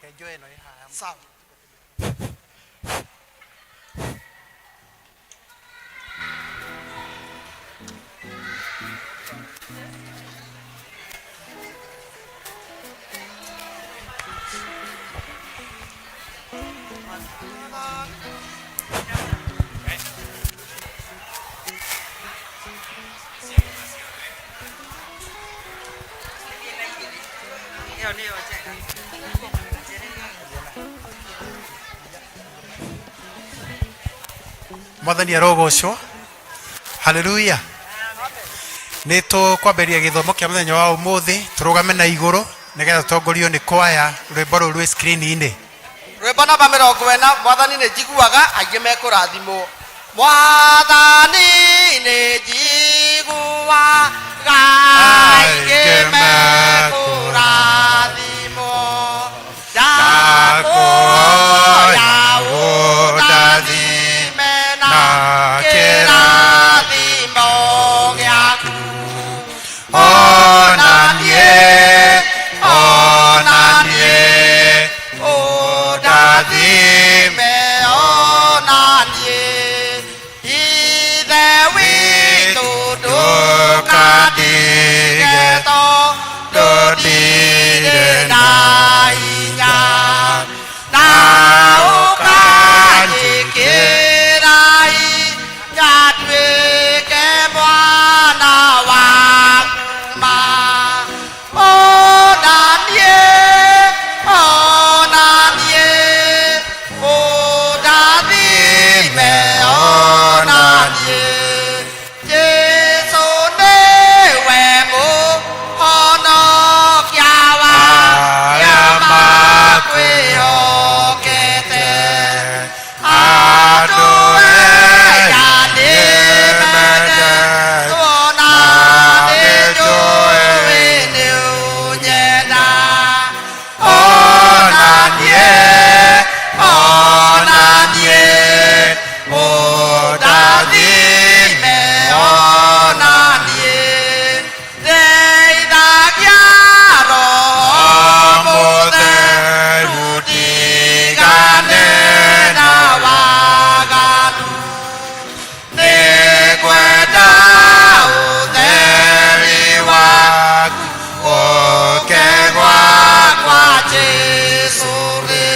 Reke njoe ĩno ĩ haha. Sawa. Ĩyo nĩyo njega. Mwathani arogocwo. Haleluya. Nĩ tũkwambĩrĩria gĩthomo kĩa mũthenya wa ũmũthĩ, tũrũgame na igũrũ nĩgetha tũtongorio nĩ kwaya rwĩmbo rũu rwĩ screen-inĩ. Rwĩmbo namba 40, Mwathani nĩ njiguaga aingĩ mekũrathimwo. Mwathani nĩ njiguaga aingĩ mekũrathimwo. Ndakũhoya ũndathime na kĩrathimo gĩaku. Ona niĩ, ona niĩ, ũndathime ona niĩ. Ithe witũ ndũkandige tondũ ndirĩ na hinya. Na ũkanjĩkĩra hinya nduĩke mwana waku ma. Ona niĩ, ona niĩ, ũndathime ona niĩ. Jesũ nĩwe mũhonokia wa arĩa makwĩhokete. Andũ aya nĩmendetwo na nĩnjũĩ nĩũnyenda. Ona niĩ, ona niĩ, ũndathime ona niĩ. Ndeithagia Roho Mũtheru ndigane na waganu. Nĩngwenda ũtheri waku ũke gwakwa Jesũ rĩ.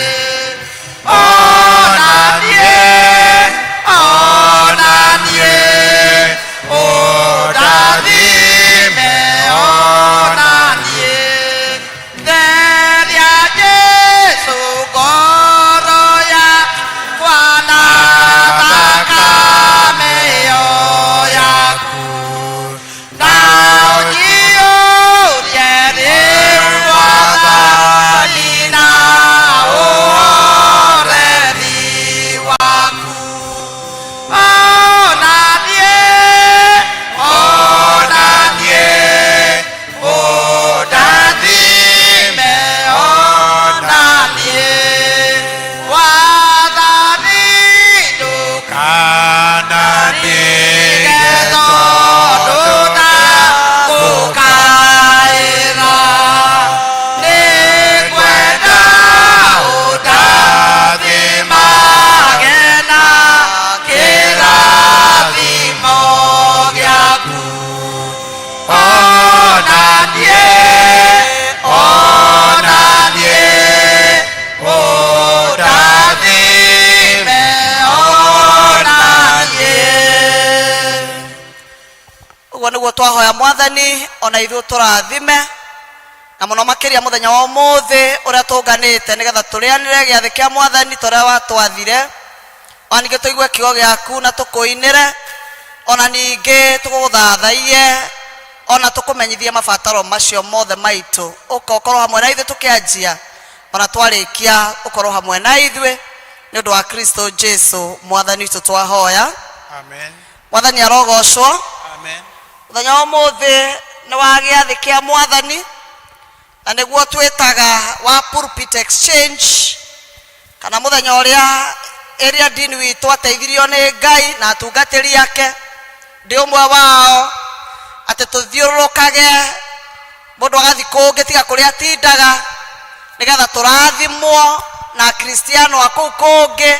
Ona niĩ, ona niĩ, ũndathime ona niĩ. Theria Jesũ ngoro yakwa na thakame ĩyo yaku. Na ũnjiyũrie rĩu Mwathani na ũhoreri waku. Ona niĩ, ona niĩ, ũndathime ona niĩ. Wathani ndũkanandige tondũ ndagũkaĩra. Nĩngwenda ũndathimage na kĩrathimo gĩaku. Ona niĩ, ona niĩ, ũndathime ona niĩ. Ũguo nĩguo twahoya Mwathani ona ithuĩ tũrathime na mũno makĩria mũthenya wa ũmũthĩ ũrĩa tũnganĩte nĩgetha tũrĩanĩre gĩathĩ kĩa Mwathani ta ũrĩa watwathire. Ona ningĩ tũigue kiugo gĩaku na tũkũinĩre, ona ningĩ tũgũthathaiye, ona tũkũmenyithie mabataro macio mothe maitũ. Ũka ũkorwo hamwe na ithuĩ tũkĩanjia, ona twarĩkia ũkorwo hamwe na ithuĩ, nĩ ũndũ wa Kristo Jesu Mwathani witũ twahoya. Amen. Mwathani arogocwo. Amen. Mũthenya wa ũmũthĩ nĩ wa gĩathĩ kĩa Mwathani, na nĩguo twĩtaga wa pulpit exchange, kana mũthenya ũrĩa area dean witũ ateithirio nĩ Ngai na atungatĩri ake, ndĩ ũmwe wao, atĩ tũthiũrũrũkage mũndũ agathiĩ kũngĩ tiga kũrĩa atindaga, Nĩgetha tũrathimwo na Akristiano a kũu kũngĩ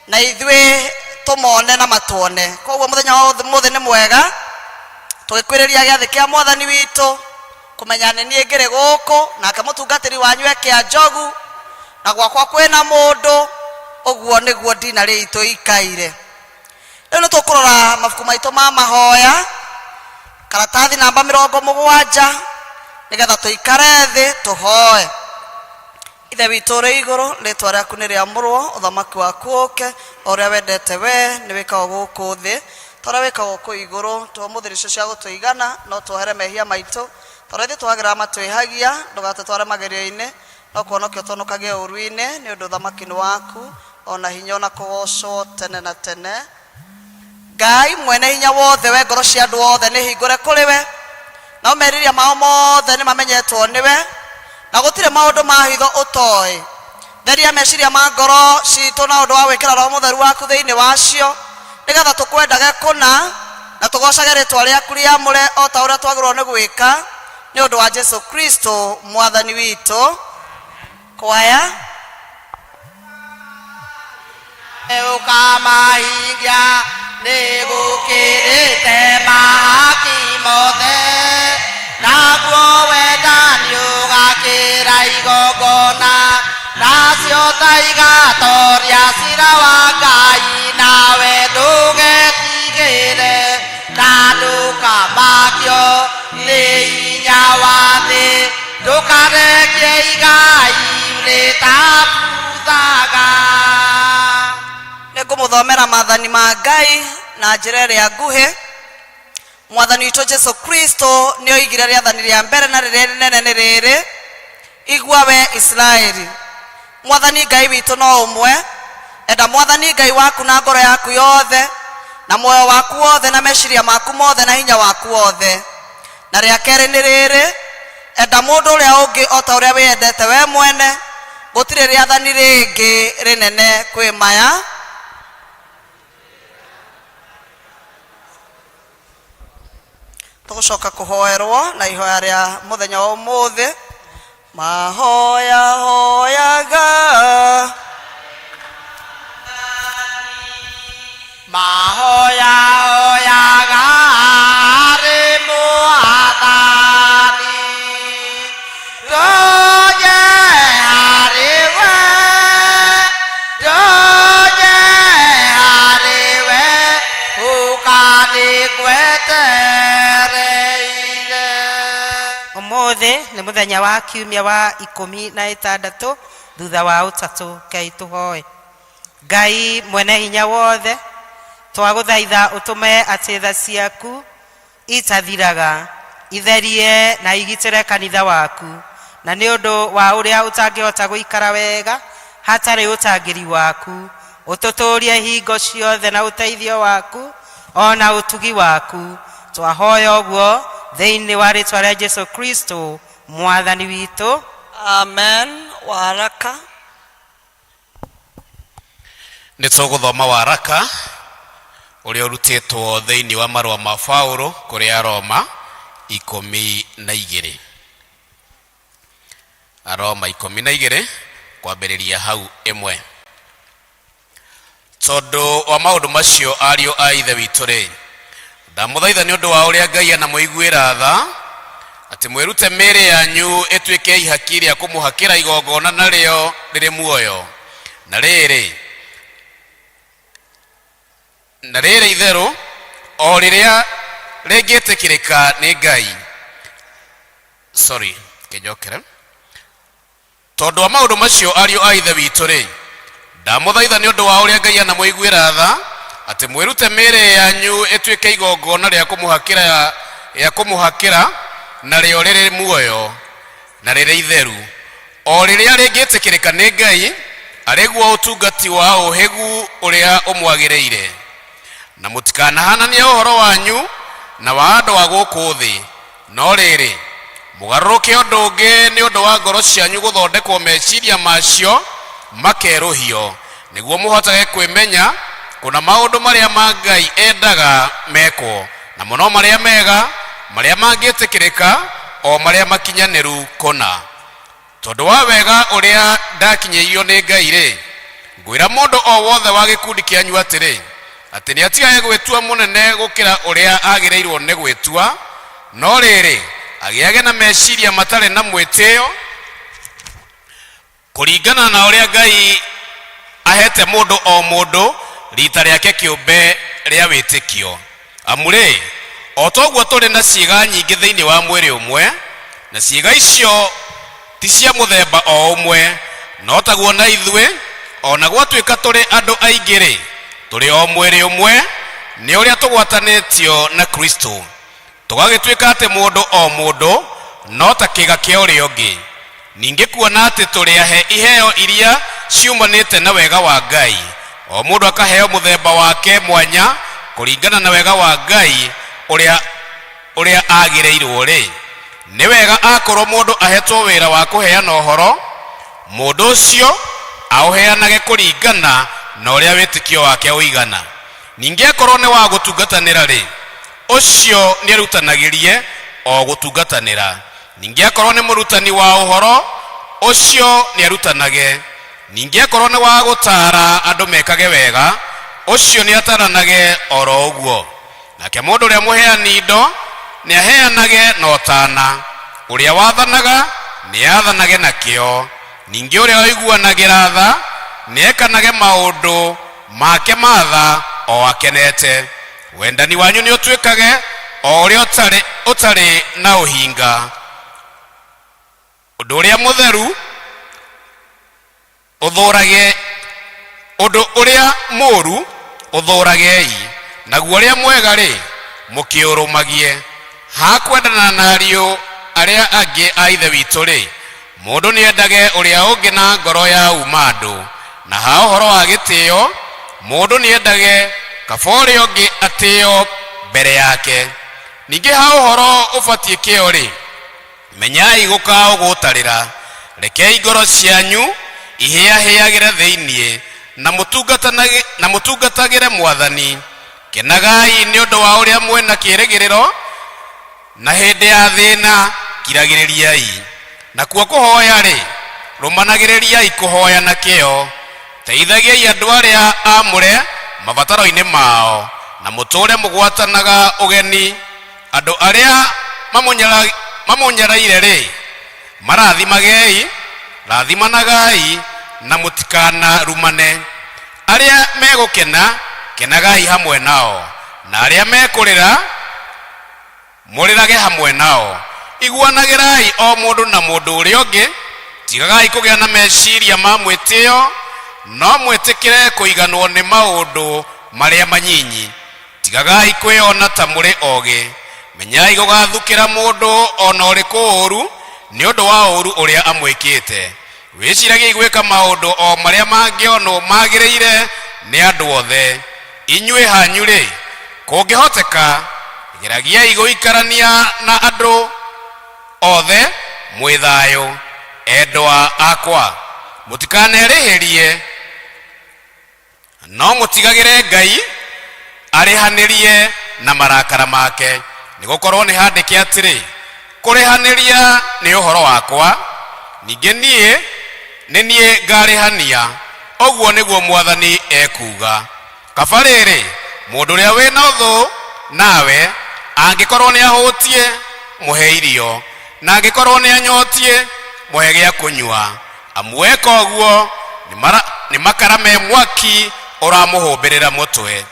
na ithuĩ tũmone na matuone. Koguo mũthenya wa ũmũthĩ nĩ mwega tũgĩkwĩrĩria gĩathĩ kĩa Mwathani witũ, kũmenya nĩ niĩ ngĩrĩ gũkũ nake mũtungatĩri wanyu ekĩa njogu na gwakwa kwĩna mũndũ. Ũguo nĩguo ndinarĩ itũ ikaire. Rĩu nĩ tũkũrora mabuku maitũ ma mahoya, karatathi namba 70, nĩgetha tũikare thĩ tũhoe. Ithe witũ ũrĩ igũrũ, rĩtwa rĩaku nĩ rĩamũrwo, ũthamaki waku ũke, o ũrĩa wendete we nĩ wĩkagwo gũkũ thĩ ta ũrĩa wĩkagwo kũu igũrũ. Tũhe ũmũthĩ irio cia gũtũigana, no tuohere mehia maitũ ta ũrĩa ithuĩ twagĩra matwĩhagia, ndũgatũtware magerio-inĩ, no kũhonokia ũtũhonokagie ũũru-inĩ, nĩ ũndũ ũthamaki nĩ waku, o na hinya, o na kũgoocwo tene na tene. Ngai mwene hinya wothe, we ngoro cia andũ othe nĩ hingũre kũrĩ we, nao meriria mao mothe nĩ mamenyetwo nĩwe, na gũtirĩ maũndũ ma hitho ũtoĩ. Theria meciria ma ngoro citũ na ũndũ wa gwĩkĩra Roho Mũtheru waku thĩinĩ wacio, nĩgetha tũkwendage kũna na tũgoocage rĩtwa rĩaku rĩamũre o ta ũrĩa twagĩrĩirwo nĩ gwĩka, nĩ ũndũ wa Jesu Kristo Mwathani witũ. Kwaya. Ũkamahingia nĩ gũkĩrĩte mahaki mothe, naguo wendani ũgakĩra igongona, nacio tha igatoria cira wa Ngai, nawe ndũgetigĩre na ndũkamakio nĩ hinya wa thĩ, ndũkarekie igai rĩtabuthaga. Nĩ ngũmũthomera maathani ma Ngai na njĩra ĩrĩa nguhĩ. Mwathani witũ Jesu Kristo nĩ oigire rĩathani rĩa mbere na rĩrĩa rĩnene nĩ rĩrĩ: Igua we Isiraeli, Mwathani Ngai witũ no ũmwe. Enda Mwathani Ngai waku na ngoro yaku yothe, na muoyo waku wothe, na meciria maku mothe, na hinya waku wothe. Na rĩa kerĩ nĩ rĩrĩ: Enda mũndũ ũrĩa ũngĩ o ta ũrĩa wĩyendete we mwene. Gũtirĩ rĩathani rĩngĩ rĩnene kwĩ maya. Tũgũcoka kũhoerwo na ihoya rĩa mũthenya wa ũmũthĩ. Mahoya hoyaga. Mahoya hoyaga harĩ Mwathani, tonye harĩ we, tonye harĩ we, ũkanĩgwetereire. Ũmũthĩ nĩ mũthenya wa kiumia wa 16 thutha wa ũtatũ. Ngai tũhoe. Ngai mwene hinya wothe, twagũthaitha ũtũme atĩ tha ciaku itathiraga itherie na igitĩre kanitha waku, na nĩ ũndũ wa ũrĩa ũtangĩhota gũikara wega hatarĩ ũtangĩri waku, ũtũtũrie hingo ciothe na ũteithio waku o na ũtugi waku. Twahoya ũguo thĩinĩ wa rĩtwa rĩa Jesu Kristo Mwathani witũ. Amen. Waraka. Nĩ tũgũthoma waraka ũrĩa ũrutĩtwo thĩinĩ wa marũa ma Paulo kũrĩ Aroma 12. Aroma 12 kwambĩrĩria hau 1. Tondũ wa maũndũ macio, ariũ a Ithe witũ-rĩ, ndamũthaitha nĩ ũndũ wa ũrĩa Ngai anamũiguĩra tha, atĩ mwĩrute mĩĩrĩ yanyu ĩtuĩke ihaki rĩa kũmũhakĩra igongona narĩo rĩrĩ muoyo, na rĩrĩ, na rĩrĩ itherũ, o rĩrĩa rĩngĩtĩkĩrĩka nĩ Ngai. Sorry, kĩnjokere. Tondũ wa maũndũ macio, ariũ a Ithe witũ-rĩ, ndamũthaitha nĩ ũndũ wa ũrĩa Ngai anamũiguĩra tha, atĩ mwĩrute mĩĩrĩ yanyu ĩtuĩke igongona rĩa kũmũhakĩra, rĩa kũmũhakĩra narĩo rĩrĩ muoyo na rĩrĩ itheru, o rĩrĩa rĩngĩtĩkĩrĩka nĩ Ngai, arĩ guo ũtungati wa ũhĩgu ũrĩa ũmwagĩrĩire. Na mũtikanahananie ũhoro wanyu na wa andũ a gũkũ thĩ, No rĩrĩ, mũgarũrũke ũndũ ũngĩ nĩ ũndũ wa ngoro cianyu gũthondekwo meciria macio makerũhio, nĩguo mũhotage kwĩmenya kũna maũndũ marĩa ma Ngai endaga mekwo, namo no marĩa mega, marĩa mangĩtĩkĩrĩka, o marĩa makinyanĩru kũna. Tondũ wa wega ũrĩa ndakinyĩirio nĩ Ngai-rĩ, ngwĩra mũndũ o wothe wa gĩkundi kĩanyu atĩrĩ, atĩ nĩatigage gwĩtua mũnene gũkĩra ũrĩa agĩrĩirwo nĩ gwĩtua, no rĩrĩ, agĩage na meciria matarĩ na mwĩtĩo, kũringana na ũrĩa Ngai ahete mũndũ o mũndũ rita rĩake kĩũmbe rĩa wĩtĩkio. Amu-rĩ, o ta ũguo tũrĩ na ciĩga nyingĩ thĩinĩ wa mwĩrĩ ũmwe, na ciĩga icio ti cia mũthemba o ũmwe, no taguo na ithuĩ, o na gwatuĩka tũrĩ andũ aingĩ-rĩ, tũrĩ o mwĩrĩ ũmwe nĩ ũrĩa tũgwatanĩtio na Kristo. Tũgagĩtuĩka atĩ mũndũ o mũndũ no ta kĩĩga kĩa ũrĩa ũngĩ. Ningĩ kuona atĩ tũrĩ ahe iheo iria ciumanĩte na wega wa Ngai, o mũndũ akaheo mũthemba wake mwanya kũringana na wega wa Ngai ũrĩa ũrĩa agĩrĩirwo-rĩ, nĩ wega akorwo mũndũ ahetwo wĩra wa kũheana ũhoro, mũndũ ũcio aũheanage kũringana na ũrĩa wĩtĩkio wake ũigana. Ningĩ akorwo nĩ wa gũtungatanĩra-rĩ, ũcio nĩerutanagĩrie o gũtungatanĩra. Ningĩ akorwo nĩ mũrutani wa ũhoro, ũcio nĩarutanage. Ningĩ akorwo nĩ wa gũtaara andũ mekage wega, ũcio nĩataranage o ro ũguo. Nake mũndũ ũrĩa mũheani indo nĩaheanage na ũtaana, ũrĩa wathanaga nĩathanage na kĩyo, ningĩ ũrĩa ũiguanagĩra tha nĩekanage maũndũ make ma tha o akenete. Wendani wanyu nĩũtuĩkage o ũrĩa ũtarĩ, ũtarĩ na ũhinga. Ũndũ ũrĩa mũtheru ũthũũrage, ũndũ ũrĩa mũũru ũthũũragei, naguo ũrĩa mwega-rĩ, mũkĩũrũmagie. Ha kwendana na ariũ arĩa angĩ a Ithe witũ-rĩ, mũndũ nĩendage ũrĩa ũngĩ na ngoro ya uuma-andũ, na ha ũhoro wa gĩtĩo, mũndũ nĩendage kaba ũrĩa ũngĩ atĩo mbere yake. Ningĩ ha ũhoro ũbatiĩ kĩyo-rĩ, Menyai gũkaũgũtarĩra, rekei ngoro cianyu ihĩahĩagĩre thĩinĩ, na mũtungatanage- na mũtungatagĩre Mwathani. Kenagai nĩ ũndũ wa ũrĩa mwĩ na kĩĩrĩgĩrĩro, na hĩndĩ ya thĩna kiragĩrĩriai. Nakuo kũhoya-rĩ, rũmanagĩrĩriai kũhoya na kĩyo. Teithagiai andũ arĩa aamũre mabataro-inĩ mao, na mũtũũre mũgwatanaga ũgeni. Andũ arĩa mamũnyaraire-rĩ, marathimagei, rathimanagai na mũtikanarumane. Arĩa megũkena, kenagai hamwe nao, na arĩa mekũrĩra, mũrĩrage hamwe nao. Iguanagĩrai o mũndũ na mũndũ ũrĩa ũngĩ, tigagai kũgĩa na meciria ma mwĩtĩo, no mwĩtĩkĩre kũiganwo nĩ maũndũ marĩa manyinyi. Tigagai kwĩona ta mũrĩ ogĩ. Menyai gũgathukĩra mũndũ o na ũrĩkũ ũũru nĩ ũndũ wa ũũru ũrĩa amwĩkĩte. Wĩciragiei gwĩka maũndũ o marĩa mangĩonwo magĩrĩire nĩ andũ othe. Inyuĩ hanyu-rĩ, kũngĩhoteka, geragiai gũikarania na andũ othe mwĩ thayũ. Endwa akwa, mũtikanerĩhĩrie. No mũtigagĩre Ngai arĩhanĩrie na marakara make, nĩ gũkorũo nĩ handĩke atĩrĩ, Kũrĩhanĩria nĩ ũhoro wakwa, ningĩ niĩ nĩ niĩ ngarĩhania, ũguo nĩguo Mwathani ekuuga. Kaba rĩrĩ, mũndũ ũrĩa wĩ na ũthũ nawe angĩkorũo nĩahũtiĩ, mũhe irio, na angĩkorũo nĩanyotiĩ, mũhe gĩa kũnyua. Amu weka ũguo, nĩ makara me mwaki ũramũhũmbĩrĩra mũtwe.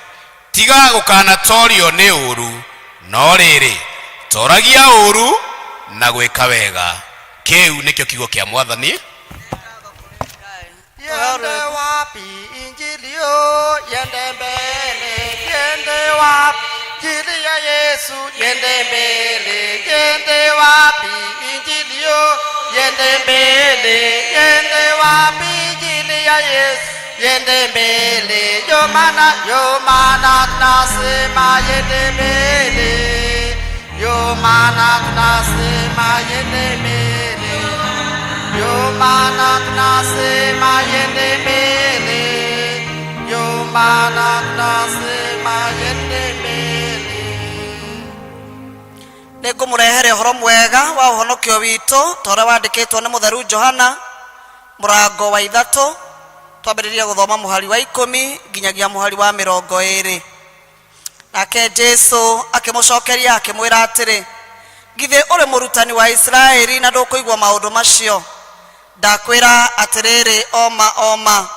Tiga gũkanatorio nĩ ũũru, no rĩrĩ, toragia ũũru na gwĩka wega. Kĩu nĩkĩo kiugo kĩa Mwathani. Yende wapi injili yo yende mbele yende wapi injili ya Yesu yende mbele yende wapi injili yo yende mbele yende wapi injili ya Yesu yende mbele yo maana yo maana tunasema yende mbele yo maana tunasema yende mbele yo maana tunasema yende mbele yo maana tunasema yende mbele. Nĩ ngũmũrehere ũhoro mwega wa ũhonokio witũ ta ũrĩa wandĩkĩtwo nĩ mũtheru Johana mũrango wa 3, twambĩrĩrie gũthoma mũhari wa 10 nginyagia mũhari wa 20. Nake Jesu akĩmũcokeria akĩmwĩra atĩrĩ, githĩ ũrĩ mũrutani wa Isiraeli na ndũkũigua maũndũ macio? Ndakwĩra atĩrĩrĩ, oma oma,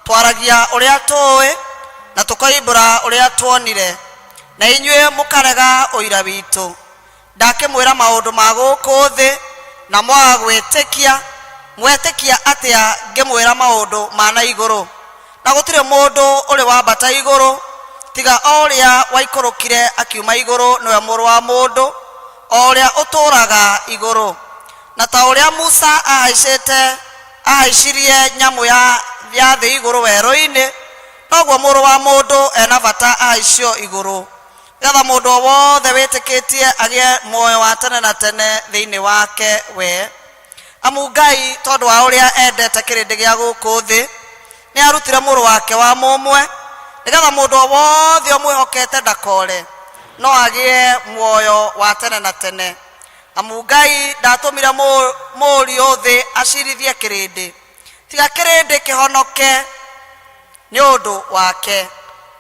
twaragia ũrĩa tũĩ na tũkoimbũra ũrĩa tuonire, na inyuĩ mũkarega ũira witũ. Ndakĩmwĩra maũndũ ma gũkũ thĩ na mwaga gwĩtĩkia, mwetĩkia atĩa ngĩmwĩra maũndũ ma na igũrũ? Na gũtirĩ mũndũ ũrĩ wambata igũrũ tiga o ũrĩa waikũrũkire akiuma igũrũ, nĩwe Mũrũ wa Mũndũ, o ũrĩa ũtũũraga igũrũ. Na ta ũrĩa Musa ahaicirie nyamũ ya thĩ igũrũ werũ-inĩ, noguo Mũrũ wa Mũndũ ena bata ahaicio igũrũ, nĩgetha mũndũ o wothe wĩtĩkĩtie agĩe muoyo wa tene na tene thĩinĩ wake we. Amu Ngai, tondũ wa ũrĩa endete kĩrĩndĩ gĩa gũkũ thĩ, nĩ arutire mũrũ wake wa mũmwe, nĩgetha mũndũ o wothe ũmwĩhokete ndakore, no agĩe muoyo wa tene na tene. Amu Ngai ndatũmire mũriũ thĩ acirithie kĩrĩndĩ, tiga kĩrĩndĩ kĩhonoke nĩ ũndũ wake.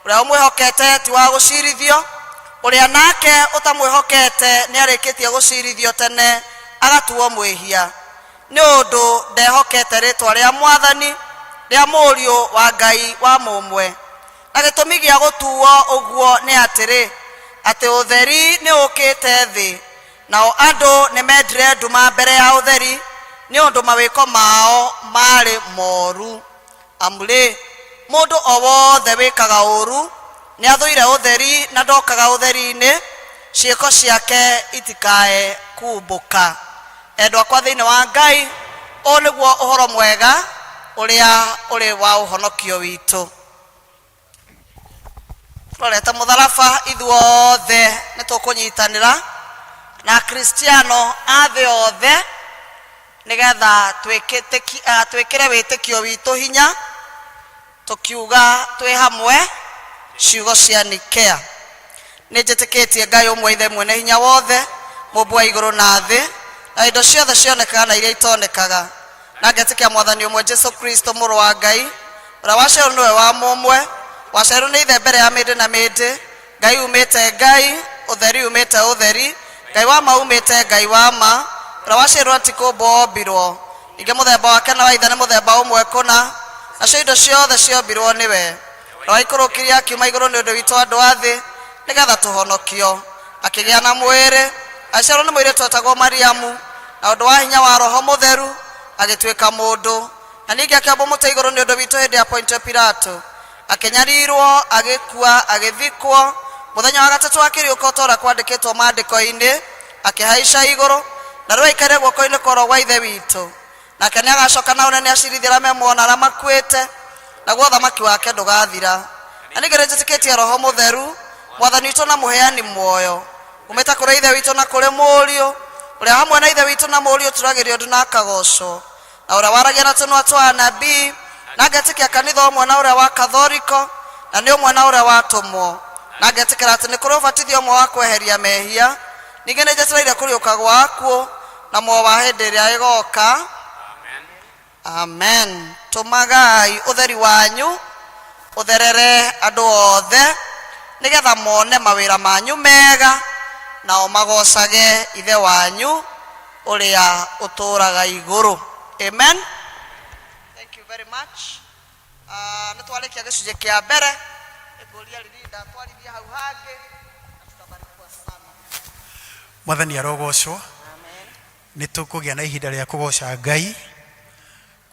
Ũrĩa ũmwĩhokete ti wa gũcirithio, ũrĩa nake ũtamwĩhokete nĩ arĩkĩtie gũcirithio tene agatuo mwĩhia, nĩ ũndũ ndehokete rĩĩtwa rĩa Mwathani, rĩa Mũriũ wa Ngai wa mũmwe. Na gĩtũmi gĩa gũtuo ũguo nĩ atĩrĩ, atĩ ũtheri nĩ ũkĩte thĩ, nao andũ nĩ mendire nduma mbere ya ũtheri, nĩ ũndũ mawĩko mao maarĩ moru. Amu-rĩ, mũndũ o wothe wĩkaga ũũru nĩathũire ũtheri na ndokaga ũtheri-inĩ, ciĩko ciake itikae kuumbũka. Endwa akwa thĩinĩ wa Ngai, ũũ nĩguo ũhoro mwega ũrĩa ũrĩ wa ũhonokio witũ. Tũrorete mũtharaba ithuothe nĩ tũkũnyitanĩra na Akristiano a thĩ yothe nĩgetha twĩkĩre wĩtĩkio witũ hinya, tũkiuga twĩ hamwe ciugo cia Nikea. Nĩ njĩtĩkĩtie Ngai ũmwe Ithe mwene hinya wothe, mũmbi wa igũrũ na thĩ, na indo ciothe cionekaga na iria itonekaga, na ngetĩkia Mwathani ũmwe Jesu Kristo mũrũ wa Ngai, ũrĩa waciarirwo nĩwe wa mũmwe, waciarirwo nĩ Ithe mbere ya mĩndĩ na mĩndĩ, Ngai umĩte Ngai, ũtheri umĩte ũtheri, Ngai wa ma umĩte Ngai wa ma, ũrĩa waciarirwo na ti kũũmbwo ombirwo, ningĩ mũthemba wake na wa Ithe nĩ mũthemba ũmwe kũna, nacio indo ciothe ciombirwo nĩwe. Ũrĩa waikũrũkirie akiuma igũrũ nĩ ũndũ witũ andũ a thĩ, nĩgetha tũhonokio. Akĩgĩa na mwĩrĩ, agĩciarwo nĩ mũirĩtu wetagwo Mariamu, na ũndũ wa hinya wa Roho Mũtheru agĩtuĩka mũndũ. Na ningĩ akĩambwo mũtĩ igũrũ nĩ ũndũ witũ hĩndĩ ya Pontio Pilato. Akĩnyarirwo, agĩkua, agĩthikwo, mũthenya wa gatatũ akĩriũka o ta ũrĩa kwandĩkĩtwo maandĩko-inĩ, akĩhaica igũrũ, na rĩu aikaire guoko-inĩ kwa ũrĩo gwa Ithe witũ. Nake nĩagacoka na ũnene acirithie arĩa me muoyo na arĩa makuĩte, naguo ũthamaki wake ndũgathira. Na ningĩ nĩnjĩtĩkĩtie Roho Mũtheru, Mwathani witũ na mũheani muoyo, umĩte kũrĩ Ithe witũ na kũrĩ Mũriũ, ũrĩa hamwe na Ithe witũ na Mũriũ ũturagĩrio ndu na akagocwo, na ũrĩa waragia na tũnua twa anabii, na ngetĩkia kanitha ũmwe na ũrĩa wa Kathoriko, na nĩ ũmwe na ũrĩa wa atũmwo, na ngetĩkĩra atĩ nĩ kũrĩ ũbatithio ũmwe wa kweheria mehia, ningĩ nĩnjetereire kũriũka gwa akuũ na muoyo wa hĩndĩ ĩrĩa ĩgoka. Amen. Tũmagai ũtheri wanyu ũtherere andũ othe, nĩgetha mone mawĩra manyu mega, nao magocage Ithe wanyu ũrĩa ũtũũraga igũrũ. Amen. Thank you very much. Nĩ twarĩkia gĩcunjĩ kĩa mbere, ngũria Lilinda atwarithie hau hangĩ na tutabarikiwa sana. Mwathani arogocwo. Nĩ tũkũgĩa na ihinda rĩa kũgoca Ngai,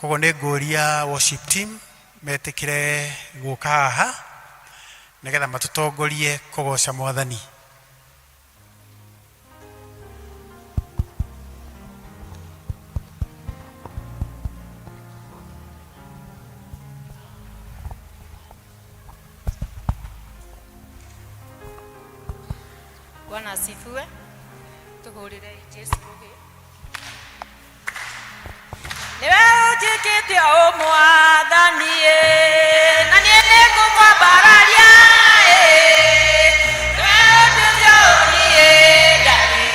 koguo nĩ ngũria worship team metĩkĩre gũka haha nĩgetha matũtongorie kũgoca Mwathani. Bwana asifiwe. Tuhurire Jesu rũhĩ. Nĩwe ũnjĩkĩte o Mwathani ĩ, na niĩ nĩngũkwambararia ĩ. Nĩwe ũnduĩte o niĩ ndarĩ.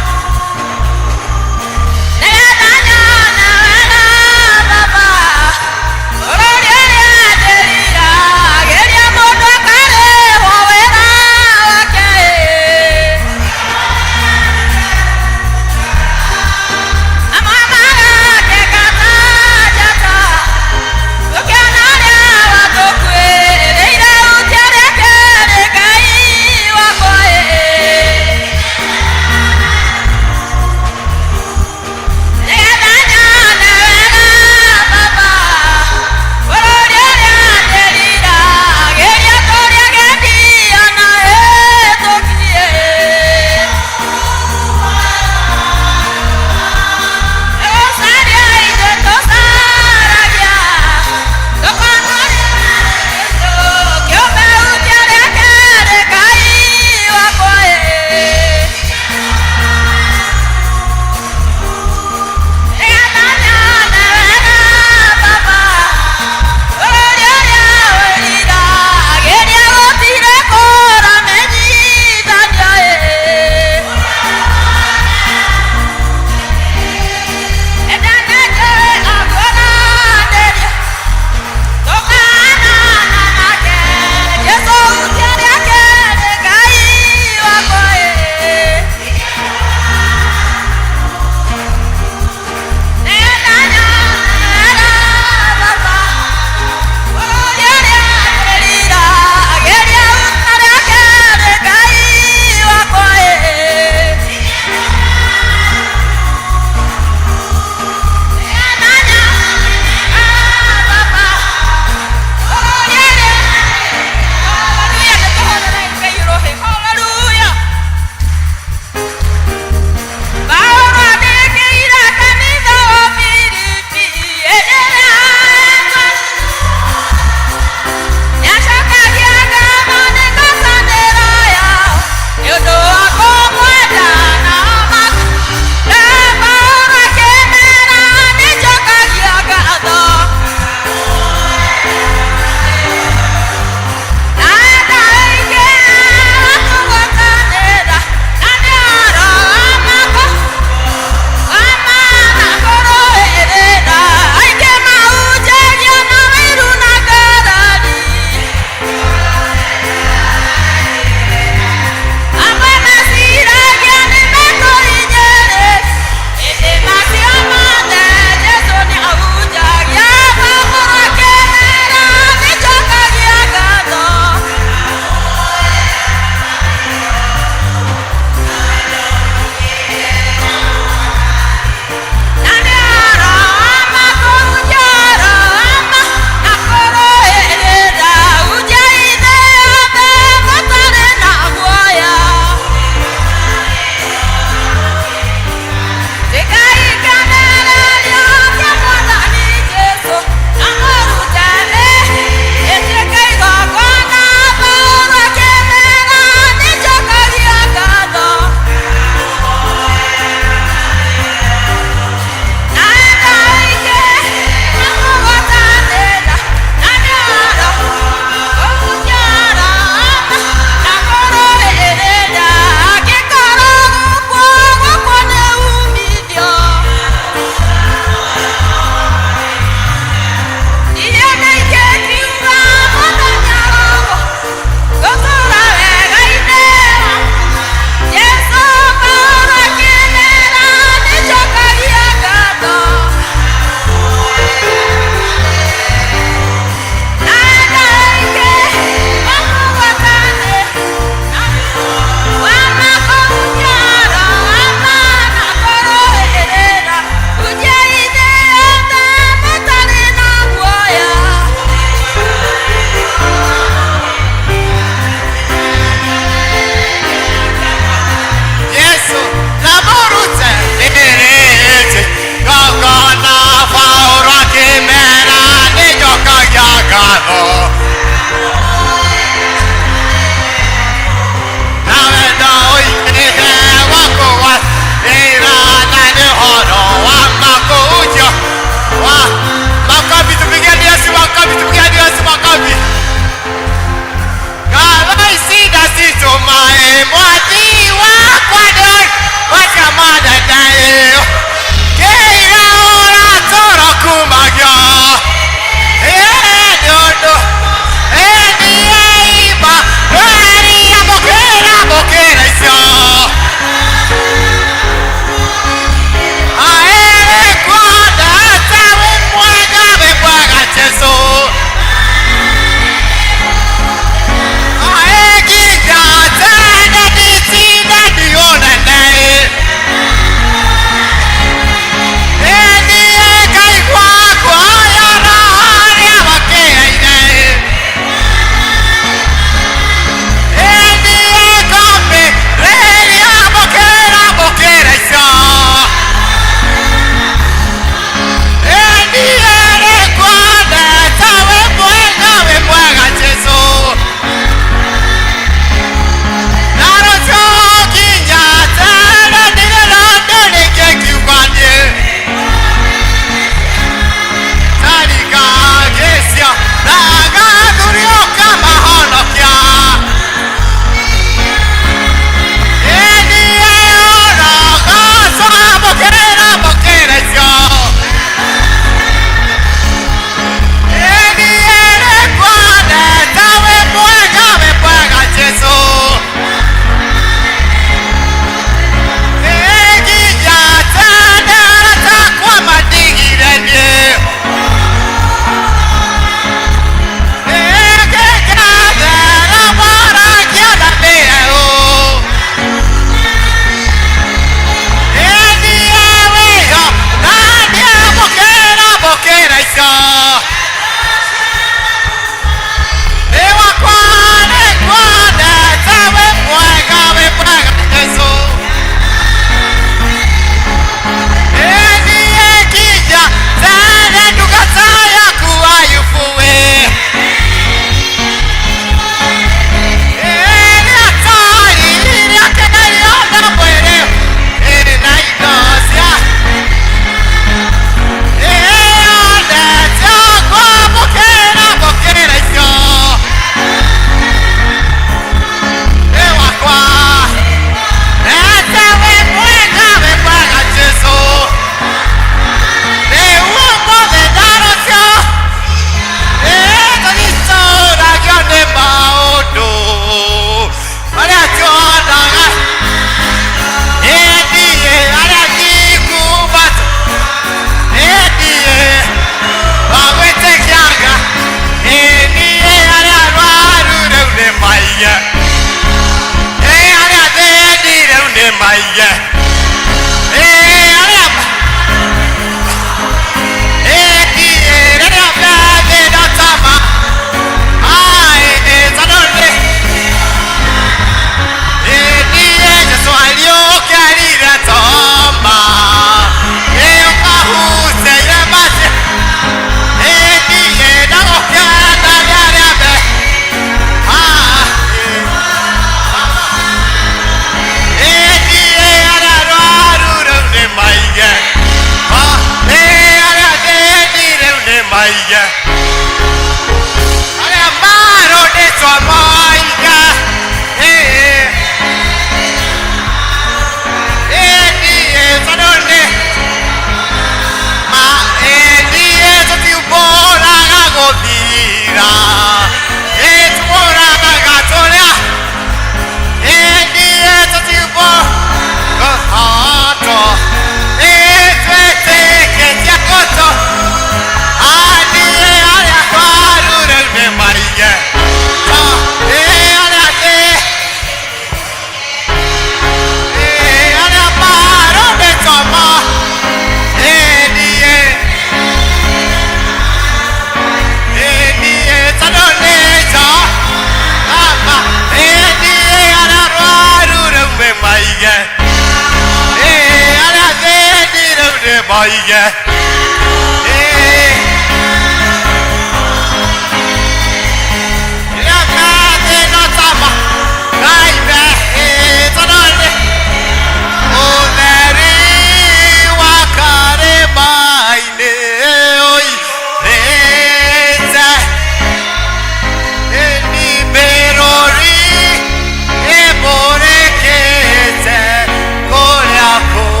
Kũrĩa kũraihu.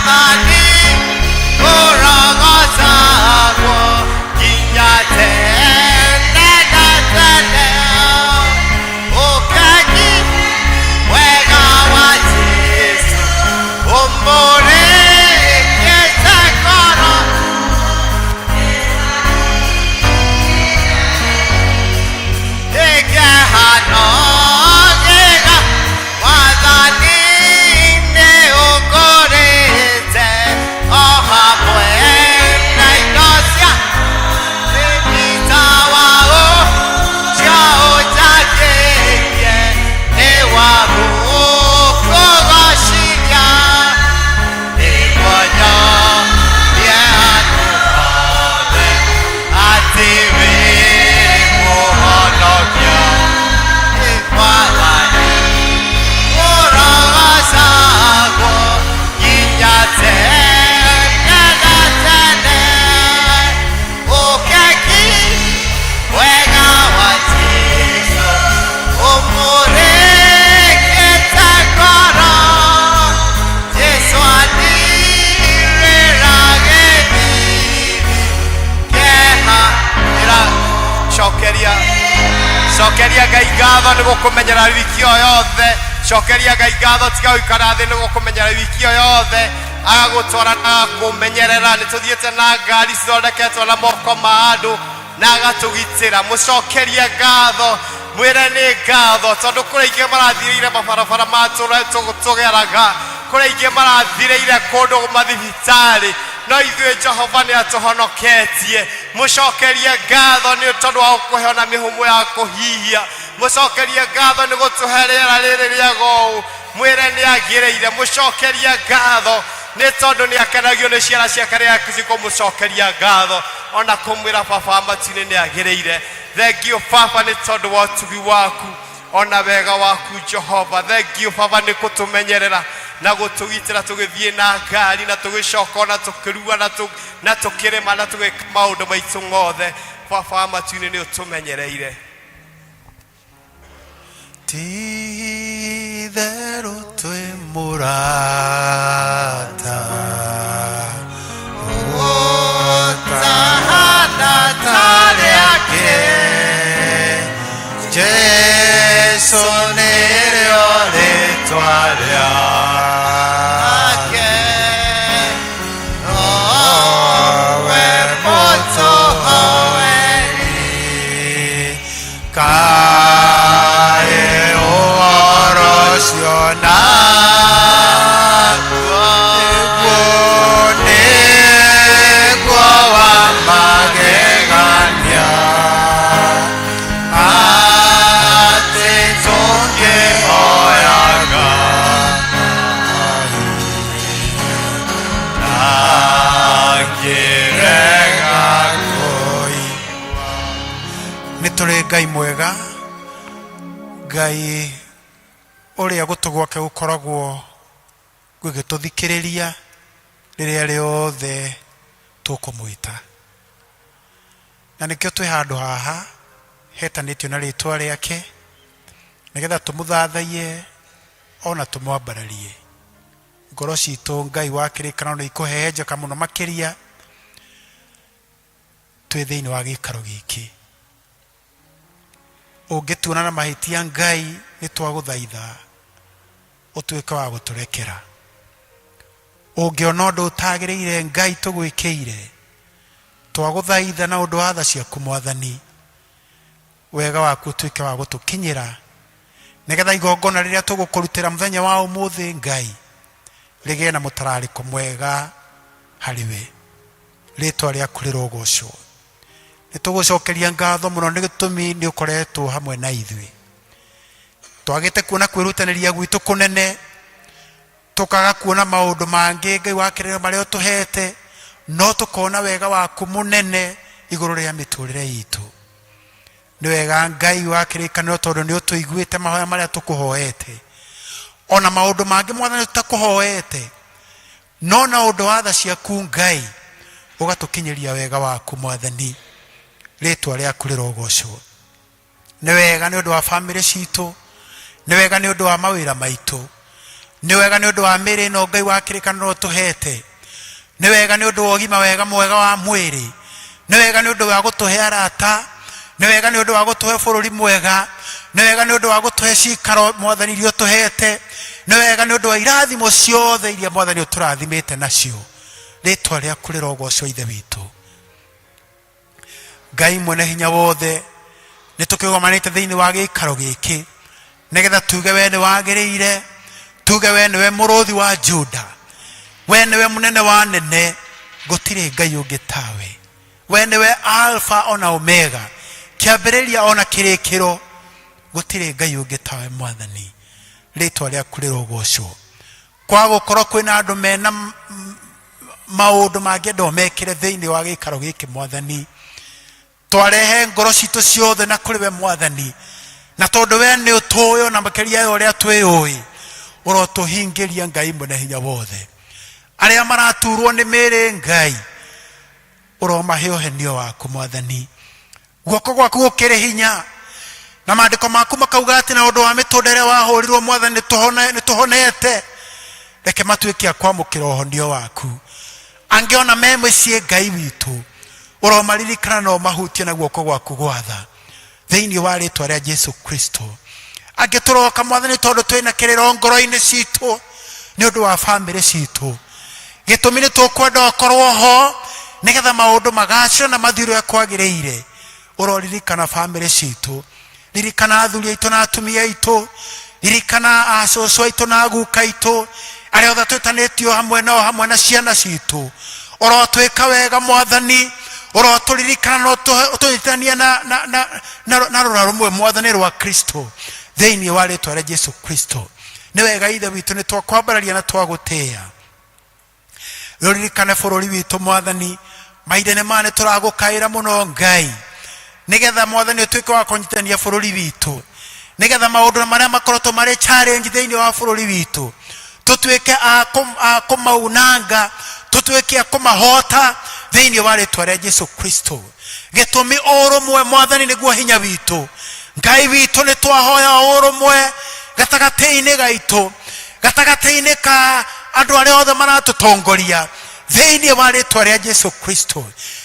Mwathani ũrogocagwo nginya tene na tene. Ũkengi wega wa Jesũ ũmũrĩkĩte ngoro. Ĩkĩhano gĩga Mwathani nĩ ũkũrĩte o hamwe na indo cia Ũkeki wega wa Jesũ ũmũrĩkĩte ngoro. Jesũ andirĩra gĩthithi kĩeha. Ĩra, cokeria cokeria Ngai ngatho nĩ gũkũmenyera wiki ĩyo yothe. Cokeria Ngai ngatho, tiga gũikara thĩ, nĩ gũkũmenyera wiki ĩyo yothe, agagũtwara na agakũmenyerera. Nĩ tũthiĩte na ngari cithondeketwo na moko ma andũ na agatũgitĩra. Mũcokerie ngatho, mwĩre nĩ ngatho, tondũ kũrĩ aingĩ marathirĩire mabarabara ma tũgeraga, kũrĩ aingĩ marathirĩire kũndũ mathibitarĩ, no ithuĩ Jehova nĩ atũhonoketie. Mũcokerie ngatho nĩ tondũ wa gũkũhe ona mĩhũmũ ya kũhihia. Mũcokerie ngatho nĩ gũtũhe rĩera rĩrĩ rĩega ũũ. Mwĩre nĩ agĩrĩire. Mũcokerie ngatho nĩ tondũ nĩ akenagio nĩ ciana ciake rĩrĩa cikũmũcokeria ngatho, ona kũmwĩra baba wa matu-inĩ nĩ agĩrĩire. Thengiũ baba nĩ tondũ wa ũtugi waku ona wega waku Jehova. Thengiũ baba nĩ kũtũmenyerera na gũtũgitĩra tũgĩthiĩ na ngari na tũgĩcoka ona tũkĩrua na tũkĩrĩma na tũgĩka maũndũ maitũ mothe. Baba wa matu-inĩ nĩ ũtũmenyereire. Ti-itherũ twĩ mũrata ũtahana ta rĩake. Jesũ nĩrĩo rĩtwa rĩake, nowe mũtũhoeri. Kaĩ ũhoro ũcio naguo nĩguo wa magegania, atĩ tũngĩhoyaga ndangĩrega kũigua. Nĩ tũrĩ Ngai mwega, Ngai ũrĩa gũtũ gwake gũkoragwo gũgĩtũthikĩrĩria rĩrĩa rĩothe tũkũmwĩta. Na nĩkĩo twĩ handũ haha hetanĩtio na rĩtwa rĩake, nĩgetha tũmũthathaiye ona tũmwambararie. Ngoro citũ Ngai wa kĩrĩkanĩro nĩ ikũhehenjeka mũno makĩria twĩ thĩinĩ wa gĩikaro gĩkĩ. Ũngĩtuona na mahĩtia Ngai, nĩ twagũthaitha ũtuĩke wa gũtũrekera. Ũngĩona ũndũ ũtagĩrĩire Ngai tũgwĩkĩire, twagũthaitha na ũndũ wa tha ciaku Mwathani, wega waku ũtuĩke wa gũtũkinyĩra, nĩgetha igongona rĩrĩa tũgũkũrutĩra mũthenya wa ũmũthĩ Ngai rĩgĩe na mũtararĩko mwega harĩ we. Rĩtwa rĩaku rĩrogocwo. Nĩ tũgũcokeria ngatho mũno nĩ gĩtũmi nĩ ũkoretwo hamwe na ithuĩ. Twagĩte kuona kwĩrutanĩria gwitũ kũnene, tũkaga kuona maũndũ mangĩ Ngai wa kĩrĩro marĩa ũtũhete, no tũkona wega waku mũnene igũrũ rĩa mĩtũrĩre itũ. Nĩ wega Ngai wa kĩrĩkanĩro, tondũ nĩ ũtũiguĩte mahoya marĩa tũkũhoete, ona maũndũ mangĩ Mwathani tũtakũhoete, no na ũndũ wa tha ciaku Ngai ũgatũkinyĩria wega waku Mwathani. Rĩtwa rĩaku rĩrogocwo. Nĩ wega nĩ ũndũ wa bamĩrĩ citũ, nĩ wega nĩ ũndũ wa mawĩra maitũ, Nĩ wega nĩ ũndũ wa mĩĩrĩ ĩno Ngai wa kĩrĩkanĩro ũtũhete. Nĩ wega nĩ ũndũ wa ũgima wega mwega wa mwĩrĩ. Nĩ wega nĩ ũndũ wa gũtũhe arata. Nĩ wega nĩ ũndũ wa gũtũhe bũrũri mwega. Nĩ wega nĩ ũndũ wa gũtũhe cikaro Mwathani iria ũtũhete. Nĩ wega nĩ ũndũ wa irathimo ciothe iria Mwathani ũtũrathimĩte nacio. Rĩtwa rĩaku rĩrogocwo Ithe witũ. Ngai mwene hinya wothe, nĩ tũkĩgomanĩte thĩinĩ wa gĩikaro gĩkĩ nĩgetha tuge we nĩ wagĩrĩire, tuge we nĩwe mũrũthi wa Juda, we nĩwe mũnene wa nene, gũtirĩ Ngai ũngĩ tawe. We nĩwe Alfa ona Omega, kĩambĩrĩria ona kĩrĩkĩro, gũtirĩ Ngai ũngĩ tawe Mwathani. Rĩtwa rĩaku rĩrogocwo. Kwa gũkorwo kwĩna andũ mena maũndũ mangĩenda ũmekĩre thĩinĩ wa gĩikaro gĩkĩ Mwathani, twarehe ngoro citũ ciothe na kũrĩ we Mwathani, na tondũ we nĩ ũtũĩ ona makĩria ya ũrĩa twĩũĩ, ũrotũhingĩria Ngai mwene hinya wothe. Arĩa maraturwo nĩ mĩĩrĩ Ngai, ũromahe ũhenio waku Mwathani. Guoko gwaku gũkĩrĩ hinya, na maandĩko maku makauga atĩ na ũndũ wa mĩtũnda ĩrĩa wahũrirwo Mwathani nĩ tũhonete. Reke matuĩke a kwamũkĩra ũhonio waku. Angĩ ona me mĩciĩ Ngai witũ, ũromaririkana na ũmahutie na guoko gwaku gwa tha, thĩinĩ wa rĩtwa rĩa Jesu Kristo. Angĩ tũroka Mwathani tondũ twĩna kĩrĩro ngoro-inĩ citũ nĩ ũndũ wa bamĩrĩ citũ. Gĩtũmi nĩ tũkwenda ũkorwo ho nĩgetha maũndũ magacĩre na mathiĩ ũrĩa kwagĩrĩire. Ũroririkana bamĩrĩ citũ, ririkana athuri aitũ na atumia aitũ, ririkana acũcũ aitũ na aguka aitũ, arĩa othe twĩtanĩtio hamwe nao hamwe na ciana citũ. Ũrotwĩka wega Mwathani, ũrotũririkana na ũtũnyitithanie na rũra rũmwe Mwathani rwa Kristo, thĩinĩ wa rĩtwa rĩa Jesu Kristo. Nĩ wega Ithe witũ, nĩ twakwambararia na twagũtĩĩa. Rũririkane bũrũri witũ Mwathani, mahinda-inĩ maya nĩ tũragũkaĩra mũno Ngai, nĩgetha Mwathani ũtuĩke wa kũnyitithania bũrũri witũ, nĩgetha maũndũ marĩa makoretwo marĩ challenge thĩinĩ wa bũrũri witũ tũtuĩke a kũmaunanga, tũtuĩke a kũmahota thĩinĩ wa rĩtwa rĩa Jesu Kristo. Gĩtũmi ũrũmwe Mwathani nĩguo hinya witũ. Ngai witũ, nĩ twahoya ũrũmwe gatagatĩ-inĩ gaitũ, gatagatĩ-inĩ ka andũ arĩa othe maratũtongoria thĩinĩ wa rĩtwa rĩa Jesu Kristo.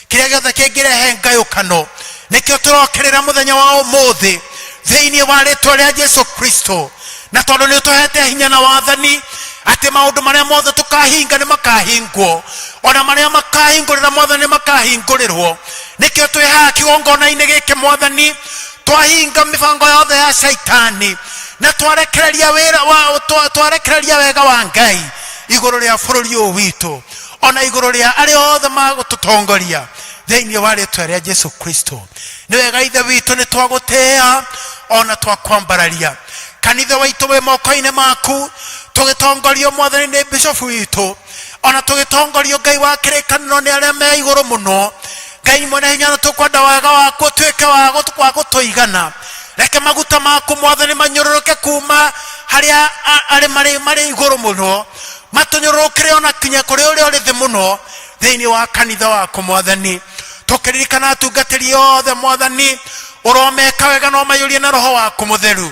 Kĩrĩa gĩothe kĩngĩrehe ngayũkano nĩkĩo tũrokĩrĩra mũthenya wa ũmũthĩ thĩinĩ wa rĩtwa rĩa Jesu Kristo. Na tondũ nĩ ũtũhete hinya na wathani atĩ maũndũ marĩa mothe tũkahinga nĩ makahingwo, ona marĩa makahingũrĩra Mwathani nĩ makahingũrĩrwo. Nĩkĩo twĩ haha kĩgongona-inĩ gĩkĩ Mwathani, twahinga mĩbango yothe ya Shaitani na twarekereria wĩra wa, twarekereria wega wa Ngai igũrũ rĩa bũrũri ũyũ witũ, ona igũrũ rĩa arĩa othe magũtũtongoria thĩinĩ wa rĩtwa rĩa Jesu Kristo. Nĩ wega Ithe witũ, nĩ twagũtĩĩa ona twakwambararia. Kanitha waitũ wĩ moko-inĩ maku, tũgĩtongorio Mwathani nĩ bishofu witũ, ona tũgĩtongorio Ngai wa kĩrĩkanĩro nĩ arĩa me igũrũ mũno. Ngai mwene hinya, nĩ tũkwenda wega waku ũtuĩke wa gũtũigana. Reke maguta maku Mwathani manyũrũrũke kuma harĩa arĩ marĩ igũrũ mũno, matũnyũrũrũkĩre ona kinya kũrĩ ũrĩa ũrĩ thĩ mũno thĩinĩ wa kanitha waku Mwathani. Tũkĩririkana atungatĩri othe Mwathani, ũromeka wega na ũmaiyũrie na roho waku mũtheru.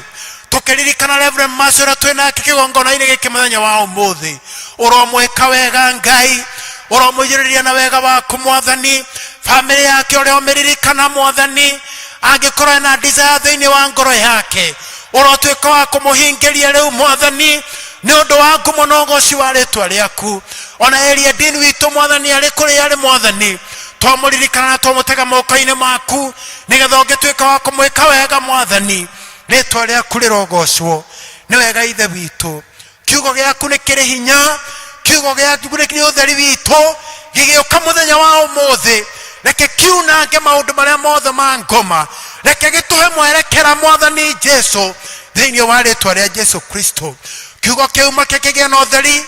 Tũkĩririkana Reverend Mercy ũrĩa twĩ nake kĩgongona-inĩ gĩkĩ mũthenya wa ũmũthĩ, ũromwĩka wega Ngai, ũromũiyũrĩria na wega waku Mwathani. Bamĩrĩ yake ũrĩa ũmĩririkana Mwathani, angĩkorwo ena desire thĩinĩ wa ngoro yake, ũrotuĩka wa kũmũhingĩria rĩu Mwathani, nĩ ũndũ wa ngumo na ũgoci wa rĩtwa rĩaku. Ona Elia Dean witũ Mwathani arĩ kũrĩa arĩ Mwathani, twamũririkana na twamũtega moko-inĩ maku, nĩgetha ũngĩtuĩka wa kũmwĩka wega Mwathani, rĩtwa rĩaku rĩrogocwo. Nĩ wega Ithe witũ, kiugo gĩaku nĩ kĩrĩ hinya, kiugo gĩaku nĩ ũtheri witũ, gĩgĩũka mũthenya wa ũmũthĩ, reke kiunange maũndũ marĩa mothe ma ngoma, reke gĩtũhe mwerekera Mwathani Jesu, thĩinĩ wa rĩtwa rĩa Jesu Kristo. Kiugo kĩu make kĩgĩe na ũtheri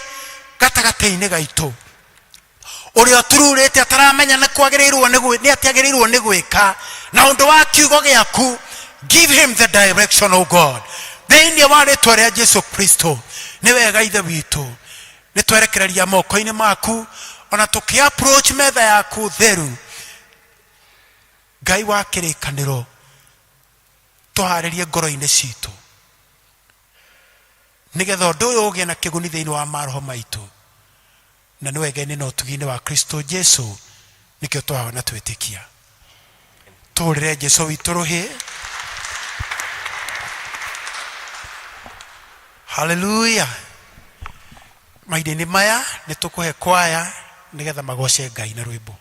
gatagatĩ-inĩ gaitũ. Ũrĩa ũtururĩte ataramenya nĩ kwagĩrĩirwo nĩ nĩ atĩ agĩrĩirwo nĩ gwĩka, na ũndũ wa kiugo gĩaku, give him the direction, O God, thĩinĩ wa rĩtwa rĩa Jesu Kristo. Nĩ wega Ithe witũ, nĩ twerekereria moko-inĩ maku, ona tũkĩ approach metha yaku theru, Ngai wa kĩrĩkanĩro, tũharĩrie ngoro-inĩ citũ. Nĩgetha ũndũ ũyũ ũgĩe na kĩguni thĩinĩ wa maroho maitũ, na nĩ wega-inĩ na ũtugi-inĩ wa Kristo Jesu, nĩkĩo twahoya na twĩtĩkia. Tũhũrĩre Jesu witũ rũhĩ. Haleluya. Mahinda-inĩ maya nĩ tũkũhe kwaya nĩgetha magoce Ngai na rwĩmbo.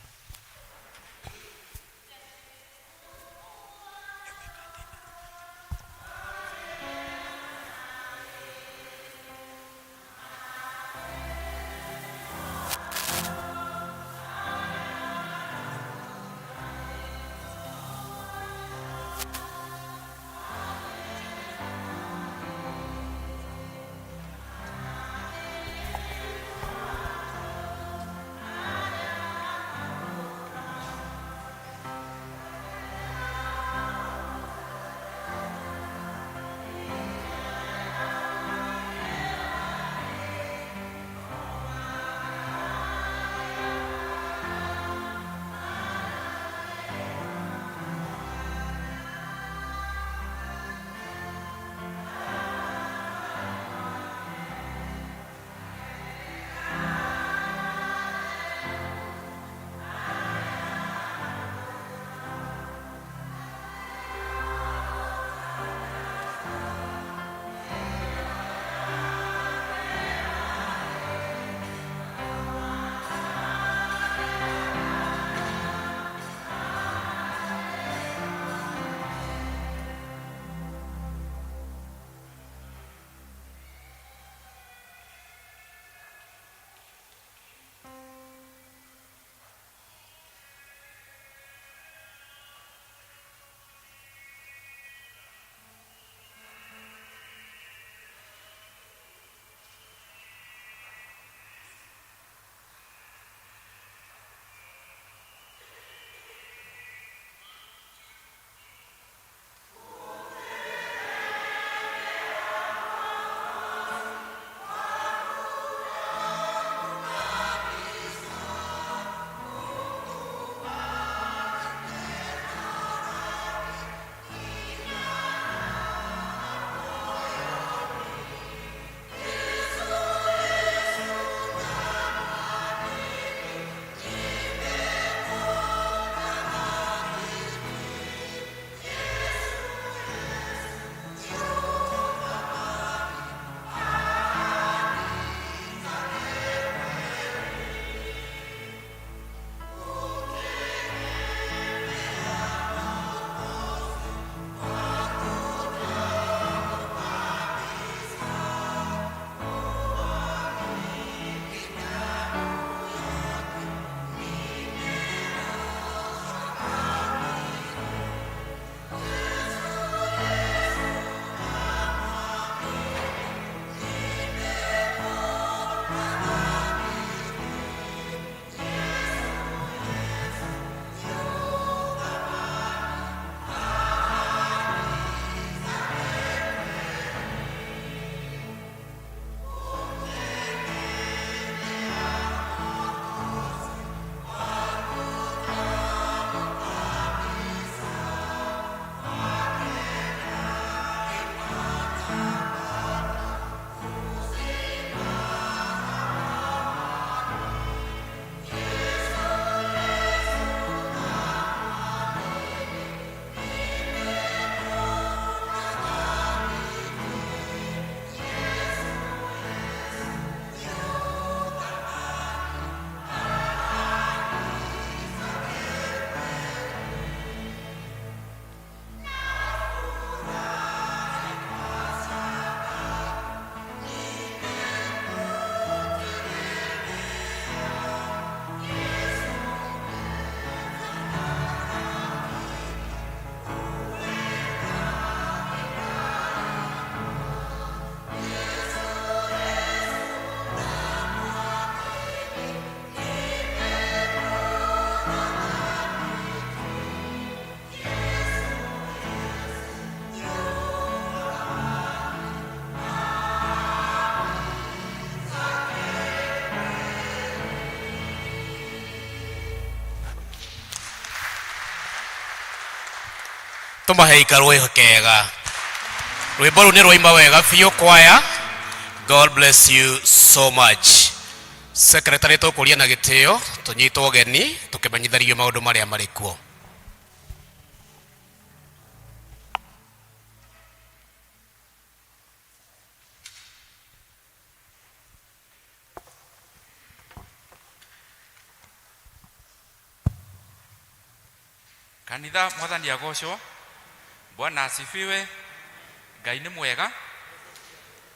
Tũmahe ikarũĩ kega. Rwĩmbo rũu nĩ rwaima wega biũ kwaya. God bless you so much. Secretary tũkũria na gĩtĩo tũnyitwo ũgeni tũkĩmenyithario maũndũ marĩa marĩ kuo. Kanitha, Mwathani agocwo. Bwana asifiwe. Ngai nĩ mwega.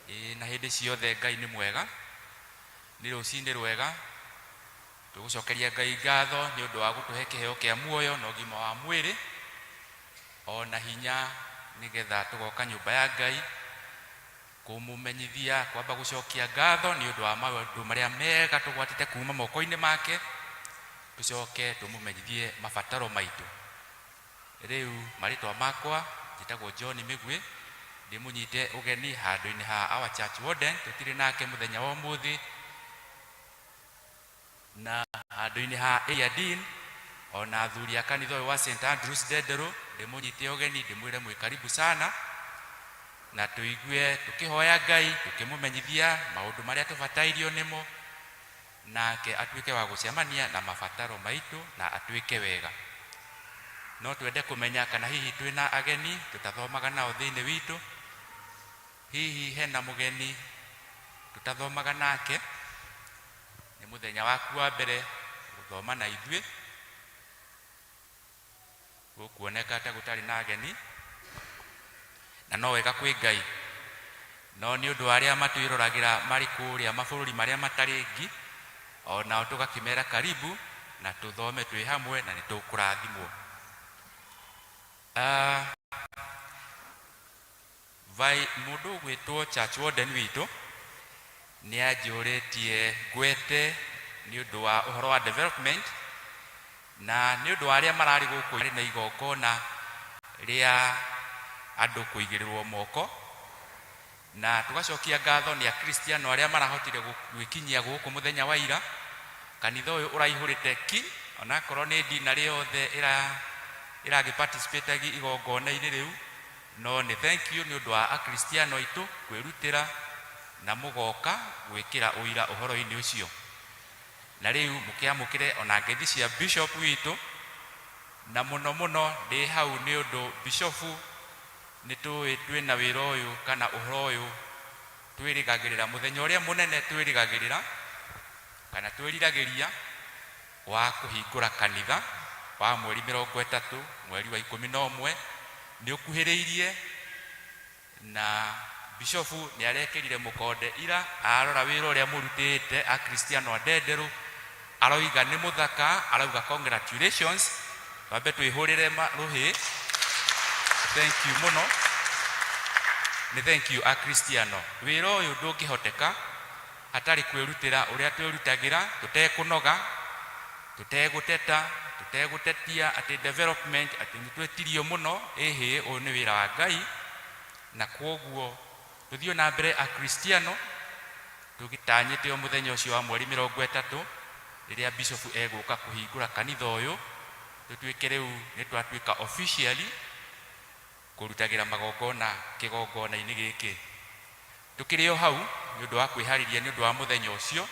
Ĩĩ, na hĩndĩ ciothe Ngai nĩ mwega. Nĩ rũcinĩ rwega. Tũgũcokeria Ngai ngatho nĩ ũndũ wa gũtũhe kĩheo kĩa muoyo na ũgima wa mwĩrĩ ona hinya nĩgetha tũgoka nyũmba ya Ngai kũmũmenyithia kwamba gũcokia ngatho nĩ ũndũ wa maũndũ marĩa mega tũgwatĩte kuma moko-inĩ make, tũcoke tũmũmenyithie mabataro maitũ. Rĩu marĩtwa makwa njĩtagwo John Mĩgwĩ, ndĩmũnyite ũgeni handũ-inĩ ha our church warden, tũtirĩ nake mũthenya wa ũmũthĩ, na handũ-inĩ ha area dean ona athuri a kanitha ũyũ wa St Andrews Ndenderũ, ndĩmũnyite ũgeni ndĩmwĩre mwĩ karibu sana, na tũigue tũkĩhoya Ngai tũkĩmũmenyithia maũndũ marĩa tũbatairio nĩmo, nake atuĩke wa gũcemania na mabataro maitũ na atwĩke wega. No twende kũmenya kana hihi twĩna ageni tũtathomaga nao thĩinĩ witũ, hihi hena mũgeni tũtathomaga nake, nĩ mũthenya waku wa mbere gũthoma na ithuĩ, gũkuoneka ta gũtarĩ na ageni, na no wega kwĩ Ngai. No nĩ ũndũ wa arĩa matwĩroragĩra marĩ kũrĩa mabũrũri marĩa matarĩ ngi, o nao tũgakĩmera karibu na tũthome twĩ hamwe na nĩ tũkũrathimwo. Vai mũndũ ũgwĩtwo church warden witũ nĩ anjũrĩtie ngwete nĩ ũndũ wa ũhoro wa development, na nĩ ũndũ wa arĩa mararĩ gũkũ na igongona rĩa andũ kũigĩrĩrwo moko, na tũgacokia ngatho nĩ akristiano arĩa marahotire gwĩkinyia gũkũ mũthenya wa ira. Kanitha ũyũ ũraihũrĩte ki, onakorwo nĩ ndinarĩ yothe ĩragĩ participate igongona-inĩ rĩu, no nĩ thank you nĩ ũndũ wa akristiano aitũ kwĩrutĩra na mũgoka gwĩkĩra ũira ũhoro-inĩ ũcio. Na rĩu mũkĩamũkĩre ona ngeithi cia bishop witũ, na mũno mũno ndĩ hau nĩ ũndũ bishop nĩ tũĩ twĩna wĩra ũyũ kana ũhoro ũyũ twĩrĩgagĩrĩra mũthenya ũrĩa mũnene twĩrĩgagĩrĩra kana twĩriragĩria wa kũhingũra kanitha wa mweri 30 mweri wa 11 nĩ ũkuhĩrĩirie, na bishofu nĩ arekĩrire mũkonde ira arora wĩra ũrĩa mũrutĩte akristiano a Ndenderũ, aroiga nĩ mũthaka, arauga congratulations. Twambe twĩhũrĩre rũhĩ. Thank you mũno, nĩ thank you akristiano. Wĩra ũyũ ndũngĩhoteka hatarĩ kwĩrutĩra ũrĩa twĩrutagĩra, tũtekũnoga, tũtegũteta, tũtegũtetia atĩ development atĩ nĩ twĩtirio mũno. Ĩhĩ, ũyũ nĩ wĩra wa Ngai, na kwoguo tũthiĩ na mbere akristiano tũgĩtanyĩte o mũthenya ũcio wa mweri 30 rĩrĩa bishofu egũka kũhingũra kanitha ũyũ, tũtuĩke rĩu nĩ twatuĩka officially kũrutagĩra magongona kĩgongona-inĩ gĩkĩ. Tũkĩrĩ o hau nĩ ũndũ wa kwĩharĩria nĩ ũndũ wa mũthenya ũcio,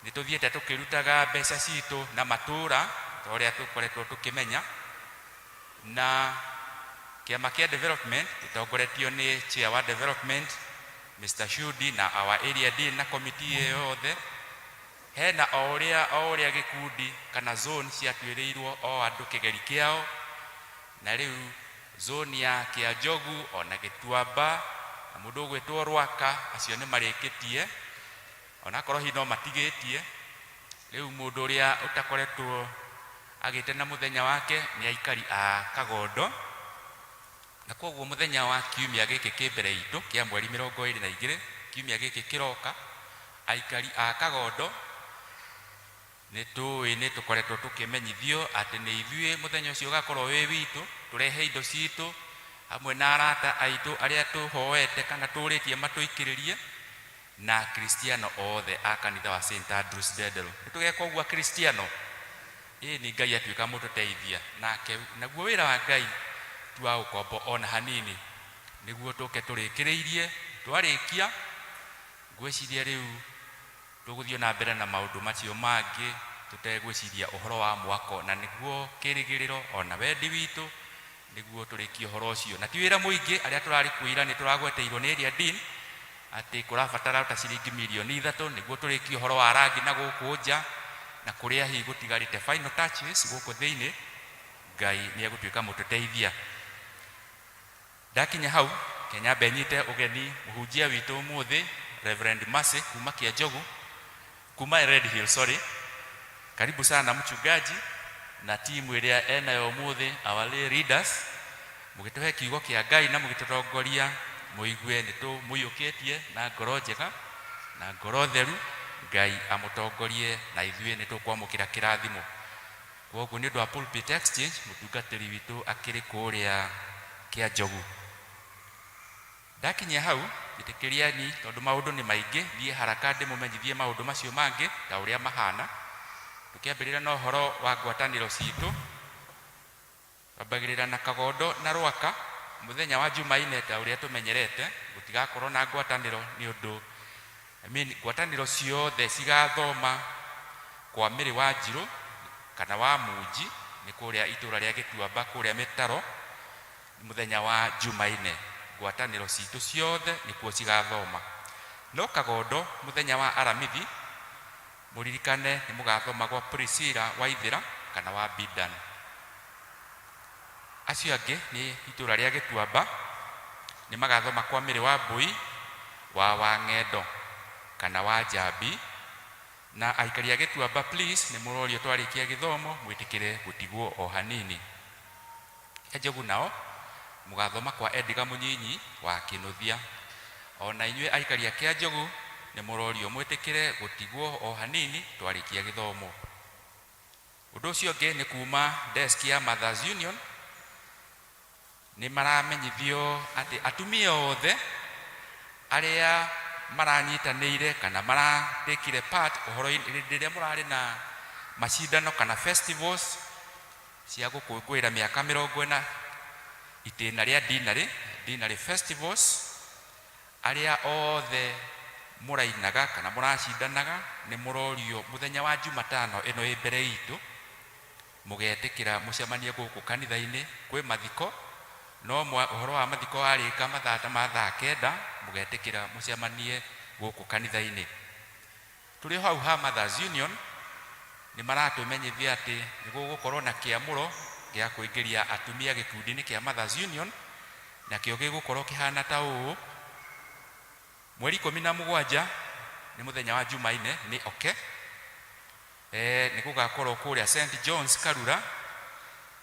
nĩ tũthiĩte tũkĩrutaga mbeca citũ na matũra ta ũrĩa tũkoretwo tũkĩmenya, na kĩama kĩa development gĩtongoretio nĩ chair wa development Mr. Shudi na our area dean na committee ĩyo yothe. Hena o ũrĩa gĩkundi kana zone ciatuĩrĩirwo o andũ kĩgeri kĩao, na rĩu zone ya Kĩanjogu ona Gĩtuamba na mũndũ ũgwĩtwo Rwaka, acio nĩ marĩkĩtie, onakorwo hihi no matigĩtie. Rĩu mũndũ ũrĩa ũtakoretwo agĩte na mũthenya wake nĩ aikari a Kagondo, na kwoguo mũthenya wa kiumia gĩkĩ kĩ mbere itũ kĩa mweri 22, kiumia gĩkĩ kĩroka, aikari a Kagondo nĩ tũĩ nĩ tũkoretwo tũkĩmenyithio atĩ nĩ ithuĩ mũthenya ũcio ũgakorwo wĩ witũ, tũrehe indo citũ hamwe na arata aitũ arĩa tũhoete kana tũrĩtie matũikĩrĩrie, na akristiano othe a kanitha wa St Andrews Ndenderũ. Nĩ tũgeka ũguo akristiano? Ĩĩ, nĩ Ngai atuĩka mũtũteithia nake, naguo wĩra wa Ngai ti wa ũkombo ona hanini, nĩguo tũke tũrĩkĩrĩirie. Twarĩkia Ngwĩciria rĩu tũgũthiĩ na mbere na maũndũ macio mangĩ tũtegwĩciria ũhoro wa mwako, na nĩguo kĩrĩgĩrĩro ona wendi witũ nĩguo tũrĩkie ũhoro ũcio. Na ti wĩra mũingĩ, arĩa tũrarĩ kuo ira nĩ tũragweteirwo nĩ area dean atĩ kũrabatara ta ciringi mirioni 3 nĩguo tũrĩkie ũhoro wa rangi na gũkũ nja na kũrĩa hihi gũtigarĩte final touches gũkũ thĩinĩ. Ngai nĩ egũtuĩka mũtũteithia. Ndakinya hau, reke nyambe nyite ũgeni mũhunjia witũ ũmũthĩ, Reverend Mercy kuma Kĩanjogu, kuma Red Hill, sorry. Karibu sana mchungaji na timu ĩrĩa enayo ũmũthĩ, our lay leaders, mũgĩtũhe kiugo kĩa Ngai na mũgĩtũtongoria, mũigue nĩ tũmũiyũkĩtie na ngoro njega na ngoro theru. Ngai amũtongorie na ithuĩ nĩ tũkwamũkĩra kĩrathimo. Kwoguo nĩ ũndũ wa Pulpit Exchange, mũtungatĩri witũ akĩrĩ kũrĩa Kĩanjogu. Ndakinyia hau, njĩtĩkĩriani tondũ maũndũ nĩ maingĩ, thiĩ haraka ndĩmũmenyithie maũndũ macio mangĩ ta ũrĩa mahana. Tũkĩambĩrĩria na ũhoro wa ngwatanĩro citũ, twambagĩrĩra na Kagondo na Rwaka, mũthenya wa Jumaine ta ũrĩa tũmenyerete, gũtigakorwo na ngwatanĩro nĩ ũndũ, I mean, ngwatanĩro ciothe cigathoma kwa Mĩrĩ wa Njirũ kana wa Munji, nĩ kũrĩa itũra rĩa Gĩtuamba kũrĩa Mĩtaro, mũthenya wa Jumaine. Ngwatanĩro citũ ciothe nĩkuo cigathoma. No Kagondo mũthenya wa Aramithi, mũririkane nĩ mũgathoma gwa Priscilla Waithĩra kana wa Bidan. Acio angĩ nĩ itũra rĩa Gĩtuamba, nĩ magathoma kwa Mĩrĩ wa Mbũi wa Wang'endo kana wa Njambi. Na aikari a Gĩtuamba, please, nĩ mũrorio twarĩkia gĩthomo mwĩtĩkĩre gũtigwo o hanini. Kĩanjogu nao mũgathoma kwa Edgar Mũnyinyi wa Kĩnũthia. O na inyuĩ aikari a Kĩanjogu nĩ mũrorio mwĩtĩkĩre gũtigwo o hanini twarĩkia gĩthomo. Ũndũ ũcio ũngĩ nĩ kuma desk ya Mothers Union, nĩ maramenyithio atĩ atumia othe arĩa maranyitanĩire kana maratekire part ũhoro-inĩ hĩndĩ ĩrĩa mũrarĩ na macindano kana festivals cia gũkũngũĩra mĩaka 40 itĩna rĩa Dinarĩ, Dinarĩ festivals, arĩa othe mũrainaga kana mũracindanaga nĩ mũrorio mũthenya wa Jumatano ĩno ĩ mbere itũ mũgetĩkĩra mũcemanie gũkũ kanitha-inĩ. Kwĩ mathiko, no ũhoro wa mathiko warĩka mathaa ta ma thaa 9, mũgetĩkĩra mũcemanie gũkũ kanitha-inĩ. Tũrĩ hau ha Mothers Union, nĩ maratũmenyithia atĩ nĩ gũgũkorwo na kĩamũro gĩa kũingĩria atumia gĩkundi-inĩ kĩa Mothers Union, nakĩo gĩgũkorwo kĩhana ta ũũ. Mweri 17 nĩ mũthenya wa Jumaine, nĩ oke nĩ gũgakorwo kũrĩa St John's Karura.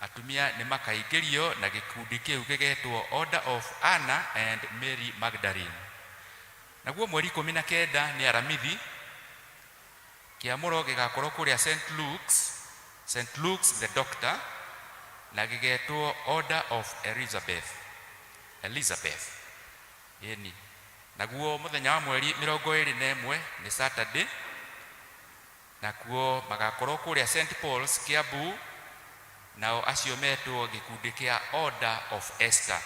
Atumia nĩ makaingĩrio na gĩkundi kĩu gĩgetwo Order of Anna and Mary Magdalene. Naguo mweri 19 nĩ Aramithi, kĩamũro gĩgakorwo kũrĩa St Luke's, St Luke's the Doctor, na gĩgetwo Order of Elizabeth, Elizabeth, ĩni. Naguo mũthenya wa mweri 21 nĩ Saturday, nakuo magakorwo kũrĩa St Paul's Kiambu, nao acio metwo gĩkundi kĩa Order of Esther.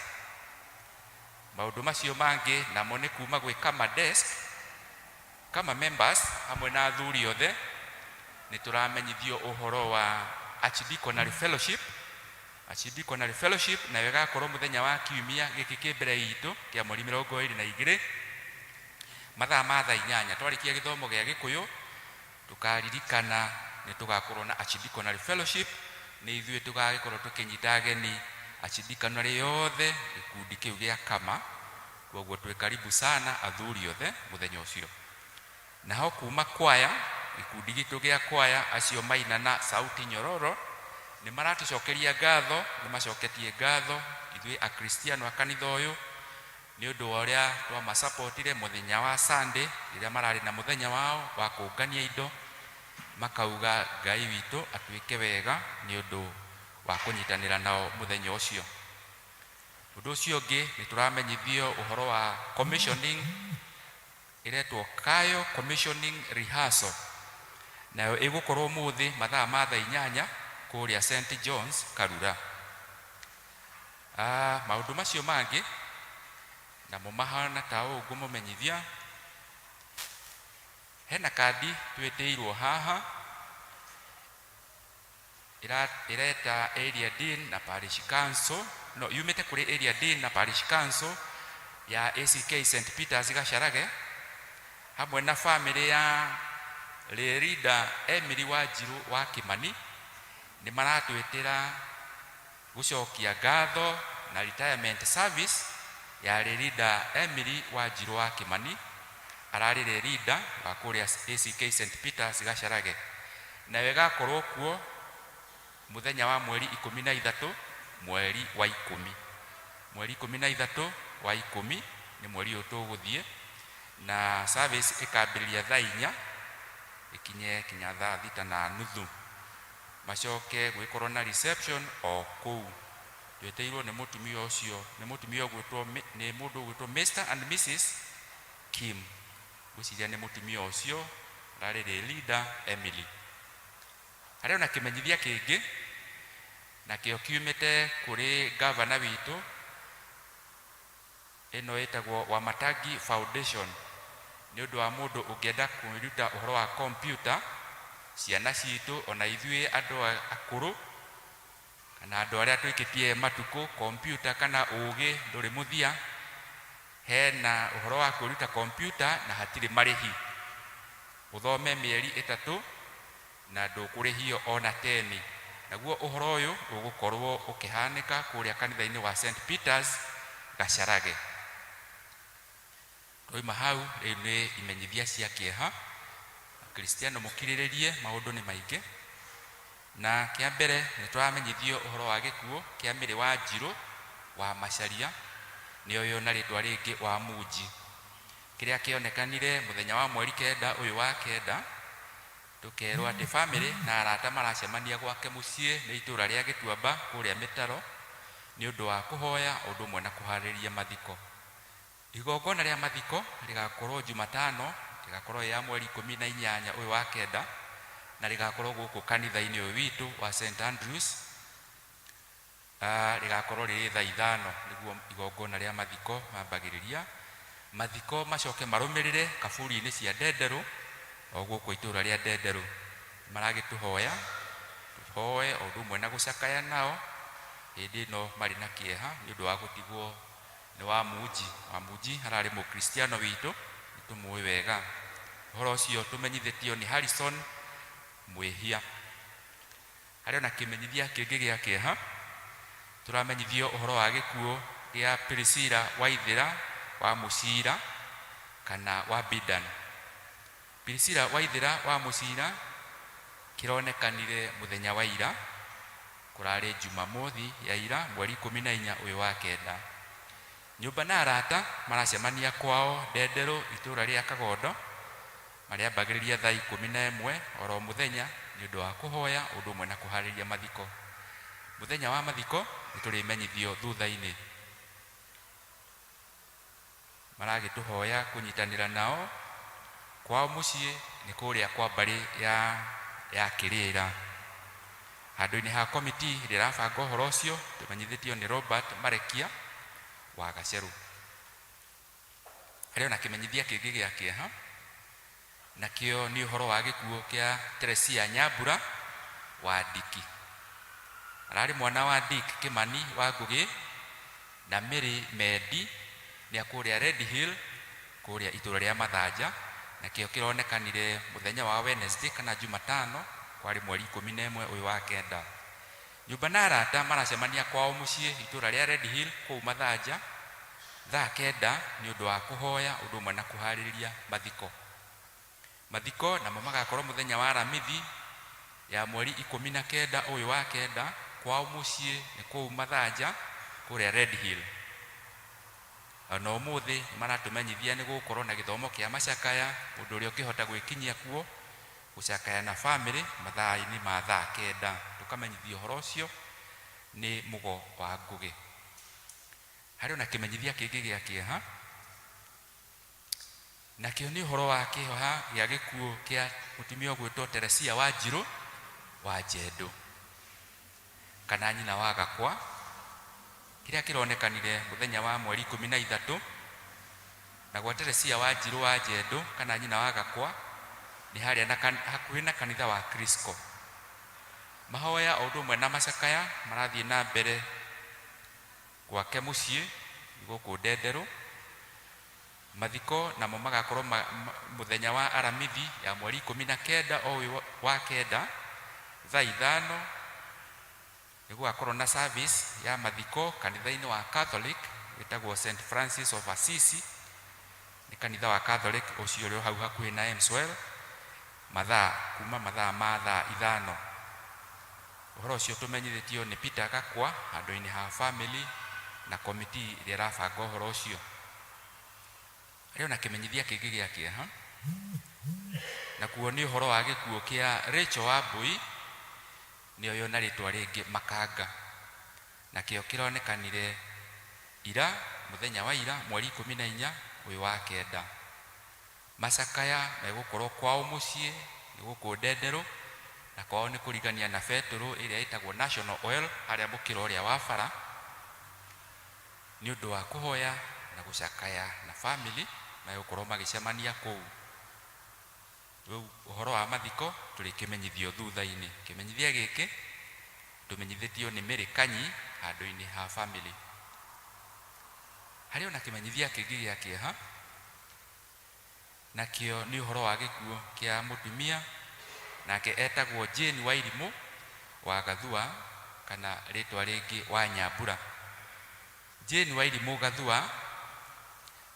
Maũndũ macio mangĩ namo nĩ kuma gwĩ Kama desk, Kama members hamwe na athuri othe nĩ tũramenyithio ũhoro wa Archdeaconry Fellowship. Archdeaconry Fellowship nayo ĩgakorwo mũthenya wa kiumia gĩkĩ kĩ mbere itũ kĩa mweri 22 mathaa ma thaa 8. Twarĩkia gĩthomo gĩa Gĩkũyũ, tũkaririkana nĩ tũgakorwo na Archdeaconry Fellowship. Nĩ ithuĩ tũgagĩkorwo tũkĩnyita ageni Archdeaconry yothe, gĩkundi kĩu gĩa Kama. Koguo twĩ karibu sana athuri othe mũthenya ũcio. Naho kuma kwaya, gĩkundi gitũ gĩa kwaya, acio maina na sauti nyororo, nĩ maratũcokeria ngatho, nĩ macoketie ngatho ithuĩ Akristiano a kanitha ũyũ nĩ ũndũ wa ũrĩa twamasapotire mũthenya wa Sunday rĩrĩa mararĩ na mũthenya wao wa kũngania indo. Makauga Ngai witũ atuĩke wega nĩ ũndũ wa kũnyitanĩra nao mũthenya ũcio. Ũndũ ũcio ũngĩ nĩ tũramenyithio ũhoro wa commissioning ĩretwo Kayo Commissioning Rehearsal, nayo ĩgũkorwo ũmũthĩ mathaa ma thaa 8 kũrĩa St John's Karura. Maũndũ macio mangĩ namo mahana ta ũũ ngũmũmenyithia. Hena kandi twĩtĩirwo haha ĩreta area dean na parish council, no yumĩte kũrĩ area dean na parish council ya ACK St Peters Gacharage hamwe na family ya Lerida Emily Wanjiru wa Kimani nĩ maratwĩtĩra gũcokia ngatho na retirement service ya Lerida Emily Wanjiru wa Kimani ararĩ Lerida wa kũrĩa ACK St Peters Gacharage nayo ĩgakorwo kuo mũthenya wa mweri 13 mweri wa 10. Mweri 13 wa 10 nĩ mweri ũyũ tũgũthiĩ, na service ĩkambĩrĩria thaa 4 ĩkinye kinya thaa 6:30, macoke gwĩkorwo na reception o kũu. Twĩtĩirwo nĩ mũtumia ũcio, nĩ mũtumia ũgwĩtwo, nĩ mũndũ ũgwĩtwo Mr and Mrs Kim, ngwĩciria nĩ mũtumia ũcio ararĩ leader Emily. Harĩ ona kĩmenyithia kĩngĩ nakĩo kiumĩte kũrĩ gavana witũ, ĩno ĩtagwo Wamatangi Foundation, nĩ ũndũ wa mũndũ ũngĩenda kwĩruta ũhoro wa kompyuta, ciana citũ ona ithuĩ andũ akũrũ kana andũ arĩa twĩkĩtie matukũ, kompyuta kana ũgĩ ndũrĩ mũthia. Hena ũhoro wa kwĩruta kompyuta na hatirĩ marĩhi, ũthome mĩeri 3 na ndũkũrĩhio ona teni. Naguo ũhoro ũyũ ũgũkorwo ũkĩhanĩka kũrĩa kanitha-inĩ wa St Peters Gacharage. Twauma hau rĩu nĩ imenyithia cia kĩeha. Akristiano mũkirĩrĩrie, maũndũ nĩ maingĩ. Na kĩa mbere nĩ tũramenyithio ũhoro wa gĩkuũ kĩa Mĩrĩ wa Njirũ wa Macharia, nĩoywo na rĩtwa rĩngĩ wa Munji, kĩrĩa kĩonekanire mũthenya wa mweri 9 ũyũ wa 9. Tũkerwo atĩ famĩlĩ na arata maracemania gwake mũciĩ nĩ itũra rĩa Gĩtuamba kũrĩa Mĩtaro nĩ ũndũ wa kũhoya ũndũ ũmwe na kũharĩrĩria mathiko. Igongona rĩa mathiko rĩgakorwo Jumatano, rĩgakorwo ya mweri 18 ũyũ wa 9, na rĩgakorwo gũkũ kanitha-inĩ ũyũ witũ wa St Andrews. Rĩgakorwo rĩrĩ thaa 5 nĩguo igongona rĩa mathiko mambagĩrĩria. Mathiko macoke marũmĩrĩre kaburi-inĩ cia Ndenderũ o gũkũ itũra rĩa Ndenderũ. Maragĩtũhoya tũhoe o ũndũ ũmwe na gũcakaya nao hĩndĩ ĩno marĩ na kĩeha nĩ ũndũ wa gũtigwo nĩ wa Munji. Wa Munji ararĩ mũkristiano witũ, nĩtũmũĩ wega. Ũhoro ũcio tũmenyithĩtio nĩ Harrison Mwĩhia. Harĩ ona kĩmenyithia kĩngĩ gĩa kĩeha, tũramenyithio ũhoro wa gĩkuũ gĩa Priscilla Waithĩra wa Mũcira kana wa Bidan. Priscilla Waithĩra wa Mũcira kĩronekanire mũthenya wa ira, kũrarĩ Jumamothi ya ira mweri 14 ũyũ wa 9. Nyũmba na arata maracemania kwao Ndenderũ itũra rĩa Kagondo, marĩambagĩrĩria thaa 11 oro mũthenya nĩ ũndũ wa kũhoya ũndũ ũmwe na kũharĩrĩria mathiko. Mũthenya wa mathiko nĩ tũrĩmenyithio thutha-inĩ. Maragĩtũhoya kũnyitanĩra nao kwao mũciĩ nĩ kũrĩa kwa mbarĩ ya Kĩrĩra. Handũ-inĩ ha komiti ĩrĩa ĩrabanga ũhoro ũcio tũmenyithĩtio nĩ Robert Marekia wa Gacerũ. Harĩ ona kĩmenyithia kĩngĩ gĩa kĩeha, nakĩo nĩ ũhoro wa gĩkuũ kĩa Teresia Nyambura wa Ndiki. Ararĩ mwana wa Dick Kimani wa Ngũgĩ na Mary Mendi, nĩ a kũrĩa Red Hill kũrĩa itũra rĩa Mathanja, nakĩo kĩronekanire mũthenya wa Wednesday kana Jumatano, kwarĩ mweri 11 ũyũ wa 9. Nyũmba na arata maracemania kwao mũciĩ itũra rĩa Red Hill kũu Mathanja thaa 9 nĩ ũndũ wa kũhoya ũndũ ũmwe na kũharĩrĩria mathiko. Mathiko namo magakorwo mũthenya wa Aramithi ya mweri 19 ũyũ wa 9 kwao mũciĩ nĩ kũu Mathanja kũrĩa Red Hill. Ona ũmũthĩ nĩ maratũmenyithia nĩ gũgũkorwo na gĩthomo kĩa macakaya, mũndũ ũrĩa ũngĩhota gwĩkinyia kuo gũcakaya na famĩlĩ mathaa-inĩ ma thaa 9. Tũkamenyithio ũhoro ũcio nĩ Mũgo wa Ngũgĩ. Harĩ ona kĩmenyithia kĩngĩ gĩa kĩeha, nakĩo nĩ ũhoro wa kĩeha gĩa gĩkuũ kĩa mũtumia ũgwĩtwo Teresia Wanjirũ wa Njendũ kana nyina wa Gakwa, kĩrĩa kĩronekanire mũthenya wa mweri 13. Na gwa Teresia Wanjirũ wa Njendũ kana nyina wa Gakwa Nĩ harĩa na kan, hakuhĩ na kanitha wa Crisco. Mahoya o ũndũ ũmwe na macakaya marathiĩ na mbere gwake mũciĩ gũkũ Ndenderũ. Mathiko namo magakorwo ma, ma, mũthenya wa Aramithi ya mweri 19 o ũyũ wa kenda thaa 5. Nĩ gũgakorwo na service ya mathiko kanitha-inĩ wa Catholic wĩtagwo St Francis of Assisi. Nĩ kanitha wa Catholic ũcio ũrĩ o hau hakuhĩ na Emswell, mathaa kuma mathaa ma thaa 5. Ũhoro ũcio tũmenyithĩtio nĩ Peter Gakwa handũ-inĩ ha family na committee ĩrĩa ĩrabanga ũhoro ũcio. Harĩ o na kĩmenyithia kĩngĩ gĩa kĩeha, nakuo nĩ ũhoro wa gĩkuũ kĩa Rachel Wambui, nĩoywo na rĩtwa rĩngĩ Makanga, nakĩo kĩronekanire ira, mũthenya wa ira, mweri 14 ũyũ wa kenda. Macakaya megũkorwo kwao mũciĩ nĩ gũkũ Ndenderũ, na kwao nĩ kũrigania na betũrũ ĩrĩa ĩtagwo National Oil harĩa mũkĩra ũrĩa wa bara, nĩ ũndũ wa kũhoya na gũcakaya na family megũkorwo magĩcemania kũu. Rĩu ũhoro wa mathiko tũrĩkĩmenyithio thutha-inĩ. Kĩmenyithia gĩkĩ tũmenyithĩtio nĩ Mary Kanyi handũ-inĩ ha family. Harĩ ona kĩmenyithia kĩngĩ gĩa kĩeha, nakĩo nĩ ũhoro wa gĩkuũ kĩa mũtumia, nake etagwo Jane Wairimũ wa Gathua kana rĩtwa rĩngĩ wa Nyambura. Jane Wairimũ Gathua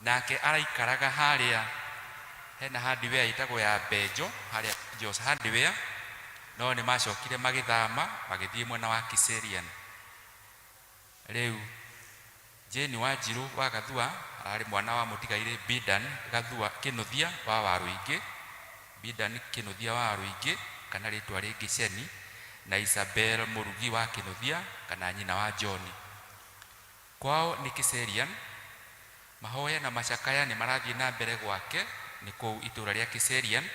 nake araikaraga harĩa hena hardware ĩtagwo ya Benjo, harĩa Benjo's Hardware, no nĩ macokire magĩthama magĩthiĩ mwena wa Kiserian. Rĩu Jane Wanjirũ wa Gathua ararĩ mwana wa mũtigairĩ Bidan Gathua Kĩnũthia wa Warũingĩ, Bidan Kĩnũthia wa Warũingĩ kana rĩtwa rĩngĩ Ceni, na Isabel Mũrugi wa Kĩnũthia kana nyina wa John. Kwao nĩ Kiserian. Mahoya na macakaya nĩ marathiĩ na mbere gwake nĩ kũu itũra rĩa Kiserian,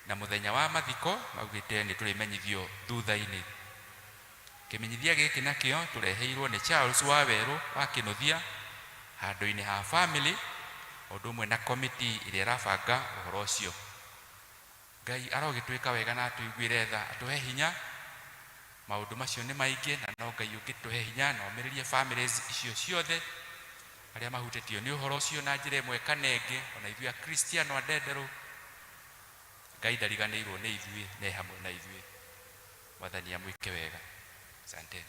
na mũthenya wa mathiko maugĩte nĩ tũrĩmenyithio thutha-inĩ. Kĩmenyithia gĩkĩ nakĩo tũreheirwo nĩ Charles Wawerũ wa Kĩnũthia handũ-inĩ ha family o ũndũ ũmwe na committee ĩrĩa ĩrabanga ũhoro ũcio. Ngai arogĩtwĩka wega na atũiguĩre tha, atũhe hinya. Maũndũ macio nĩ maingĩ na no Ngai ũngĩtũhe hinya na omĩrĩrie families icio ciothe arĩa mahutĩtio nĩ ũhoro ũcio na njĩra ĩmwe kana ĩngĩ, ona ithuĩ Akristiano a Ndenderũ, Ngai ndariganĩirwo nĩ ithuĩ na e hamwe na ithuĩ. Mwathani amwĩke wega. Asanteni.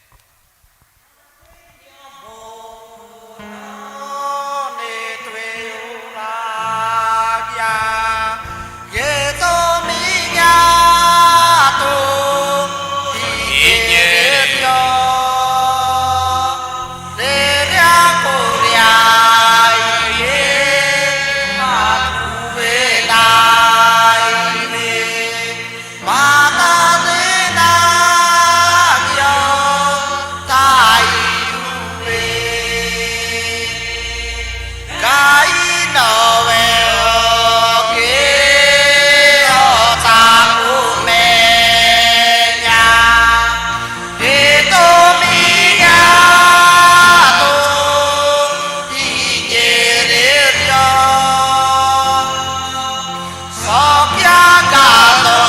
Cokia ngatho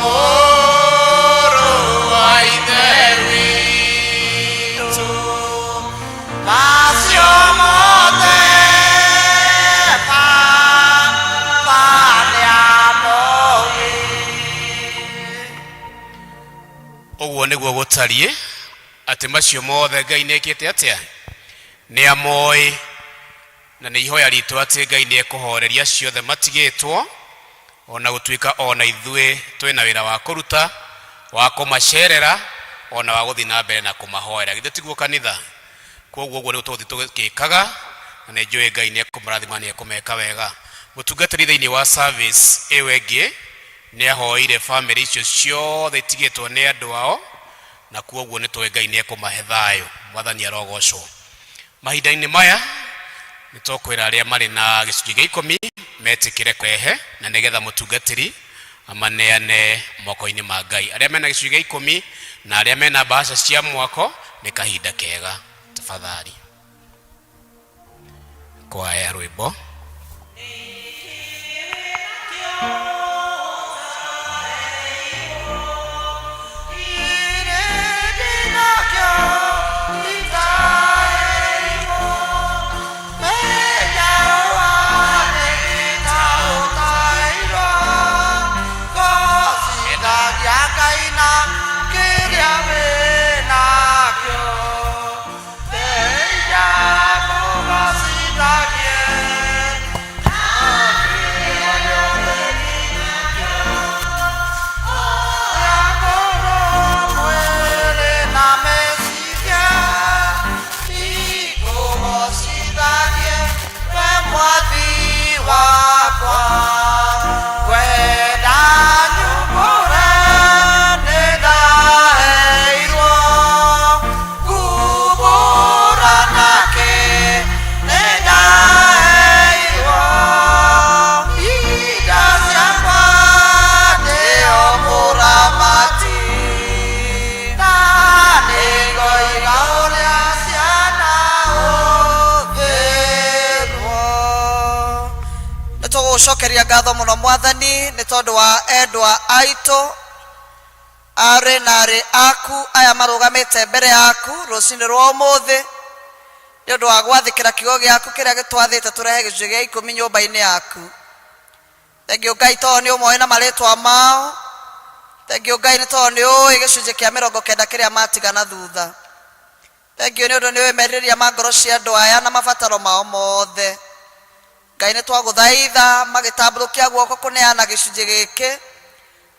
mũrũ wa Ithe witũ, macio mothe Baba nĩamoĩ. Ũguo nĩguo gũtariĩ atĩ macio mothe Ngai nĩekĩte atĩa? Nĩ amoĩ. Na nĩ ihoya ritũ atĩ Ngai nĩ ekũhoreria acio othe matigĩtwo, o na gũtuĩka o na ithuĩ twĩ na wĩra wa kũruta, wa kũmacerera, o na wa gũthiĩ na mbere na kũmahoera. Githĩ tiguo kanitha? Kwoguo ũguo nĩguo tũgũthiĩ tũgĩkaga, na nĩ njũĩ Ngai nĩ ekũmarathima na nĩ ekũmeka wega. Mũtungatĩri thĩinĩ wa service ĩyo ĩngĩ nĩ ahoeire famĩlĩ icio ciothe itigĩtwo nĩ andũ ao, na kwoguo nĩ tũĩ Ngai nĩ ekũmahe thayũ. Mwathani arogocwo. Mahinda-inĩ maya nĩ tũkwĩra arĩa marĩ na gĩcunjĩ gĩa ikũmi metĩkĩre kũrehe na nĩgetha mũtungatĩri amaneane moko-inĩ ma Ngai. Arĩa mena gĩcunjĩ gĩa ikũmi na arĩa mena mbahaca cia mwako nĩ kahinda kega. Tafadhali kwaya rwĩmbo. Twagũcokeria ngatho mũno Mwathani nĩ tondũ wa endwa aitũ arĩ na arĩ aku aya marũgamĩte mbere yaku rũcinĩ rwa ũmũthĩ nĩ ũndũ wa gwathĩkĩra kiugo gĩaku kĩrĩa gĩtwathĩte tũrehe gĩcunjĩ gĩa ikũmi nyũmba-inĩ yaku. Thengiũ Ngai tondũ nĩ ũmoĩ na marĩtwa mao. Thengiũ Ngai nĩ tondũ nĩ ũĩ gĩcunjĩ kĩa 90 kĩrĩa matiga na thutha. Thengiũ nĩ ũndũ nĩ ũĩ merirĩria ma ngoro cia andũ aya na mabataro mao mothe. Ngai nĩ twagũthaitha magĩtambũrũkia guoko kũneana gĩcunjĩ gĩkĩ,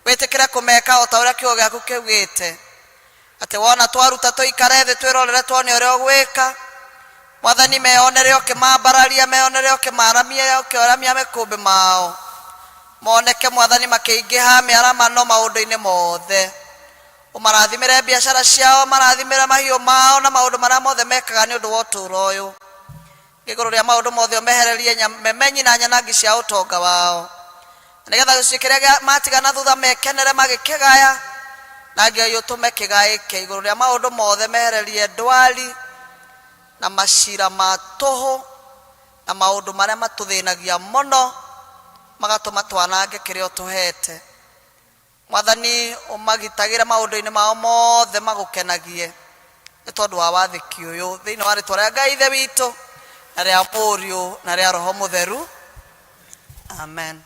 wĩtĩkĩre kũmeka o ta ũrĩa kiugo gĩaku kĩugĩte. Atĩ wona twaruta tũikare thĩ twĩrorere tuone ũrĩa ũgwĩka. Mwathani meyonere ũkĩmambararia, meyonere ũkĩmaramia, ũkĩoramia mĩkũmbĩ mao. Moneke Mwathani makĩingĩha mĩaramano maũndũ-inĩ mothe. Ũmarathimĩre biacara ciao, marathimĩre mahiũ mao na maũndũ marĩa mothe mekaga nĩ ũndũ wa ũtũũro ũyũ. Igũrũ rĩa maũndũ mothe ũmehererie memenyi na nyanangi cia ũtonga wao. Na nĩgetha gĩcunjĩ kĩrĩa gĩa matiga na thutha mekenere magĩkĩgaya, na Ngai ũtũme kĩgaĩke. Igũrũ rĩa maũndũ mothe mehererie ndwari na macira ma tũhũ na maũndũ marĩa matũthĩnagia mũno magatũma twanange kĩrĩa ũtũhete. Mwathani ũmagitagĩre maũndũ-inĩ mao mothe magũkenagie nĩ tondũ wa wathĩki ũyũ thĩinĩ wa rĩtwa rĩa Ngai Ithe witũ na rĩa Mũriũ na rĩa Roho Mũtheru. Amen.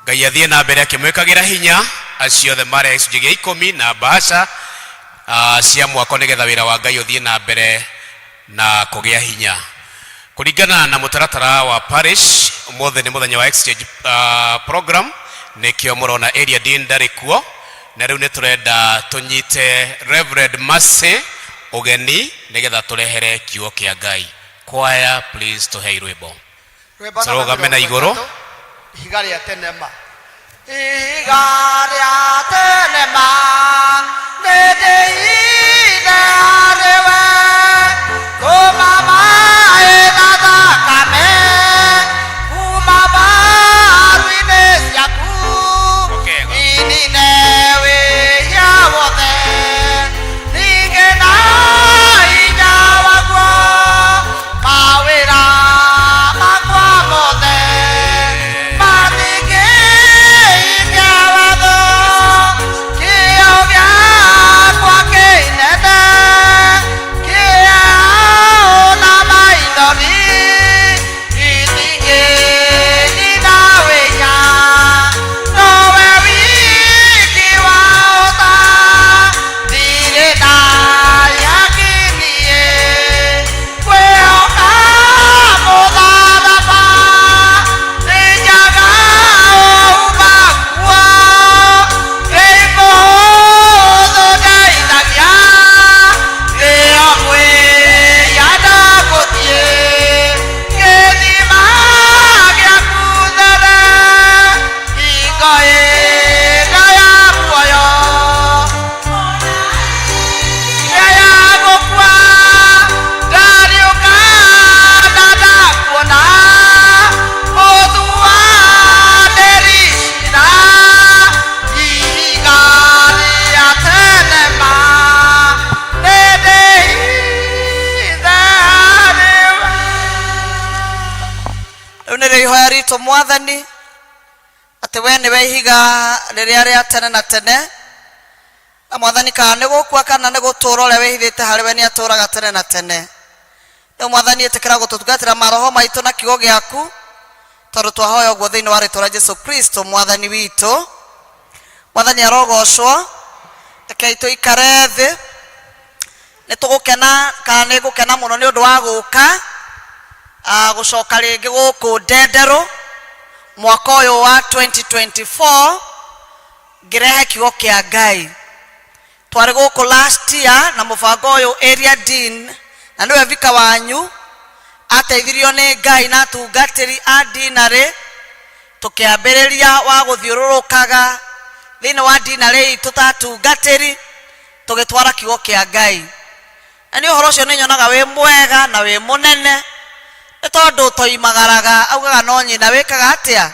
Ngai athiĩ na mbere akĩmwĩkagĩra hinya acio othe marĩ a gĩcunjĩ gĩa ikũmi na mbaca ah, cia mwako nĩgetha wĩra wa Ngai ũthiĩ na mbere na kũgĩa hinya kũringana na mũtaratara wa parish ũmũthĩ nĩ mũthenya wa exchange uh, program nĩkĩo mũrona area dean ndarĩ kuo na rĩu nĩ tũrenda tũnyite Reverend Mercy ũgeni nĩgetha tũrehere kiugo kĩa Ngai choir please tũhei rwĩmbo Rwĩmbo namba Tũrũgame na mĩrongo igũrũ. ĩtatũ, ihiga rĩa tene ma Ihiga rĩa tene ma nĩ ndĩhithe harĩ we kuma maĩ na thakame kuma mbaru-inĩ ciaku inine wĩhia wothe ningĩ na hinya waguo mawĩra makwa mothe matingĩhingia watho kĩo gĩakwa kĩnene kĩao na maithori itingĩnina wĩnya nowe wiki wahota ndirĩ na yakiniĩ kwĩhoka mũtharaba nĩnjaga ũmaguo ndĩ mũhũthũ ndeithagia nĩo mwĩya ndagũthiĩ gĩthima gĩaku there hingo ĩno ya muoyo ĩrĩa ya gũkua ndariũka na ndakuona mũtuanĩri cira ihiga rĩa tene ma nĩ ndĩhithe harĩ we rĩu nĩrĩo ihoya ritũ mwathani atĩ we nĩwe ihiga rĩrĩa rĩa tene na tene na mwathani kana nĩ gũkua kana nĩ gũtũũra ũrĩa wĩhithĩte harĩ we nĩ atũũraga tene na tene rĩu mwathani ĩtĩkĩra gũtũtungatĩra maroho maitũ na kiugo gĩaku tondũ twahoya ũguo thĩinĩ wa rĩtwa rĩa Jesu Kristo mwathani witũ mwathani arogocwo rekei tũikare thĩ. Nĩ tũgũkena kana nĩ ngũkena mũno nĩ ũndũ wa gũka gũcoka rĩngĩ gũkũ Ndenderũ mwaka ũyũ wa 2024 ngĩrehe kiugo kĩa Ngai. Twarĩ gũkũ last year na mũbango ũyũ area dean na nĩwe vika wanyu ateithirio nĩ Ngai na atungatĩri a dinarĩ tũkĩambĩrĩria wa gũthiũrũrũkaga thĩinĩ wa dinarĩ itũ ta atungatĩri tũgĩtwara kiugo kĩa Ngai. Na nĩ ũhoro ũcio nĩ nyonaga wĩ mwega na wĩ mũnene nĩ tondũ toimagaraga augaga no nyina wĩkaga atĩa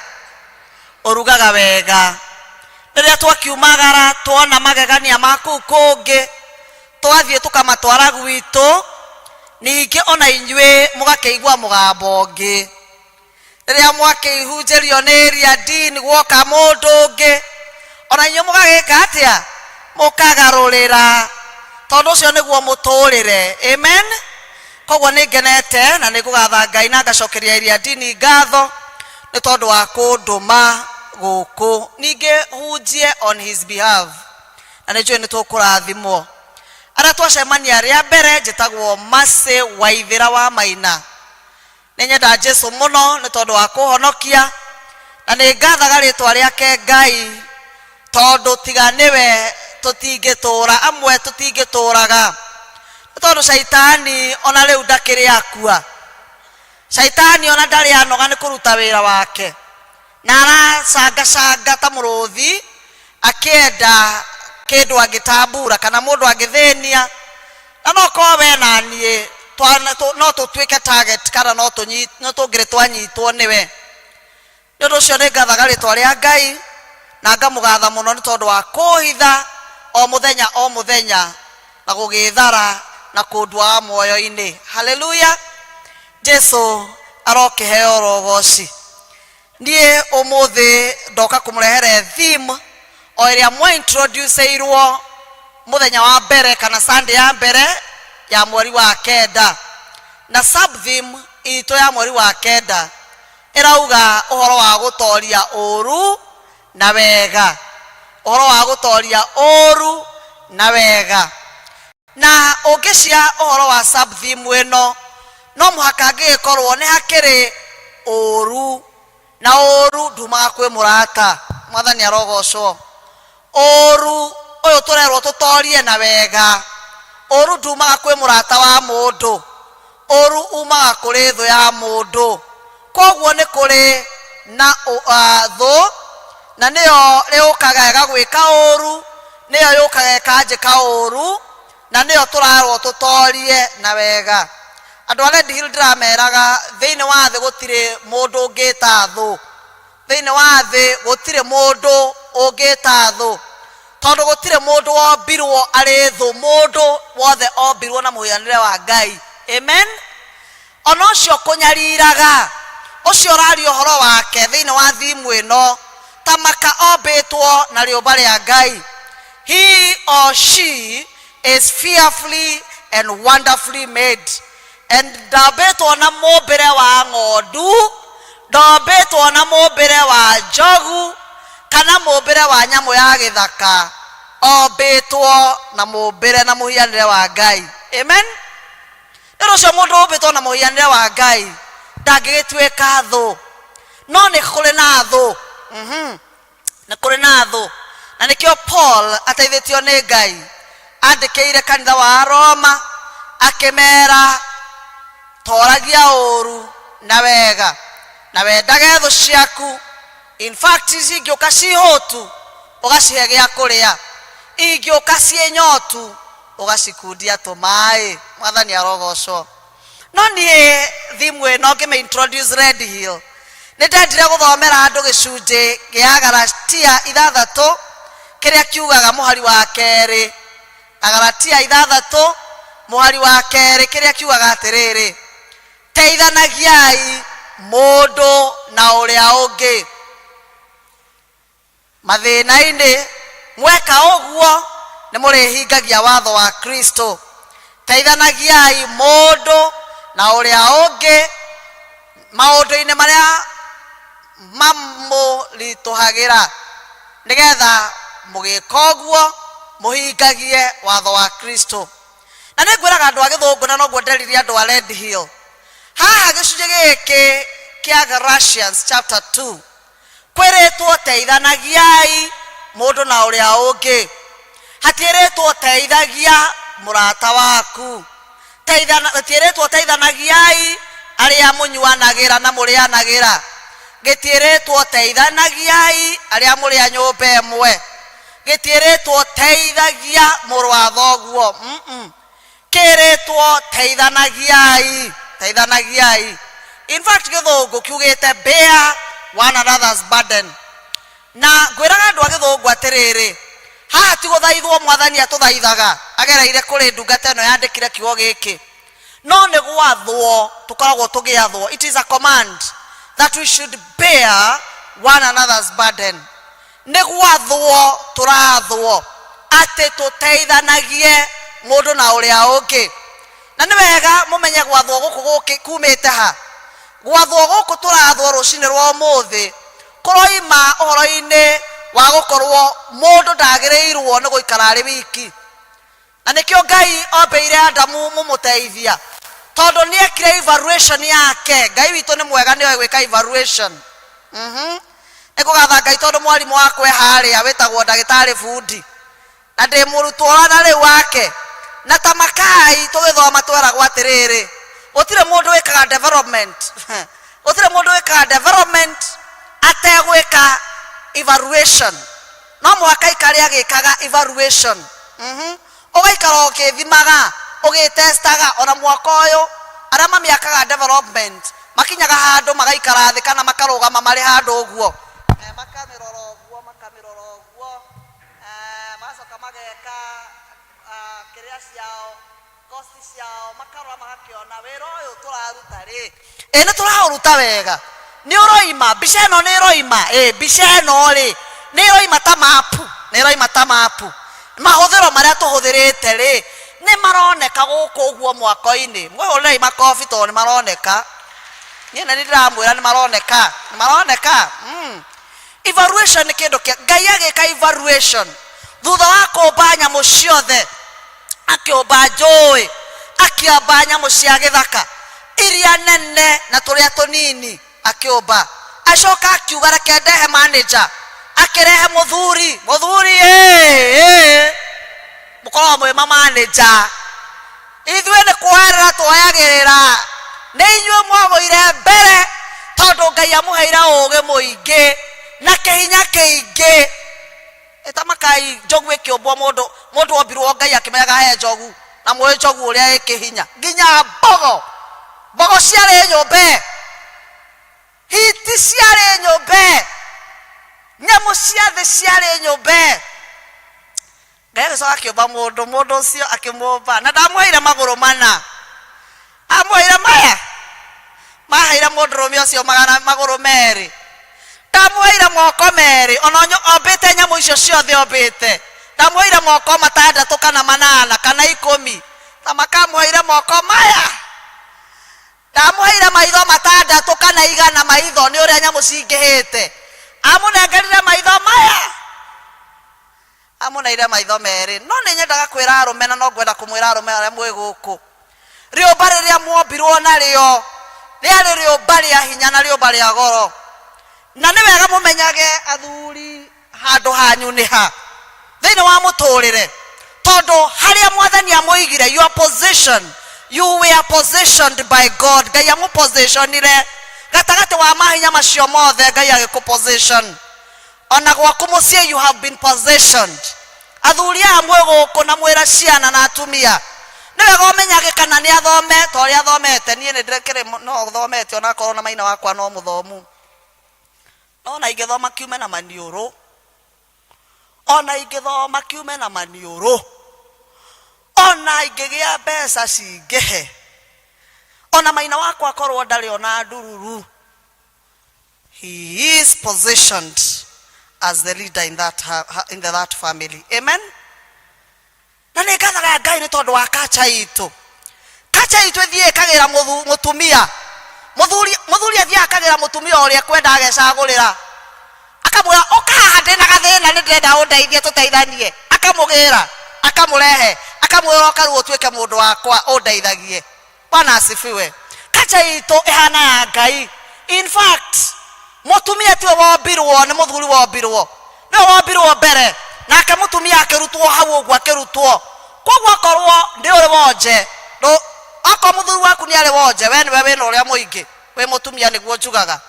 ũrugaga wega. Rĩrĩa twakiumagara tuona magegania ma kũu kũngĩ twathiĩ tũkamatwara gwitũ, ningĩ ona inyuĩ mũgakĩigua mũgambo ũngĩ. Rĩrĩa mwakĩhunjĩrio nĩ area dean gwoka mũndũ ũngĩ, ona inyuĩ mũgagĩka atĩa? Mũkagarũrĩra, tondũ ũcio nĩguo mũtũrĩre. Amen. Koguo nĩ ngenete na nĩ ngũgatha Ngai na ngacokeria area dean ngatho nĩ tondũ wa kũndũma gũkũ ningĩ hunjie on his behalf, na nĩ njũĩ nĩ tũkũrathimwo. Arĩa twacemania rĩa mbere, njĩtagwo Mercy Waithĩra wa Maina. Nĩ nyendaga Jesu mũno nĩ tondũ wa kũhonokia, na nĩ ngathaga rĩtwa rĩake Ngai, tondũ tiga nĩwe tũtingĩtũra, amwe tũtingĩtũraga. Nĩ tondũ caitani ona rĩu ndakĩrĩ akua. Caitani ona ndarĩ anoga nĩ kũruta wĩra wake, na aracangacanga ta mũrũthi akĩenda kĩndũ angĩtambura kana mũndũ angĩthĩnia. Na no korwo we na niĩ no tũtuĩke target kana no tũngĩrĩ twanyitwo nĩwe. Nĩ ũndũ ũcio nĩ ngathaga rĩtwa rĩa Ngai na ngamũgatha mũno nĩ tondũ wa kũhitha o mũthenya o mũthenya na gũgĩthara na kũndwara muoyo-inĩ. Haleluya! Jesu arokĩheo ũrogoci. Niĩ ũmũthĩ ndoka kũmũrehere theme o ĩrĩa mwaintroduceirwo mũthenya wa mbere kana Sunday ya mbere ya mweri wa kenda. Na sub theme itũ ya mweri wa kenda ĩrauga ũhoro wa gũtoria ũru na wega. Ũhoro wa gũtoria ũru na wega. Na ũngĩcia ũhoro wa sub theme ĩno, no mũhaka ngĩgĩkorwo nĩ hakĩrĩ ũru, na ũru ndumaga kwĩ mũrata. Mwathani arogocwo. Ũru ũyũ tũrerwo tũtorie na wega, ũru ndumaga kwĩ mũrata wa mũndũ, ũru umaga kũrĩ thũ ya mũndũ. Koguo nĩ kũrĩ na thũ, na nĩyo yũkaga ĩgagwĩka ũru, nĩyo yũkaga ĩkanjĩka ũru, na nĩyo tũrarwo tũtorie na wega. Andũ a Red Hill ndĩrameraga thĩinĩ wa thĩ gũtirĩ mũndũ ũngĩta thũ. Thĩinĩ wa thĩ gũtirĩ mũndũ ũngĩta thũ, tondũ gũtirĩ mũndũ wombirwo arĩ thũ. Mũndũ wothe ombirwo na mũhianĩre wa Ngai. Amen. Ona ũcio kũnyariraga, ũcio ũraria ũhoro wake thĩinĩ wa thimu ĩno, ta maka ombĩtwo na rĩũmba rĩa Ngai. He or she is fearfully and wonderfully made. And ndombĩtwo na mũmbĩre wa ng'ondu, ndombĩtwo na mũmbĩre wa njogu, kana mũmbĩre wa nyamũ ya gĩthaka. Ombĩtwo na mũmbĩre na mũhianĩre wa Ngai. Amen. Nĩ ũndũ ũcio mũndũ ũmbĩtwo na mũhianĩre wa Ngai ndangĩgĩtuĩka thũ. No nĩ kũrĩ na thũ. Nĩ kũrĩ na thũ. Na nĩkĩo Paul ateithĩtio nĩ Ngai andĩkĩire kanitha wa Roma akĩmera toragia ũru na wega na wendage thũ ciaku. In fact cingĩũka ciĩ hũtu ũgacihe gĩa kũrĩa, ingĩũka ciĩ nyotu ũgacikundia tũmaĩ. Mwathani arogocwo. No niĩ thimu ĩno ngĩmĩ introduce Red Hill, nĩ ndendire gũthomera andũ gĩcunjĩ gĩa Galatia ithathatũ kĩrĩa kiugaga mũhari wa kerĩ. Agalatia ithathatũ mũhari wa kerĩ kĩrĩa kiugaga atĩrĩrĩ, teithanagiai mũndũ na ũrĩa ũngĩ mathĩna-inĩ, mweka ũguo nĩ mũrĩhingagia watho wa Kristo. Teithanagiai mũndũ na ũrĩa ũngĩ maũndũ-inĩ marĩa mamũritũhagĩra, nĩgetha mũgĩka ũguo mũhingagie watho wa Kristo. Na nĩ ngwĩraga andũ a Gĩthũngũ na noguo nderire andũ a Red Hill. Haha gĩcunjĩ gĩkĩ kĩa Galatians chapter 2 kwĩrĩtwo teithanagiai mũndũ na ũrĩa ũngĩ. Hatiĩrĩtwo teithagia mũrata waku. Teithana, gĩtiĩrĩtwo teithanagiai arĩa mũnyuanagĩra na mũrĩanagĩra. Gĩtiĩrĩtwo teithanagiai arĩa mũrĩ a nyũmba ĩmwe. Gĩtiĩrĩtwo teithagia mũrũ wa thoguo. Mm -mm. Kĩrĩtwo teithanagiai, teithanagiai. In fact Gĩthũngũ kiugĩte bear one another's burden. Na ngwĩraga andũ a Gĩthũngũ atĩrĩrĩ, haha ti gũthaithwo Mwathani atũthaithaga agereire kũrĩ ndungata ĩno yandĩkire kiugo gĩkĩ, no nĩ gwathwo tũkoragwo tũgĩathwo. It is a command that we should bear one another's burden. Nĩ gwathwo tũrathwo atĩ tũteithanagie mũndũ na ũrĩa ũngĩ. Na nĩ wega mũmenye gwathwo gũkũ gũkĩ kumĩte ha. Gwathwo gũkũ tũrathwo rũcinĩ rwa ũmũthĩ kũroima ũhoro-inĩ wa gũkorwo mũndũ ndagĩrĩirwo nĩ gũikara arĩ wiki. Na nĩkĩo Ngai ombĩire Adamu mũmũteithia, tondũ nĩekire evaluation yake. Ngai witũ nĩ mwega, nĩoĩ gwĩka evaluation. Mhm. Nĩngũgatha Ngai tondũ mwarimũ wakwa e harĩa wĩtagwo ndagĩtarĩ Bundi, na ndĩ mũrutwo ona rĩu wake. Na ta makai tũgĩthoma tweragwo atĩrĩrĩ, gũtirĩ mũndũ wĩkaga development, gũtirĩ mũndũ wĩkaga development ategwĩka evaluation. No mũhaka aikare agĩkaga evaluation. Mhm. Ũgaikara ũgĩthimaga, ũgĩtestaga. Ona mwaka ũyũ, arĩa mamĩakaga development, makinyaga handũ magaikara thĩ kana makarũgama marĩ handũ ũguo. Eh, makamĩrora ũguo, makamĩrora ũguo, eh, magacoka mageka ah, kĩrĩa ciao cost ciao makarora magakĩona wĩra ũyũ tũraruta rĩ ĩ nĩ tũraũruta wega nĩ ũroima mbica ĩno nĩ ĩroima ĩ mbica ĩno rĩ nĩ ĩroima ta mapu nĩ ĩroima ta mapu mahũthĩro marĩa tũhũthĩrĩte rĩ nĩ maroneka gũkũ ũguo mwako-inĩ mwĩhũrĩrei makobi tondũ nĩ maroneka niĩ na nĩ ndĩramwĩra nĩ maroneka nĩ maroneka mm. Evaluation nĩ kĩndũ kĩa Ngai agĩka evaluation thutha wa kũmba nyamũ ciothe akĩũmba njũĩ akĩamba nyamũ cia gĩthaka iria nene na tũrĩa tũnini akĩũmba acoka akiuga reke ndehe manager akĩrehe mũthuri mũthuri ĩ ĩ mũkoragwo mwĩ ma manager ithuĩ nĩ kuoerera tuoyagĩrĩra nĩ inyuĩ mwagũire mbere tondũ Ngai amũheire ũũgĩ mũingĩ na kĩhinya kĩingĩ Ĩtamakai njogu ĩkĩũmbwo mũndũ mũndũ ombirwo Ngai akĩmenyaga he njogu na mũĩ njogu ũrĩa ĩ kĩhinya nginya mbogo mbogo ciarĩ nyũmbe hiti ciarĩ nyũmbe nyamũ cia thĩ ciarĩ nyũmbe Ngai agĩcoka akĩũmba mũndũ mũndũ ũcio akĩmũmba na ndamũheire magũrũ mana Amũheire maya? Maheire mũndũrũme ũcio magana magũrũ merĩ. Ndamũheire moko merĩ, ona ombĩte nyamũ icio ciothe ombĩte. Ndamũheire moko matandatũ kana manana kana ikũmi. Ta makamũheire moko maya. Ndamũheire maitho matandatũ kana igana maitho nĩ ũrĩa nyamũ cingĩhĩte. Amũnengerire maitho maya. Amũneire maitho merĩ. No nĩ nyendaga kwĩra arũme na no ngwenda kũmwĩra arũme arĩa mwĩ gũkũ, rĩũmba rĩrĩa mwombirwo narĩo rĩarĩ rĩũmba rĩa hinya na rĩũmba rĩa goro. Na nĩ wega mũmenyage athuri handũ hanyu nĩ ha thĩinĩ wa mũtũrĩre, tondũ harĩa Mwathani amũigire, your position, you were positioned by God. Ngai amũpositionire gatagatĩ wa mahinya macio mothe, Ngai agĩkũ position. Ona gwaku mũciĩ you have been positioned. Athuri aya mwĩ gũkũ na mwĩra ciana na atumia, nĩ wega ũmenyage kana nĩ athome ta ũrĩa athomete. Niĩ nĩ ndĩrekĩrĩ no thomete ona akorwo na maina wakwa no mũthomu, no ona ingĩthoma kiume na maniũrũ, ona ingĩthoma kiume na maniũrũ, ona ingĩgĩa mbeca cingĩhe, ona maina wakwa akorwo ndarĩ ona ndururu, He is positioned as the leader in that, in the, that family. Amen. Na nĩ ngathaga Ngai nĩ tondũ wa kacha itũ. Kacha itũ ĩthiĩ ĩkagĩra mũtumia. Mũthuri mũthuri athiĩ akagĩra mũtumia ũrĩa kwenda agecagũrĩra. Akamwĩra ũka haha ndĩna gathĩna nĩ ndĩrenda ũndeithie tũteithanie. Akamũgĩra, akamũrehe. Akamwĩra ũka rĩu ũtuĩke mũndũ wakwa ũndeithagie. Bwana asifiwe. Kacha itũ ĩhana ya Ngai. In fact, mũtumia tiwe wombirwo, nĩ mũthuri wombirwo. Nĩwe wombirwo mbere, nake mũtumia akĩrutwo hau ũguo akĩrutwo. Koguo akorwo nĩ ũrĩ wonje, akorwo mũthuri waku nĩ arĩ wonje, we nĩwe wĩna ũrĩa mũingĩ, wĩ mũtumia nĩguo njugaga.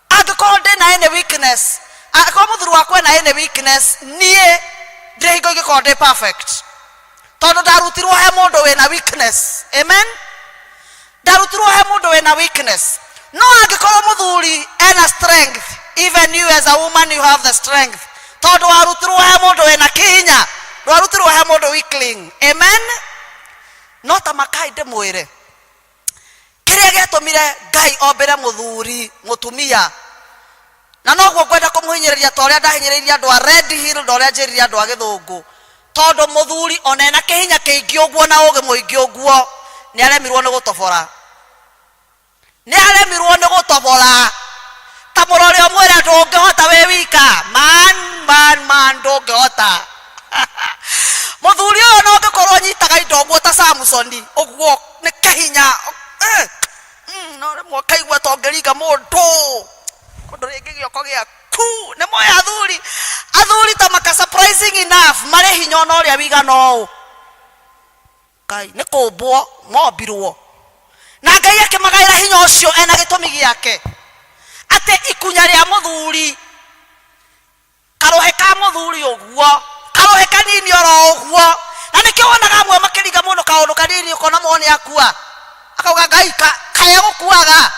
Angĩkorwo ndĩna any weakness, angĩkorwo mũthuri wakwa ena any weakness, niĩ ndirĩ hingo ingĩkorwo ndĩ perfect, tondũ ndarutirwo he mũndũ wĩna weakness. Amen. Ndarutirwo he mũndũ wĩna weakness. No angĩkorwo mũthuri ena strength, even you as a woman you have the strength, tondũ warutirwo he mũndũ wĩna kĩhinya, ndwarutirwo he mũndũ weakling. Amen. No ta makai ndĩmwĩre kĩrĩa gĩatũmire Ngai ombĩre mũthuri mũtumia, na noguo ngwenda kũmũhinyĩrĩria ta ũrĩa ndahinyĩrĩirie andũ a Red Hill na ũrĩa njĩrire andũ a Gĩthũngũ, tondũ mũthuri ona ena kĩhinya kĩingĩ ũguo na ũgĩ mũingĩ ũguo, nĩ aremirwo nĩ gũtobora, nĩ aremirwo nĩ gũtobora. Ta mũrore ũmwĩre ndũngĩhota wĩ wika, man man man, ndũngĩhota. Mũthuri ũyũ no ũngĩkorwo ũnyitaga indo ũguo ta Samsoni ũguo nĩ kĩhinya, no rĩmwe ũkaigua ta ũngĩringa mũndũ ũndũ rĩngĩ gĩoko gĩaku. Nĩ moĩ athuri, athuri ta maka surprising enough marĩ hinya ona ũrĩa wĩigana ũũ. Ngai nĩ kũmbwo mombirwo na Ngai akĩmagaĩra hinya ũcio ena gĩtũmi gĩake, atĩ ikunya rĩa mũthuri, karũhĩ ka mũthuri ũguo, karũhĩ kanini oro ũguo. Na nĩkĩo wonaga amwe makĩringa mũndũ kaũndũ kanini ũkona mũndũ nĩ akua, akauga Ngai kaĩ egũkuaga.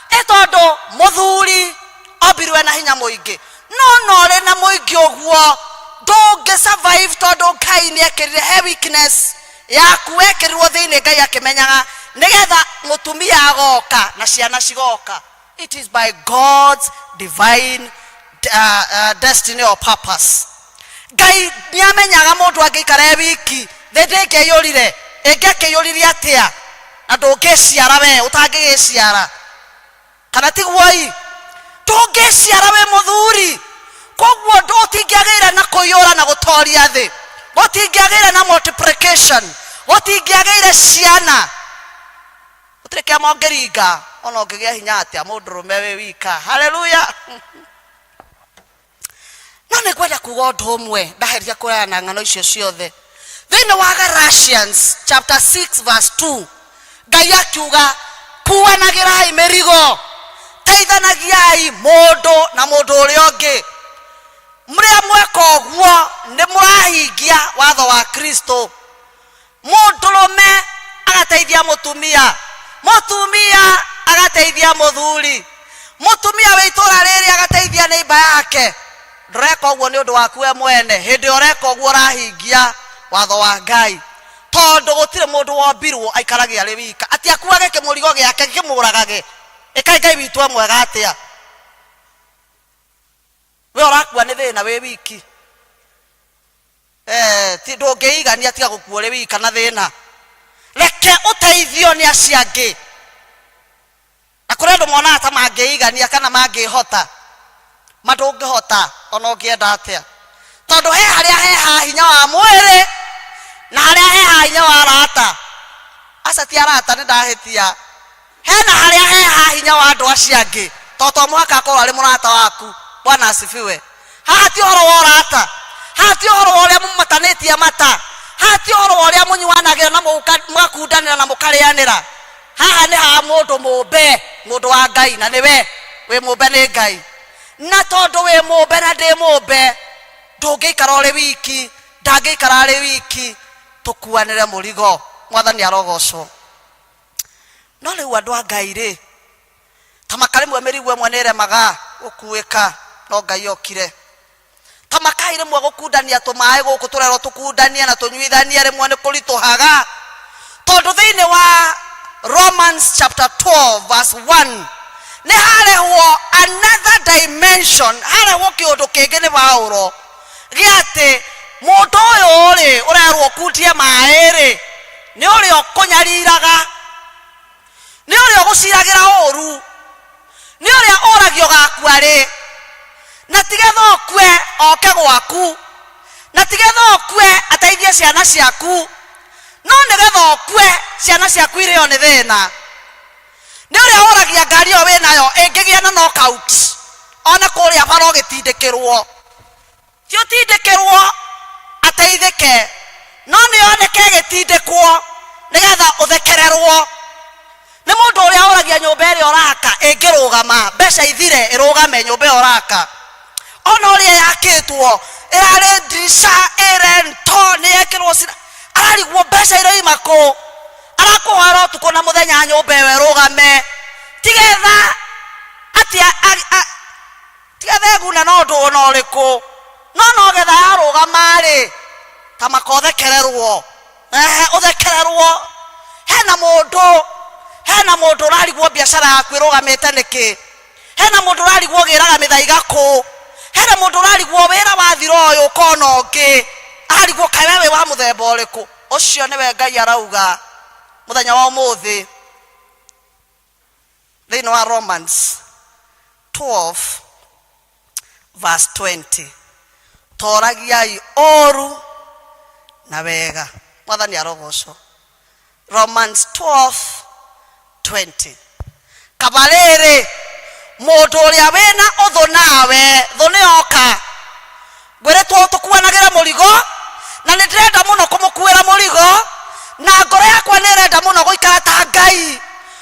Ĩ tondũ mũthuri ombirwo ena hinya mũingĩ, no ona ũrĩ na mũingĩ ũguo ndũngĩ survive, tondũ Ngai nĩ ekĩrire he weakness yaku wekĩrirwo thĩinĩ, Ngai akĩmenyaga nĩgetha mũtumia agoka na ciana cigoka. It is by God's divine destiny or purpose. Ngai nĩ amenyaga mũndũ angĩikara e wiki thĩ ndĩngĩaiyũrire, ĩngĩakĩiyũririe atĩa na ndũngĩciara we ũtangĩgĩciara, kana tiguo-i? Ndũngĩciara wĩ mũthuri, koguo gũtingĩagĩire na kũiyũra na gũtoria thĩ, gũtingĩagĩire na multiplication, gũtingĩagĩire ciana. Gũtirĩ kĩama ũngĩringa ona ũngĩgĩa hinya atĩa mũndũrũme wĩ wika. Haleluya. No nĩ ngwenda kuga ũndũ ũmwe ndaheria kũraya na ng'ano icio ciothe. Thĩinĩ wa Galatians chapter 6 verse 2, Ngai akiuga kuanagĩrai mĩrigo, teithanagiai mũndũ na mũndũ ũrĩa ũngĩ. Mrĩa mweka ũguo nĩ mũrahingia watho wa Kristo. Mũndũrũme agateithia mũtumia, mũtumia agateithia mũthuri, mũtumia wĩ itũra rĩrĩ agateithia neighbor yake. Ndũreka ũguo nĩ ũndũ waku we mwene, hĩndĩ ĩrĩa ũreka ũguo ũrahingia watho wa Ngai, tondũ gũtirĩ mũndũ wombirwo aikarage arĩ wika, atĩ akuage kĩmũrigo gĩake kĩmũragage. Ĩkai Ngai witũ e mwega atĩa? We ũrakua nĩ thĩna wĩ wiki. Eh, ti ndũngĩigania tiga gũkua ũrĩ wika na thĩna. Reke ũteithio nĩ acio angĩ. Na kũrĩ andũ monaga ta mangĩigania kana mangĩhota, ma ndũngĩhota ona ũngĩenda atĩa, tondũ he harĩa he ha hinya wa mwĩrĩ na harĩa he ha hinya wa arata. Aca ti arata, nĩ ndahĩtia. Hena harĩa he ha hinya wa andũ acio angĩ, tondũ to mũhaka akorwo arĩ mũrata waku. Bwana asifiwe. Haha ti ũhoro wa ũrata, haha ti ũhoro wa ũrĩa mũmatanĩtie mata, haha ti ũhoro wa ũrĩa mũnyuanagĩra na mũgakundanĩra na mũkarĩanĩra. Haha nĩ ha mũndũ mũmbe, mũndũ wa Ngai, na nĩwe wĩ mũmbe nĩ Ngai. Na tondũ wĩ mũmbe na ndĩ mũmbe, ndũngĩikara ũrĩ wiki, ndangĩikara arĩ wiki, tũkuanĩre mũrigo. Mwathani arogocwo. No rĩu andũ a Ngai rĩ, ta maka rĩmwe mĩrigo ĩmwe nĩ ĩremaga gũkuĩka, no Ngai okire. Ta makai rĩmwe gũkundania tũmaĩ gũkũ tũrerwo tũkundanie na tũnyuithanie rĩmwe nĩ kũritũhaga, tondũ thĩinĩ wa Romans chapter 12 verse 1 nĩ harehwo another dimension, harehwo kĩũndũ kĩngĩ nĩ Paulo gĩa atĩ mũndũ ũyũ rĩ ũrerwo ũkundie maĩ rĩ, nĩ ũrĩa ũkũnyariraga, nĩ ũrĩa ũgũciragĩra ũru, nĩ ũrĩa ũragio ũgakua rĩ, na tigetha ũkue oke gwaku, na tigetha ũkue ateithie ciana ciaku. No nĩgetha ũkue ciana ciaku irĩo nĩ thĩna. Nĩ ũrĩa ũragia ngari ĩyo wĩnayo ĩngĩgĩa na knockout one kũrĩa bara ũgĩtindĩkĩrwo. Ti ũtindĩkĩrwo ateithĩke, no nĩ oneke ĩgĩtindĩkwo nĩgetha ũthekererwo. Nĩ mũndũ ũrĩa ũragia nyũmba ĩrĩa ũraka ĩngĩrũgama, mbeca ithire ĩrũgame nyũmba ĩyo ũraka. Ona ũrĩa yakĩtwo ĩrarĩ ndirica ĩrento nĩ yekĩrwo cira, ararigwo mbeca iroima kũ. Arakũhoera ũtukũ na mũthenya nyũmba ĩyo ĩrũgame tigetha atĩ tigetha egune na ũndũ ona ũrĩkũ, no no getha yarũgama-rĩ, ta maka ũthekererwo. Ehe, ũthekererwo. Hena mũndũ, hena mũndũ ũrarigwo biacara yaku ĩrũgamĩte nĩkĩ. Hena mũndũ ũrarigwo ũgĩraga mĩthaiga kũ. Hena mũndũ ũrarigwo wĩra wathira ũyũ ũkona ũngĩ. Ararigwo kaĩ we wĩ wa mũthemba ũrĩkũ. Ũcio nĩwe Ngai arauga mũthenya wa ũmũthĩ. Thĩinĩ wa Romans 12 verse 20, toragiai ũru na wega. Mwathani arogocwo. Romans 12 20. Kaba rĩrĩ, mũndũ ũrĩa wĩna ũthũ nawe, thũ nĩ yoka, ngwĩrĩtwo tũkuanagĩre mũrigo, na nĩ ndĩrenda mũno kũmũkuĩra mũrigo, na ngoro yakwa nĩ ĩrenda mũno gũikara ta Ngai.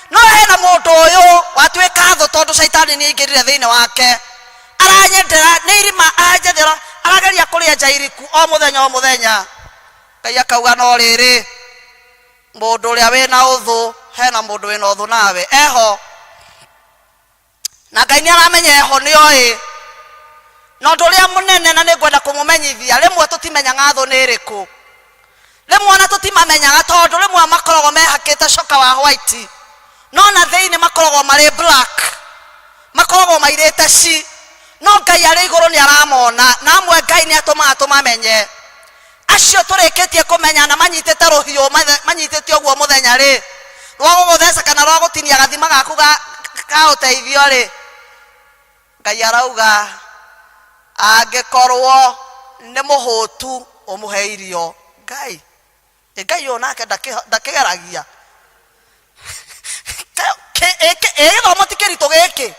No hena mũndũ ũyũ watuĩka thũ tondũ caitani nĩ aingĩrire thĩinĩ wake, aranyendera nĩ irima aranjethera, arageria kũrĩenja iriku o mũthenya o mũthenya. Ngai akauga no rĩrĩ, mũndũ ũrĩa wĩna ũthũ, hena mũndũ wĩna ũthũ nawe, eho. Na Ngai nĩ aramenya eho, nĩ oĩ. Na ũndũ ũrĩa mũnene na nĩ ngwenda kũmũmenyithia, rĩmwe tũtimenyaga thũ nĩ ĩrĩkũ. Rĩmwe ona tũtimamenyaga tondũ rĩmwe makoragwo mehakĩte coka wa white, no na thĩinĩ makoragwo marĩ black, makoragwo mairĩte ci. No Ngai arĩ igũrũ nĩ aramona, na amwe Ngai nĩ atũmaga tũmamenye. Acio tũrĩkĩtie kũmenya na manyitĩte rũhiũ manyitĩte ũguo mũthenya rĩ, rwa gũgũtheca kana rwa gũtinia gathima gaku ga, ka ũteithio rĩ, Ngai arauga angĩkorwo nĩ mũhũtu ũmũhe irio. Ngai, ĩ Ngai ũyũ nake ndakĩgeragia. Ĩ gĩthomo ti kĩritũ gĩkĩ?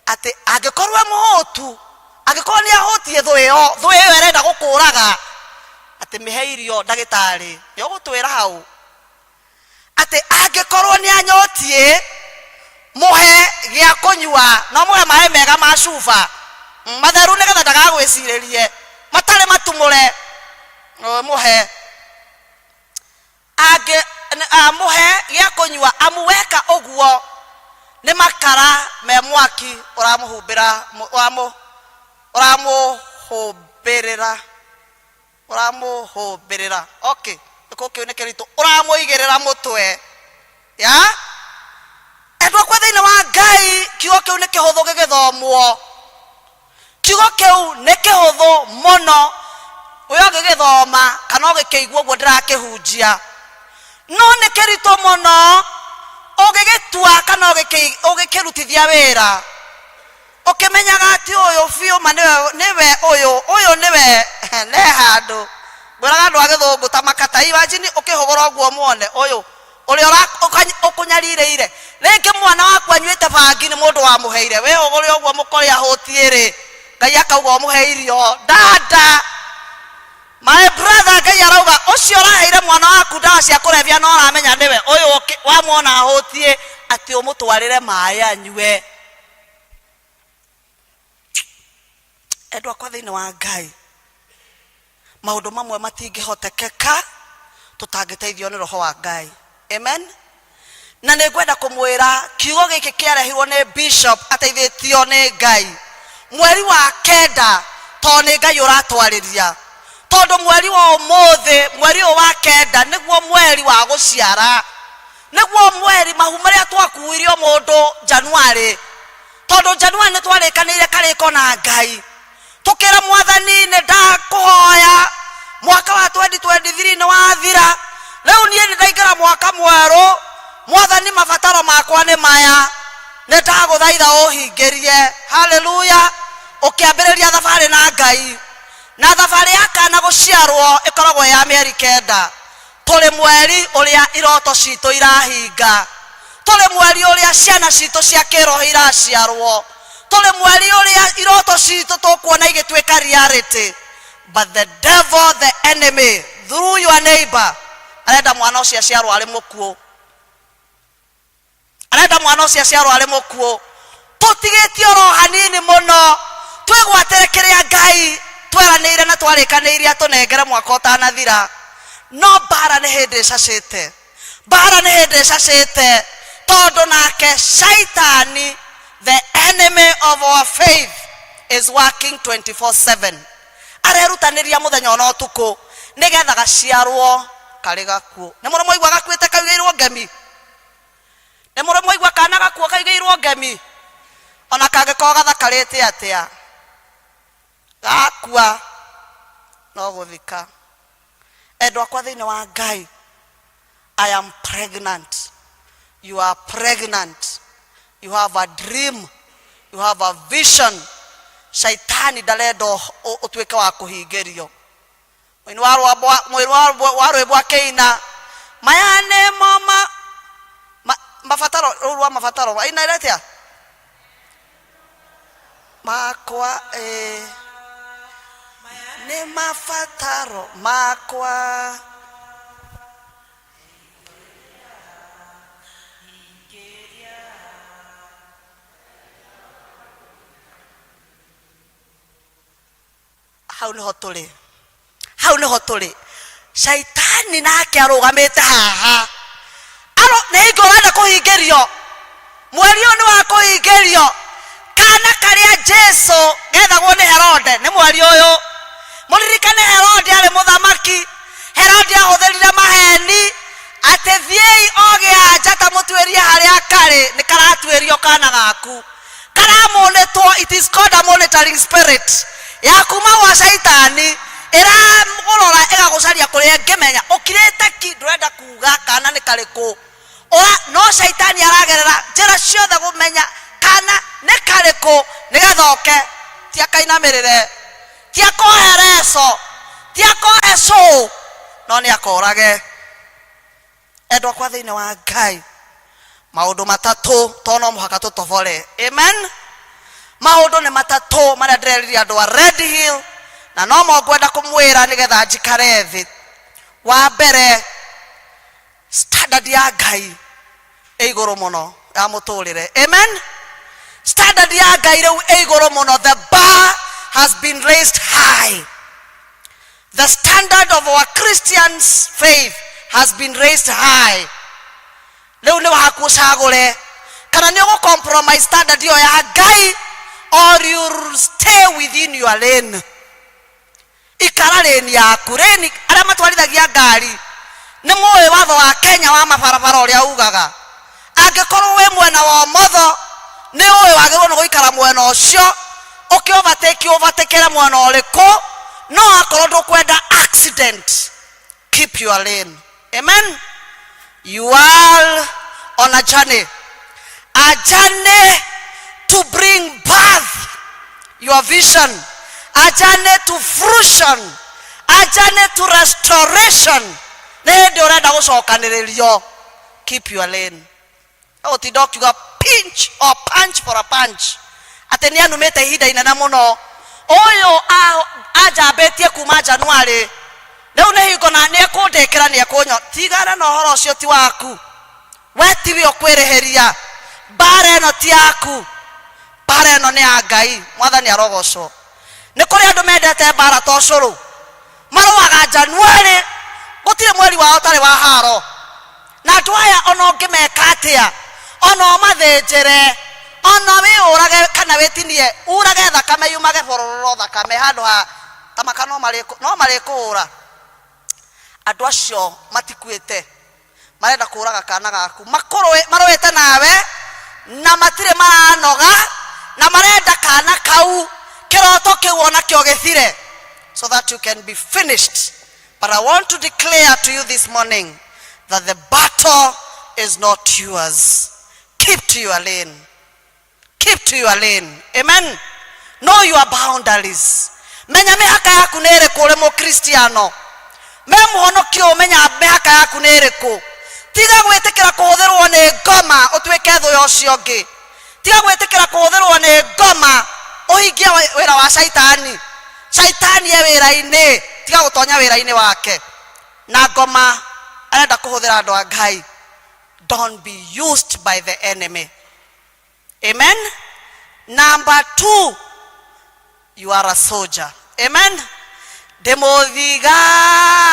Atĩ angĩkorwo e mũhũtu, angĩkorwo nĩ ahũtiĩ thũ ĩyo, thũ ĩyo ĩrenda gũkũraga, atĩ mĩhe irio ndagĩtarĩ, nĩ ũgũtwĩra hau. Atĩ angĩkorwo nĩ anyotiĩ, mũhe gĩa kũnyua, no mũhe maĩ mega ma cuba, matheru nĩgetha ndagagwĩcirĩrie, matarĩ matumũre, mũhe. Angĩ, amũhe gĩa kũnyua, amu weka ũguo nĩ makara me mwaki ũramũhumbĩra, ũramũ, ũramũhũmbĩrĩra, ũramũhũmbĩrĩra. Okay, gĩkũ kĩu nĩ kĩritũ, ũramũigĩrĩra mũtwe. Ya? Endwa akwa thĩinĩ wa Ngai, kiugo kĩu nĩ kĩhũthũ gĩgĩthomwo. Kiugo kĩu nĩ kĩhũthũ mũno we ũgĩgĩthoma kana ũgĩkĩigua ũguo ndĩrakĩhunjia, no nĩ kĩritũ mũno ũgĩgĩtua kana ũgĩkĩrutithia wĩra ũkĩmenyaga atĩ ũyũ biũ ma nĩwe ũyũ, ũyũ nĩwe ne handũ. Ngwĩraga andũ a gĩthũngũ ta makata, imagine ũkĩhũgũra ũguo muone ũyũ ũrĩa ũkũnyarirĩire. Rĩngĩ mwana waku anyuĩte bangi nĩ mũndũ wamũheire, wĩhũgũre ũguo mũkore ahũtiĩ rĩ, Ngai akauga ũmũhe irio. Dada, my brother, Ngai arauga ũcio ũraheire mwana waku ndawa cia kũrebia no ũramenya nĩwe ũyũ wamuona ahũtiĩ atĩ ũmũtwarĩre maĩ anyue. Endwa akwa thĩinĩ wa Ngai, maũndũ mamwe matingĩhotekeka tũtangĩteithio nĩ Roho wa Ngai. Amen. Na nĩ ngwenda kũmwĩra kiugo gĩkĩ kĩarehirwo nĩ bishop ateithĩtio nĩ Ngai mweri wa kenda, tondũ nĩ Ngai ũratwarĩria, tondũ mweri wa ũmũthĩ, mweri ũyũ wa kenda nĩguo mweri wa gũciara, nĩguo mweri mahu marĩa twakuirio mũndũ Januarĩ, tondũ Januarĩ nĩ twarĩkanĩire karĩko na Ngai, tũkĩra Mwathani nĩ ndakũhoya mwaka wa 2023 nĩ wathira, rĩu niĩ nĩ ndaingĩra mwaka mwerũ, Mwathani mabataro makwa nĩ maya, nĩ ndagũthaitha ũhingĩrie. Haleluya! Ũkĩambĩrĩria thabarĩ na Ngai, na thabarĩ ya kana gũciarwo ĩkoragwo ya mĩeri kenda. Tũrĩ mweri ũrĩa iroto citũ irahinga. Tũrĩ mweri ũrĩa ciana citũ cia kĩroho iraciarwo. Tũrĩ mweri ũrĩa iroto citũ tũkuona igĩtuĩka reality. But the devil, the enemy, through your neighbor, arenda mwana ũcio aciarwo arĩ mũkuũ. Arenda mwana ũcio aciarwo arĩ mũkuũ. Tũtigĩtie oro hanini mũno twĩgwatĩre kĩrĩa Ngai tweranĩire na twarĩkanĩire atũnengere mwaka ũtanathira. No mbara nĩ hĩndĩ ĩcacĩte. Mbara nĩ hĩndĩ ĩcacĩte tondũ nake Shaitani, the enemy of our faith, is working 24/7. Arerutanĩria mũthenya ona ũtukũ nĩgetha gaciarwo karĩ gakuũ. Nĩ mũrĩ mwaigua gakuĩte kaugĩirwo ngemi? Nĩ mũrĩ mwaigua kana gakuũ kaigĩirwo ngemi? Ona kangĩkorwo gathakarĩte atĩa, gakua no gũthika. Endwa akwa thĩinĩ wa Ngai, I am pregnant. You are pregnant. You have a dream. You have a vision. Shaitani ndarenda ũtuĩke wa kũhingĩrio. Mũini wa rwambo mũini wa wa rwĩmbo akĩina maya nĩmo ma, ma, mabataro rũu rwa mabataro ainaire atĩa makwa ĩ nĩ mabataro makwa. Hau niho tũrĩ, hau niho tũrĩ. Shaitani nake arũgamĩte haha. Aro nĩ hingo ũrenda kũhingĩrio. Mweri ũyũ nĩ wa kũhingĩrio. Kana karĩa Jesu gethagwo nĩ Herode nĩ mweri ũyũ. Mũririkane Herode arĩ mũthamaki. Herode ahũthĩrire maheni atĩ thiĩi o gĩa njata mũtuĩrie harĩa karĩ, nĩ karatuĩrio kana gaku. Karamonitwo, it is called a monitoring spirit ya kuma gwa Shaitani, ĩragũrora ĩgagũcaria kũrĩa ĩngĩmenya ũkirĩte ki, ndũrenda kuga kana nĩ karĩkũ. Ũra, no Shaitani aragerera njĩra ciothe gũmenya kana nĩ karĩkũ nĩgetha oke, ti akainamĩrĩre, ti akohe reco, ti akohe cũũ, no nĩ akorage. Endwa akwa thĩinĩ wa Ngai, maũndũ matatũ to no mũhaka tũtobore. Amen. Maũndũ nĩ matatũ marĩa ndĩreririe andũ a Red Hill, na no mo ngwenda kũmwĩra nĩgetha njikare thĩ. Wa mbere, standard ya Ngai ĩ igũrũ mũno ya mũtũrĩre. Amen. Standard ya Ngai rĩu ĩ igũrũ mũno. The bar has been raised high. The standard of our Christians faith has been raised high. Rĩu nĩ waku ũcagũre kana nĩ ũgũ compromise standard ĩyo ya Ngai or you stay within your lane. Ikara lane yaku. Lane, arĩa matwarithagia ngari nĩ mũĩ watho wa Kenya wa mabarabara ũrĩa ugaga. Angĩkorwo wĩ mwena wa ũmotho nĩ ũĩ wagĩrĩirwo nĩ gũikara mwena ũcio, ũkĩ overtake overtakere mwena ũrĩkũ, no akorwo ndũkwenda accident, keep your lane. Amen. You are on a journey, a journey to bring birth your vision, a journey to fruition, a journey to restoration. Nĩ hĩndĩ ũrenda gũcokanĩrĩrio, keep your lane. Ũgũtinda ũkiuga pinch or punch for a punch, atĩ nĩ anumĩte ihinda inene mũno, ũyũ anjambĩtie kuma January, rĩu nĩ hingo na nĩ ekũndĩkĩra, nĩ ekũnyo. Tigana na ũhoro ũcio, ti waku, we tiwe ũkwĩrĩhĩria, mbara ĩno ti yaku, mbara ĩno nĩ ya Ngai. Mwathani arogocwo. Nĩ kũrĩ andũ mendete mbara ta ũcũrũ, marũaga January, gũtirĩ mweri wao ũtarĩ wa haro. Na andũ aya ona ũngĩmeka atĩa, ona ũmathĩnjĩre, ona wĩyũrage kana wĩtinie, urage thakame yumage borororo thakame handũ ha tamaka, no marĩkũũra. Andũ acio matikuĩte, marenda kũraga kana gaku, marũĩte nawe na matirĩ maranoga, na marenda kana kau, kĩroto kĩu onakĩo gĩthire, so that you can be finished. But I want to declare to you this morning that the battle is not yours. Keep to your lane. Keep to your lane. Amen. Know your boundaries. Menya mĩhaka yaku nĩ ĩrĩkũ ũrĩ Mũkristiano. Me mũhonokio ũmenya mĩhaka yaku nĩ ĩrĩkũ. Tiga gwĩtĩkĩra kũhũthĩrwo nĩ ngoma ũtuĩke thũ ya ũcio ũngĩ. Tiga gwĩtĩkĩra kũhũthĩrwo nĩ ngoma ũhingie wĩra wa caitani. Caitani e wĩra-inĩ, tiga gũtonya wĩra-inĩ wake. Na ngoma arenda kũhũthĩra andũ a Ngai. Don't be used by the enemy. Amen. Number two, you are a soldier. Amen. Ndĩ mũthigari.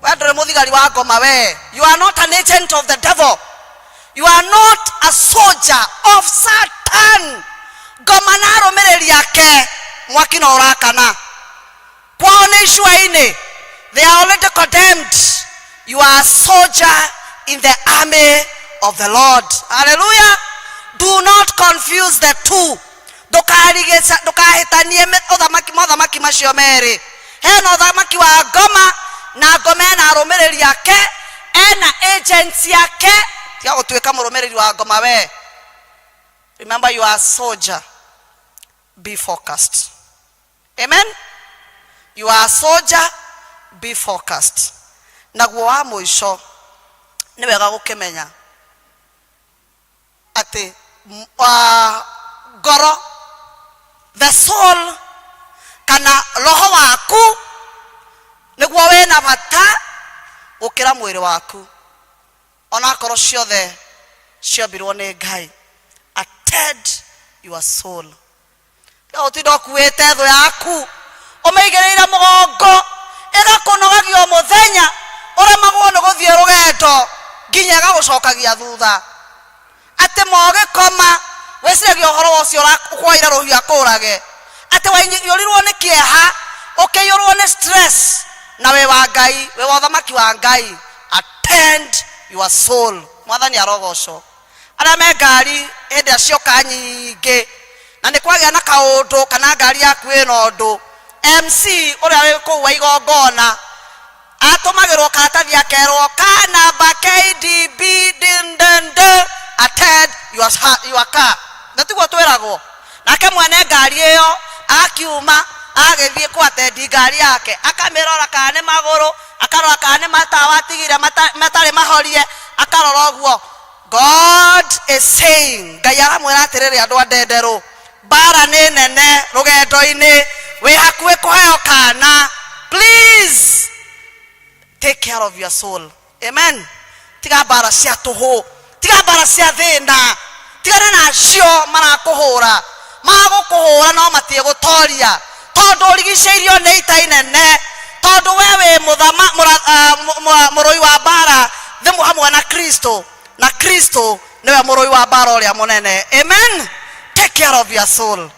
We ndũrĩ mũthigari wa ngoma we. You are not an agent of the devil. You are not a soldier of Satan. Ngoma na arũmĩrĩri ake mwaki no ũrakana. Kwao nĩ icua-inĩ. They are already condemned. You are a soldier in the army of the Lord. Hallelujah. Do not confuse the two. Ndũkarigĩca ndũkahĩtanie mĩ- ũthamaki mothamaki macio merĩ. Hena ũthamaki wa ngoma na ngoma ena arũmĩrĩri ake, ena agents ake. Tiga gũtuĩka mũrũmĩrĩri wa ngoma we. Remember you are a soldier. Be focused. Amen. You are a soldier, be focused. Naguo wa mũico nĩ wega gũkĩmenya atĩ ngoro, the soul, kana roho waku nĩguo wĩna bata gũkĩra mwĩrĩ waku. Onakorwo ciothe ciombirwo nĩ Ngai. Attend your soul. Tiga gũtinda ũkuĩte thũ yaku ũmĩigĩrĩire mũgongo ĩgakũnogagia o mũthenya, ũremagwo nĩ gũthiĩ rũgendo nginya ĩgagũcokagia thutha. Atĩ ma ũgĩkoma wĩciragia ũhoro wa ũcio ũkwoire rũhiũ akũrage, atĩ waiyũrirwo nĩ kĩeha, ũkĩiyũrwo nĩ stress, na wĩ wa Ngai, wĩ wa ũthamaki wa Ngai. Attend your soul. Mwathani arogocwo. Arĩa me ngari hĩndĩ ĩrĩa cioka nyingĩ na nĩ kwagĩa na kaũndũ kana ngari yaku ĩna ũndũ, MC ũrĩa wĩ kũu wa igongona atũmagĩrwo karatathi akerwo ka namba KDB ndnd attend your, your car. Na tiguo twĩragwo? Nake mwene ngari ĩyo akiuma agagĩthiĩ kũ attend ngari yake, akamĩrora kana nĩ magũrũ, akarora kana nĩ matawa atigire matarĩ mahorie, akarora ũguo. God is saying, Ngai aramwĩra atĩrĩrĩ andũ a Ndenderũ, mbara nĩ nene rũgendo-inĩ, wĩ hakuhĩ kũheo kana. Please take care of your soul. Amen. Tiga mbara cia tũhũ, tiga mbara cia thĩna, tigana nacio marakũhũra. Magũkũhũra no matiĩgũtoria, tondũ ũrigicĩirio nĩ ita inene, tondũ we wĩ mũthama, mũra, ah, mũ, mũ, mũrũi wa mbara thĩ hamwe na Kristo, na Kristo nĩwe mũrũi wa mbara ũrĩa mũnene. Amen. Take care of your soul.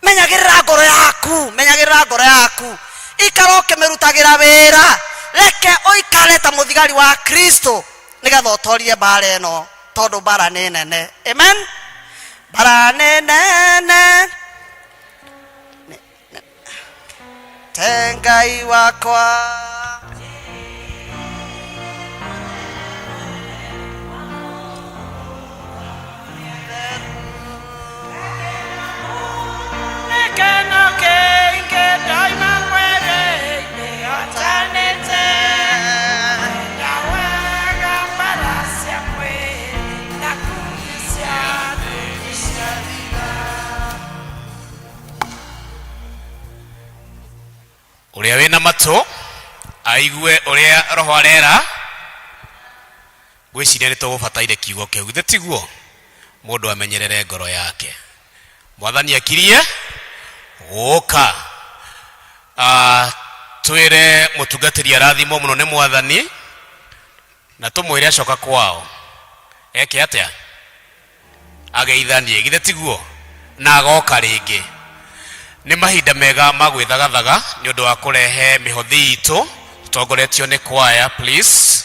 Menyagĩrĩra ngoro yaku, menyagĩrĩra ngoro yaku, ikara ũkĩmĩrutagĩra wĩra, reke ũikare ta mũthigari wa Kristo nĩgetha ũtorie mbara ĩno, tondũ mbara nĩ nene. Amen. Mbara nĩ nene te Ngai wakwa. Gĩkeno kĩingĩ ndoima mwĩrĩ-inĩ hotanĩte. Ngenda wega mbara cia mwĩrĩ na kundi cia thĩ nĩciathira. Ũrĩa wĩna matũ aigue ũrĩa Roho arera. Ngwĩciria nĩ tũgũbataire kiugo kĩu, githĩ tiguo? Mũndũ amenyerere ngoro yake. Mwathani akirie gũka. Ah, twĩre mũtungatĩri arathimwo mũno nĩ Mwathani, na tũmwĩre acoka kwao eke atĩa? Ageithanie, githĩ tiguo? Na agoka rĩngĩ. Nĩ mahinda mega ma gwĩthagathaga nĩ ũndũ wa kũrehe mĩhothi itũ tũtongoretio nĩ kwaya. Please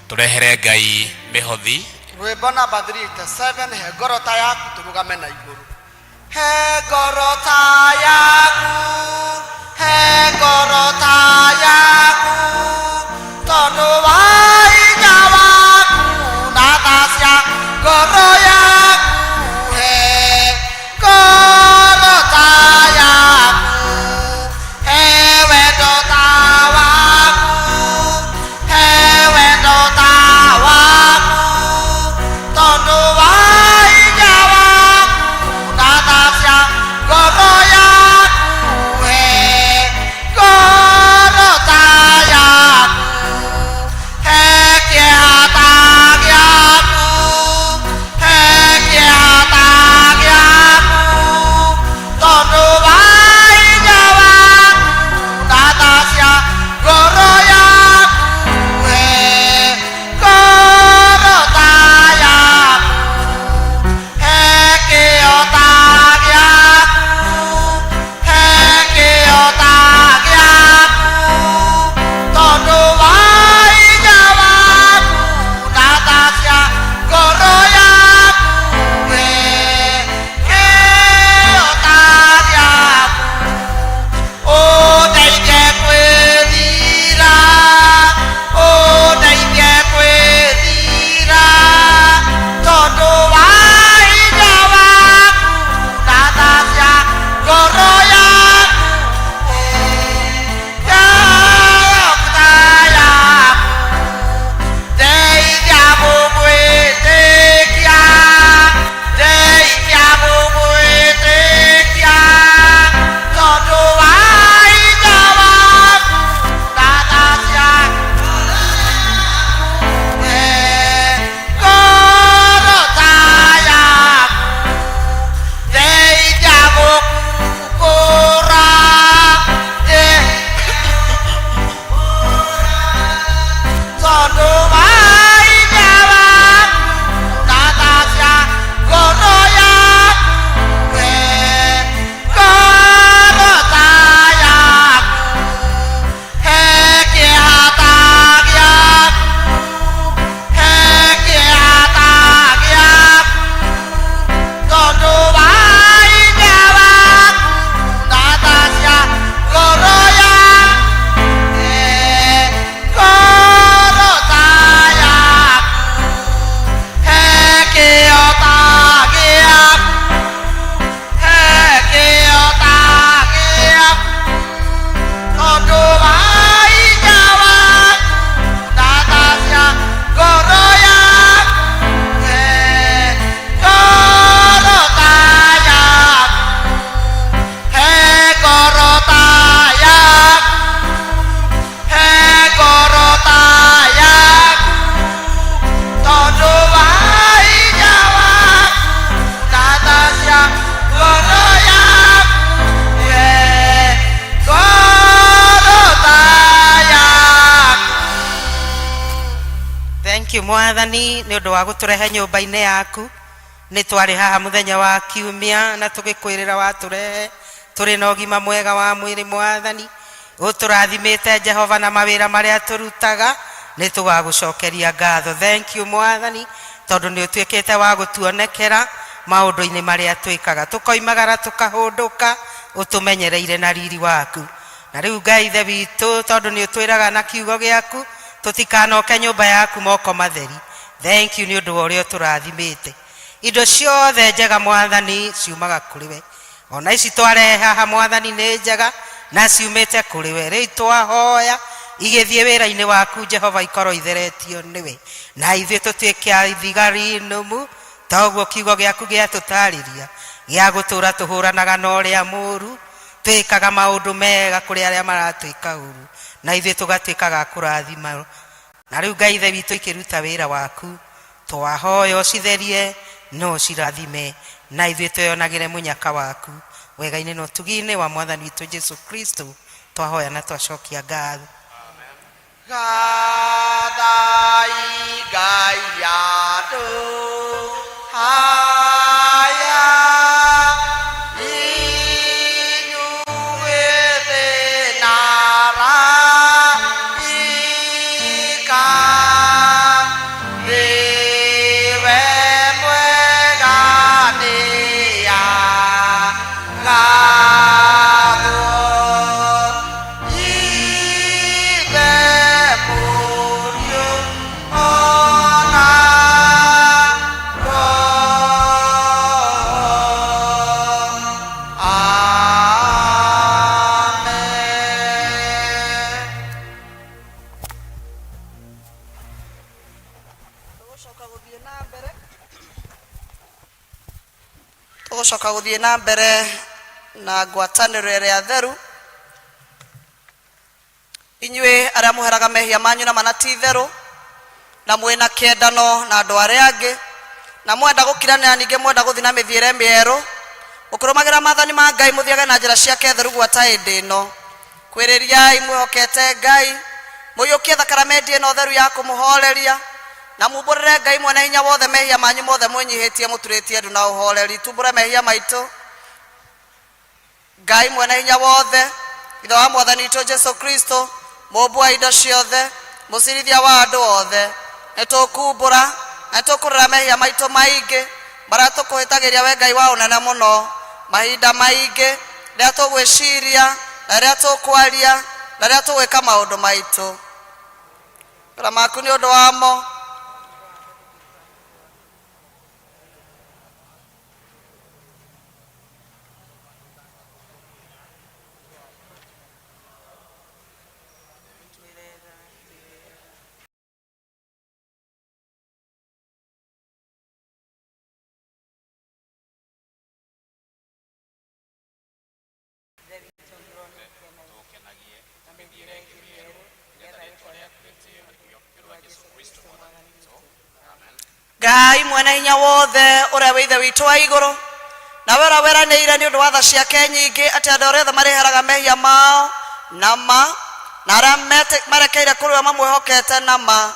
tũrehere Ngai mĩhothi. Rwĩmbo namba 387, He ngoro ta yaku tũrũgame na igũrũ. He ngoro ta yaku. He ngoro ta yaku tondũ wa hinya waku na tha cia ngoro yaku. He ngoro ta yaku, he wendo ta waku, he wendo ta waku tondũ wa hinya waku na tha cia ngoro yaku. He ngoro ta yaku, he kĩeha ta gĩaku, he kĩeha ta gĩaku tondũ wa hinya waku na tha cia ngoro yaku. He ngoro ta yaku, he kĩo ta gĩaku, he kĩo ta gĩaku tondũ wa hinya waku na tha cia ngoro yaku. He kĩo ta gĩaku, ũndeithie kwĩrira, ũndeithie kwĩrira tondũ wa hinya waku na tha cia ngoro yaku. Kĩo ta yaku, ndeithia gũgwĩtĩkia, ndeithia gũgwĩtĩkia tondũ wa hinya waku na tha cia he ngoro ta yaku, ndeithia gũkũra. Tondũ wa hinya waku na tha cia ngoro yaku. He ngoro ta yaku, he kĩeha ta gĩaku, he kĩeha ta gĩaku tondũ wa hinya waku na tha cia ngoro yaku. He ngoro ta yaku, he kĩo ta gĩaku, he kĩo ta gĩaku tondũ wa hinya waku na tha cia ngoro yaku. He ngoro ta yaku, he ngoro ta yaku, he ngoro ta yaku tondũ wa hinya waku na tha cia ngoro yaku. He ngoro ta yaku. Thank you Mwathani nĩ ũndũ wa gũtũrehe nyũmba-inĩ yaku. Nĩ twarĩ haha mũthenya wa kiumia na tũgĩkwĩrĩra watũrehe tũrĩ na ũgima mwega wa mwĩrĩ. Mwathani, ũtũrathimĩte Jehova na mawĩra marĩa tũrutaga, nĩ tũgagũcokeria ngatho. Thank you Mwathani, tondũ nĩ ũtuĩkĩte wa gũtuonekera maũndũ-inĩ marĩa twĩkaga, tũkoimagara tũkahũndũka, ũtũmenyereire na riri waku. Na rĩu Ngai Ithe witũ, tondũ nĩ ũtwĩraga na kiugo gĩaku tũtikanoke nyũmba yaku moko matheri, thank you nĩ ũndũ wa ũrĩa ũtũrathimĩte. Indo ciothe njega Mwathani ciumaga kũrĩ we. Ona ici twarehe haha Mwathani nĩ njega na ciumĩte kũrĩ we. Rĩu twahoya igĩthiĩ wĩra-inĩ waku Jehova, ikorwo itheretio nĩwe, na ithuĩ tũtuĩke a thigari nũmu ta ũguo kiugo gĩaku gĩatũtarĩria, gĩa gũtũũra tũhũranaga na ũrĩa mũũru, twĩkaga maũndũ mega kũrĩ arĩa maratwĩka ũru, na ithuĩ tũgatuĩkaga a kũrathima. Na rĩu Ngai Ithe witũ, ikĩruta wĩra waku, twahoya ũcitherie no ũcirathime, na ithuĩ twĩonagĩre mũnyaka waku wega-inĩ na ũtugi-inĩ wa Mwathani witũ Jesu Kristo twahoya na twacokia ngatho. Gathai Ngai andũ aya, inyuĩ thĩ na araika, nĩwe mwega nĩagathwo. Tũgũcoka gũthiĩ na mbere na ngwatanĩro ĩrĩa theru. Inyuĩ arĩa mũheraga mehia manyu na mana ti itherũ, na mwĩna kĩendano na andũ arĩa angĩ, na mwenda gũkiranĩra, ningĩ mwenda gũthiĩ na mĩthiĩre mĩerũ, mũkĩrũmagĩrĩra maathani ma Ngai, mũthiage na njĩra ciake theru gwata hĩndĩ ĩno. Kwĩrĩriai mwĩhokete Ngai, mũiyũkie thakaramendi ĩno theru ya kũmũhoreria, na mumbũrĩre Ngai mwene hinya wothe mehia manyu mothe mwĩnyihĩtie mũturĩtie ndu na ũhoreri. Tumbũre mehia maitũ. Ngai mwene hinya wothe, Ithe wa Mwathani witũ Jesu Kristo, mũmbi wa indo ciothe, mũcirithia wa andũ othe, nĩ tũkumbũra na nĩ tũkũrĩra mehia maitũ maingĩ marĩa tũkũhĩtagĩria we Ngai wa ũnene mũno mahinda maingĩ rĩrĩa tũgwĩciria na rĩrĩa tũkwaria na rĩrĩa tũgwĩka maũndũ maitũ. Wĩra maku nĩ ũndũ wamo. Ngai mwene hinya wothe ũrĩa wĩ Ithe witũ wa igũrũ, nawe ũrĩa weranĩire nĩ ũndũ wa tha ciake nyingĩ atĩ andũ arĩa othe marĩheraga mehia mao na ma, na arĩa marekeire kũrĩ we mamwĩhokete na ma,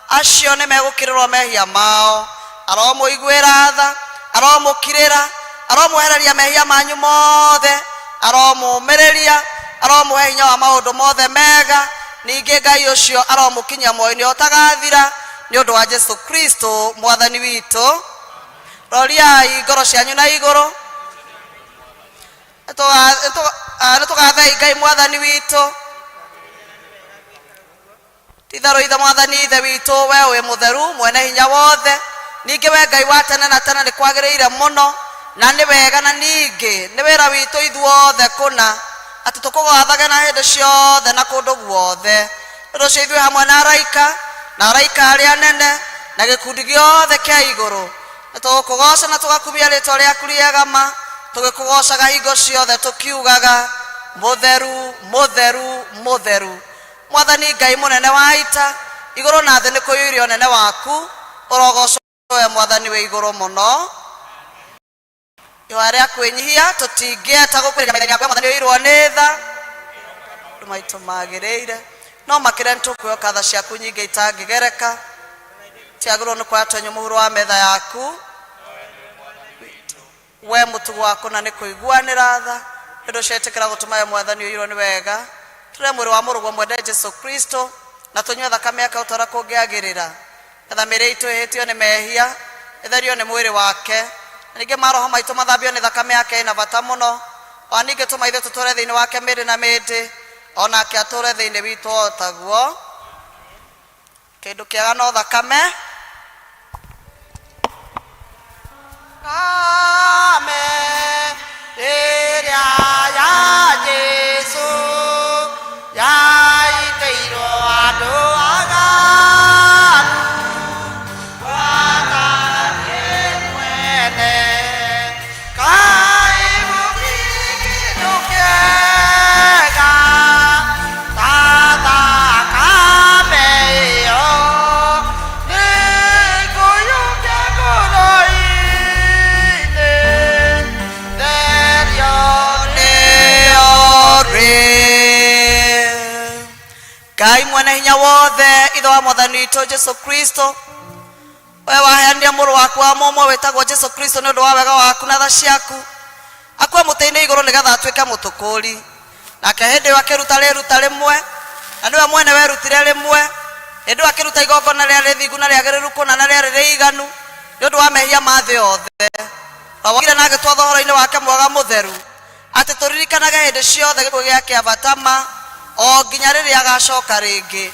acio nĩ megũkirĩrwo mehia mao. Aromũiguĩra tha, aromũkirĩra, aromwehereria mehia manyu mothe, aromũũmĩrĩria, aromũhe hinya wa maũndũ mothe mega, ningĩ Ngai ũcio aromũkinyia muoyo-inĩ ũtagathira, nĩ ũndũ wa Jesu Kristo Mwathani witũ. Roriai ngoro cianyu na igũrũ. Nĩ tũgathei Ngai Mwathani witũ. Ti-itherũ Ithe Mwathani Ithe witũ, wee wĩ mũtheru, mwene hinya wothe, ningĩ wee Ngai wa tene na tene, nĩ kwagĩrĩire mũno na nĩ wega, na ningĩ nĩ wĩra witũ ithuothe kũna, atĩ tũkũgathage na hĩndĩ ciothe na kũndũ guothe. Nĩ ũndũ ũcio ithuĩ hamwe na araika, na araika arĩa anene, na gĩkundi gĩothe kĩa igũrũ, nĩ tũgũkũgooca na tũgakumia rĩĩtwa rĩaku rĩega ma, tũgĩkũgoocaga hingo ciothe tũkiugaga, Mũtheru, mũtheru, mũtheru, Mwathani Ngai mũnene wa ita, igũrũ na thĩ nĩ kũiyũire ũnene waku, ũrogoocwo we Mwathani wĩ igũrũ mũno. Ihoya rĩa kwĩnyihia tũtingĩeta gũkuhĩrĩria methani yaku ya Mwathani ũiyũirwo nĩ tha, maũndũ maitũ magĩrĩire no makĩria nĩ tũkwĩhoka tha ciaku nyingĩ itangĩgereka, tiagĩrĩirwo nĩ kuoya twenyũ mũhuro wa metha yaku. We mũtugo wa kũna nĩ kũiguanĩra tha, nĩ ũndũ ũcio ĩtĩkĩra gũtũma we Mwathani ũiyũirwo nĩ wega, tũrĩe mwĩrĩ wa mũrũguo mwende Jesu Kristo, na tũnyue thakame yake o ta ũrĩa kũngĩagĩrĩra, Nĩgetha mĩĩrĩ itũ ĩhĩtio nĩ mehia, ĩtherio nĩ mwĩrĩ wake, na ningĩ maroho maitũ mathambio nĩ thakame yake ĩna bata mũno, o na ningĩ tũma ithuĩ tũtũũre thĩinĩ wake mĩndĩ na mĩndĩ, o nake atũũre thĩinĩ witũ o taguo. Kĩndũ kĩega no thakame. Thakame ĩrĩa ya Jesu yaitĩirwo andũ aganu gwata niĩ mwene kaĩ gũtirĩ kĩndũ kĩega ta thakame ĩyo nĩngũiyũkia ngoro-inĩ therio nĩyo rĩ Ngai mwene hinya wothe, Ithe wa Mwathani witũ Jesu Kristo, we waheanire mũrũ waku wa mũmwe wĩtagwo Jesu Kristo nĩ ũndũ wa wega waku na tha ciaku, akue mũtĩ-inĩ igũrũ nĩgetha atuĩke mũtũkũri. Nake hĩndĩ ĩyo akĩruta rĩruta rĩmwe, na nĩwe mwene werutire rĩmwe, hĩndĩ ĩyo akĩruta igongona rĩarĩ rĩthingu na rĩagĩrĩru kũna na rĩarĩ rĩiganu nĩ ũndũ wa mehia ma thĩ yothe. Ũrĩa wokire na agĩtwatha ũhoro-inĩ wake mwega mũtheru, atĩ tũririkanage hĩndĩ ciothe gĩkuũ gĩake kĩa bata ma, o nginya rĩrĩa agacoka rĩngĩ.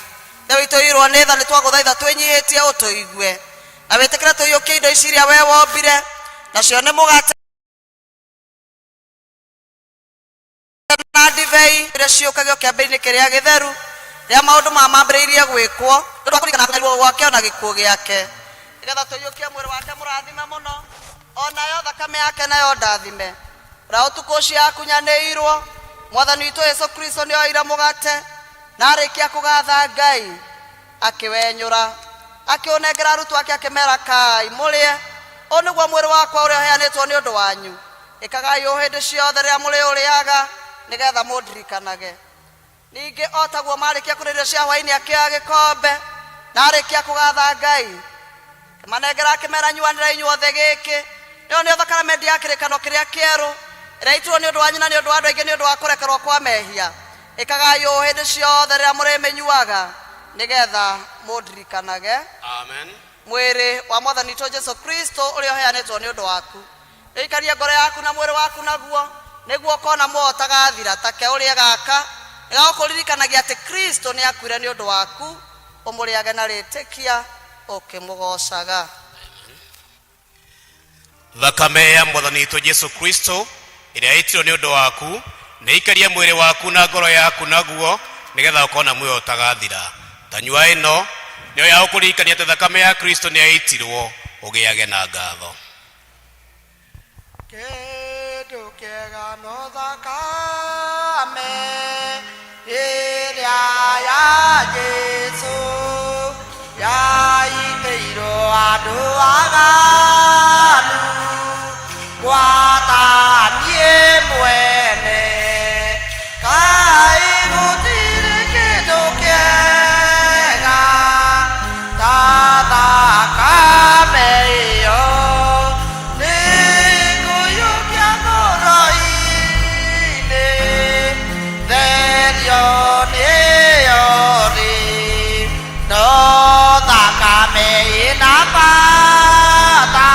Ithe witũ ũiyũirwo nĩ tha, nĩtwagũthaitha twĩnyihĩtie ũtũigue, na wĩtĩkĩre tũiyũkie indo ici iria wee wombire, nacio nĩ mũgate na ndibei iria ciũkagio kĩambĩrĩria-inĩ kĩrĩa gĩtheru, rĩrĩa maũndũ maya mambĩrĩirie gwĩkwo, nĩ ũndũ wa kũririkana kũnyarirwo gwake o na gĩkuũ gĩake, nĩgetha tũiyũkie mwĩrĩ wake mũrathime mũno. Onayo thakame yake nayo ndathime. Ũrĩa ũtukũ ũcio akunyanĩirwo, Mwathani witũ Yesu Kristo nĩ oire mũgate, na arĩkia kũgatha Ngai, akĩwenyũra, akĩũnengera arutwo ake akĩmera, "Kai mũrĩe, ũũ nĩguo mwĩrĩ wakwa ũrĩa ũheanĩtwo nĩ ũndũ wanyu. Ĩkagai ũũ hĩndĩ ciothe rĩrĩa mũrĩũrĩaga, nĩgetha mũndirikanage." Ningĩ o taguo marĩkia kũrĩa irio cia hwaĩ-inĩ akĩoya gĩkombe, na arĩkia kũgatha Ngai, akĩmanengera akĩmera, "Nyuanĩrai inyuothe gĩkĩ, nĩyo nĩyo thakame ya kĩrĩkanĩro kĩrĩa kĩerũ, ĩrĩa ĩitirwo nĩ ũndũ wanyu na nĩ ũndũ wa andũ aingĩ nĩ ũndũ wa kũrekerwo kwa mehia. Ĩkagai ũũ hĩndĩ ciothe rĩrĩa mũrĩmĩnyuaga, nĩgetha mũndirikanage." Amen. Mwĩrĩ wa Mwathani witũ Jesu Kristo ũrĩa ũheanĩtwo nĩ ũndũ waku, nĩũikarie ngoro yaku na mwĩrĩ waku naguo, nĩguo ũkona muoyo ũtagathira. Take ũrĩe gaka, nĩgagũkũririkanagia atĩ Kristo nĩakuire nĩ ũndũ waku, ũmũrĩage na rĩtĩkia ũkĩmũgocaga. Thakame ya Mwathani witũ Jesu Kristo ĩrĩa ĩitirwo nĩ ũndũ waku nĩ ikarie mwĩrĩ waku na ngoro yaku naguo, nĩgetha ũkona muoyo ũtagathira. Tanyua ĩno nĩyo ya gũkũririkania atĩ thakame ya Kristo nĩ yaitirwo, ũgĩage na ngatho. Kĩndũ kĩega no thakame ĩrĩa ya Jesũ yaitĩirwo andũ aganu, gwata niĩ mwene. Kaĩ gũtirĩ kĩndũ kĩega ta thakame ĩyo, nĩngũiyũkia ngoro-inĩ, therio nĩyo rĩ, no thakame ĩna bata.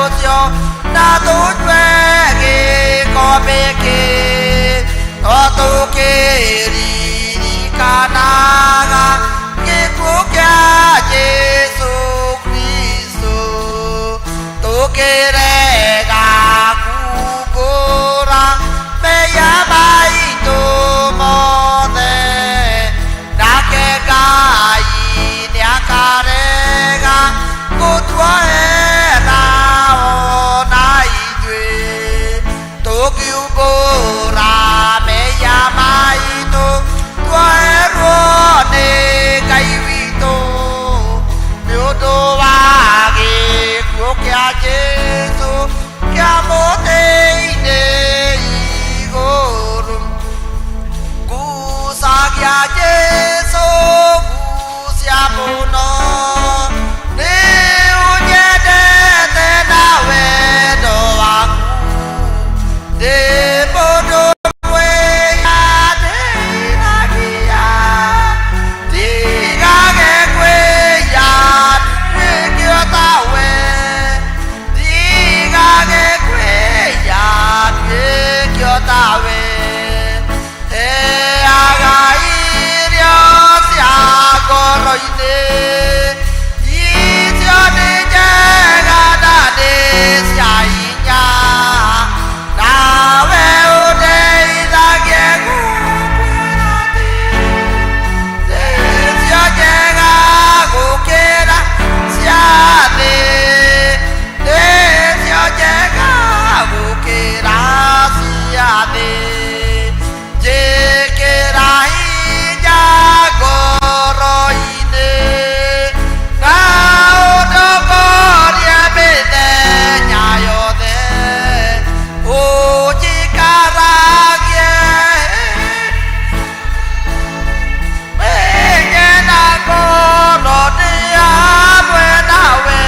ũcio na tũnyue gĩkombe kĩ no tũkĩririkanaga gĩkuũ kĩa Jesũ Kristo tũkĩrega kumbũra mehia maitũ mothe nake Ngai nĩakarega gũtuohera ona ithuĩ tũkiumbũra mehia maitũ tuoherwo nĩ Ngai witũ nĩ ũndũ wa gĩkuũ kĩa Jesũ kĩa mũtĩ-inĩ igũrũ ngucagia Jesũ ngucia mũno nĩ ũnyendete na wendo waku ndĩ mũndũ mwĩhia ndĩragia ndigage kwĩhia nduĩke o tawe ndigage kwĩhia nduĩke o tawe heaga irio cia ngoro-inĩ icio nĩ njega na nĩ cia hinya nawe ũndeithagie gũkwĩra atĩ nĩcio njega gũkĩra cia thĩ nĩcio njega gũkĩra cia thĩ njĩkĩra hinya ngoro-inĩ na ũndongorie mĩthenya yothe ũnjikaragie menye na ngoro ndĩ hamwe nawe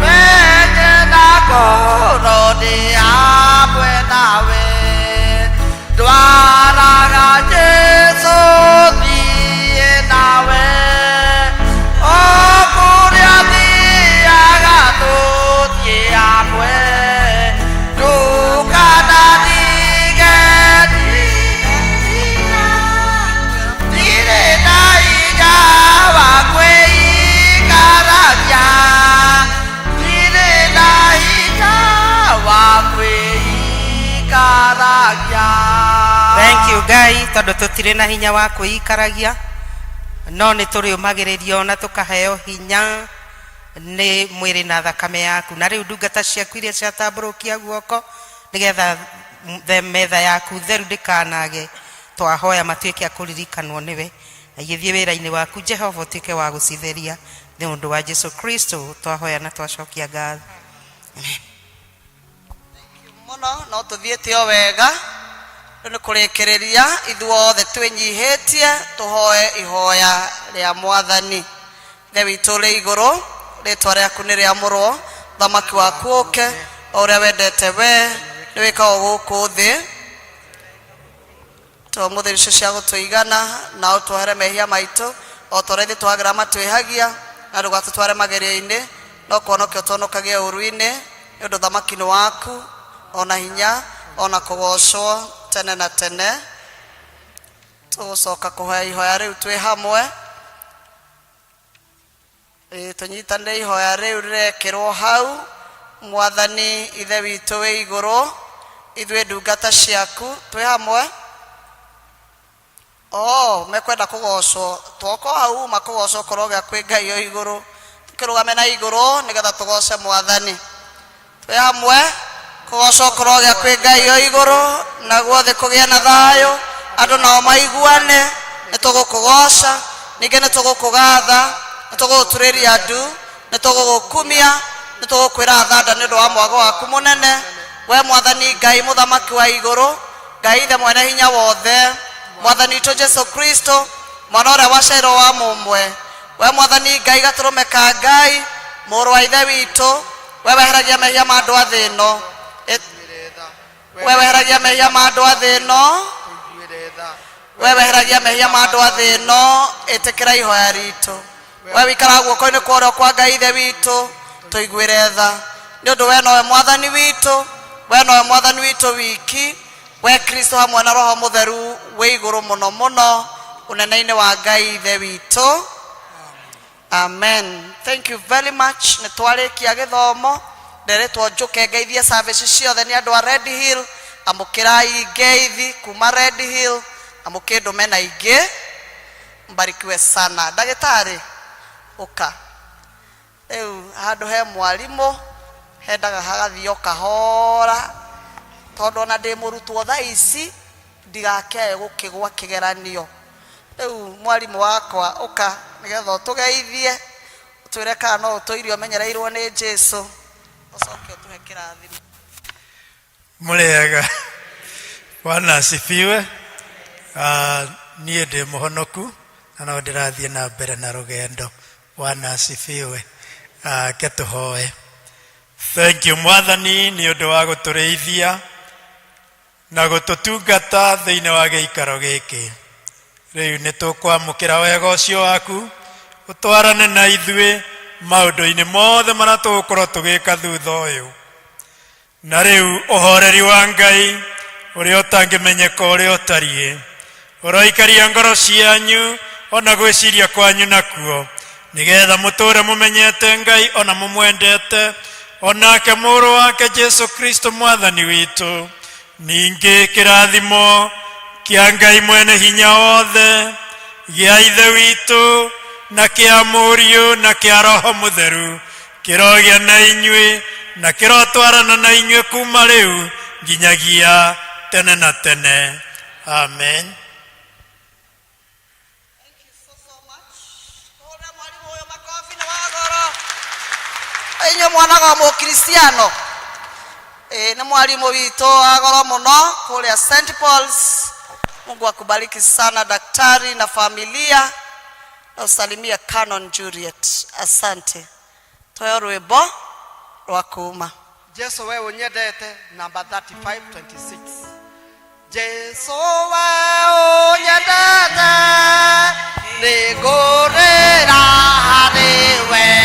menye na ngoro ndĩ hamwe nawe ndwaraga Jesũ thiĩ nawe o kũrĩa thiaga tũthiĩ hamwe ndũkanandige ndirĩ na hinya wa kwĩikaragia ndirĩ na hinya wa kwĩikaragia Thank you Ngai tondũ tũtirĩ na hinya wa kwĩikaragia no nĩ tũrĩũmagĩrĩrio na tũkaheo hinya nĩ mwĩrĩ na thakame yaku na rĩu ndungata ciaku iria ciatambũrũkia guoko nĩgetha metha yaku theru ndĩkanage twahoya matuĩke a kũririkanwo nĩwe na igĩthiĩ wĩra-inĩ waku Jehova ũtuĩke wa gũcitheria nĩ ũndũ wa Jesu Kristo twahoya na twacokia ngatho. Mũno no tũthiĩte o wega rĩu nĩ kũrĩkĩrĩria ithuothe twĩnyihĩtie tũhoe ihoya rĩa mwathani ithe witũ ũrĩ igũrũ rĩtwa rĩaku nĩ rĩamũrwo thamaki waku ũke o ũrĩa wendete we nĩ wĩkagwo gũkũ thĩ tũmũthĩ icio cia gũtũigana na ũtuohere mehia maitũ o ta ũrĩa ithuĩ twagĩra matwĩhagia na ndũgatũtware magerio-inĩ no kũhonokia ũtũhonokagie ũũru-inĩ nĩ ũndũ thamaki nĩ waku ona hinya ona kũgocwo tene na tene tũgũcoka kũhoya ihoya rĩu twĩ hamwe Ĩĩ, tũnyitanĩre ihoya rĩu rĩrekĩrwo hau mwathani ithe witũ wĩ igũrũ ithuĩ ndungata ciaku twĩ hamwe o mekwenda kũgocwo twoko hau uma kũgocwo korwo gĩa kwĩ ngai o igũrũ tũkĩrũgame na igũrũ nĩgetha tũgoce mwathani twĩ hamwe kũgocwo korwo gĩa kwĩ ngai o igũrũ naguo thĩ kũgĩe na thayũ andũ nao maiguane nĩ tũgũkũgoca ningĩ nĩ tũgũkũgatha nĩ tũgũgũturĩria ndu nĩ tũgũgũkumia nĩ tũgũkwĩra thanda nĩ ũndũ wa mwago waku mũnene we mwathani ngai mũthamaki wa igũrũ ngai ithe mwene hinya wothe mwathani witũ jesu kristo mwana ũrĩa waciarirwo wa mũmwe we mwathani ngai gatũrũme ka ngai mũrũ wa ithe witũ we weheragia mehia ma andũ a thĩ ĩno we weheragia mehia ma andũ a thĩ ĩno we weheragia mehia ma andũ a thĩ ĩno ĩtĩkĩra ihoya ritũ we wikaraga guoko-inĩ kwa ũrĩo kwa ngai ithe witũ tũiguĩre tha Nĩ ũndũ we nowe Mwathani witũ, we nowe Mwathani witũ wiki, we Kristo hamwe na Roho Mũtheru wĩ igũrũ mũno mũno ũnene-inĩ wa Ngai Ithe witũ. Amen. Thank you very much. Nĩ twarĩkia gĩthomo nderetwo njũke ngeithie service ciothe nĩ andũ a Red Hill. Amũkĩrai ngeithi kuma Red Hill na mũkĩndũme na ingĩ. Mbarikiwe sana. Ndagĩtarĩ ũka. Rĩu handũ he mwarimũ hendaga hagathio kahora tondũ ona ndĩ mũrutwo thaa ici ndigakĩae gũkĩgwa kĩgeranio. Rĩu mwarimũ wakwa ũka nĩgetha ũtũgeithie ũtwĩre kana no ũtũire ũmenyereirwo nĩ Jesu ũcoke ũtũhe kĩrathimo. Mũrĩega. Bwana asifiwe. Ah, niĩ ndĩ mũhonoku na no ndĩrathiĩ na mbere na rũgendo. Bwana asifiwe. Ah, ke tũhoe. Thank you Mwathani nĩ ũndũ wa gũtũrĩithia na gũtũtungata thĩinĩ wa gĩikaro gĩkĩ. Rĩu nĩ tũkwamũkĩra wega ũcio waku, ũtwarane na ithuĩ maũndũ-inĩ mothe marĩa tũgũkorwo tũgĩka thutha ũyũ. Na rĩu ũhoreri wa Ngai ũrĩa ũtangĩmenyeka ũrĩa ũtariĩ, ũroikaria ngoro cianyu ona gwĩciria kwanyu nakuo, nĩgetha mũtũũre mũmenyete Ngai ona mũmwendete, onake mũrũ wake Jesu Kristo mwathani witũ. Ningĩ kĩrathimo kĩa Ngai mwene hinya wothe, gĩa Ithe witũ, na kĩa Mũriũ, na kĩa Roho Mũtheru, kĩrogĩa na inyuĩ, na kĩrotwarana na inyuĩ kuma rĩu nginyagia tene na tene. Amen. Inyuĩ mwonaga o mũkristiano ĩĩ nĩ mwarimũ witũ wa goro mũno kũrĩa St Paul's. Mungu akubariki sana daktari na familia, na usalimie Canon Juliet. Asante. Toyo rwĩmbo rwa kuma. Jesu we ũnyendete namba 3526. Jesu we ũnyendete nĩngũrĩra harĩ we.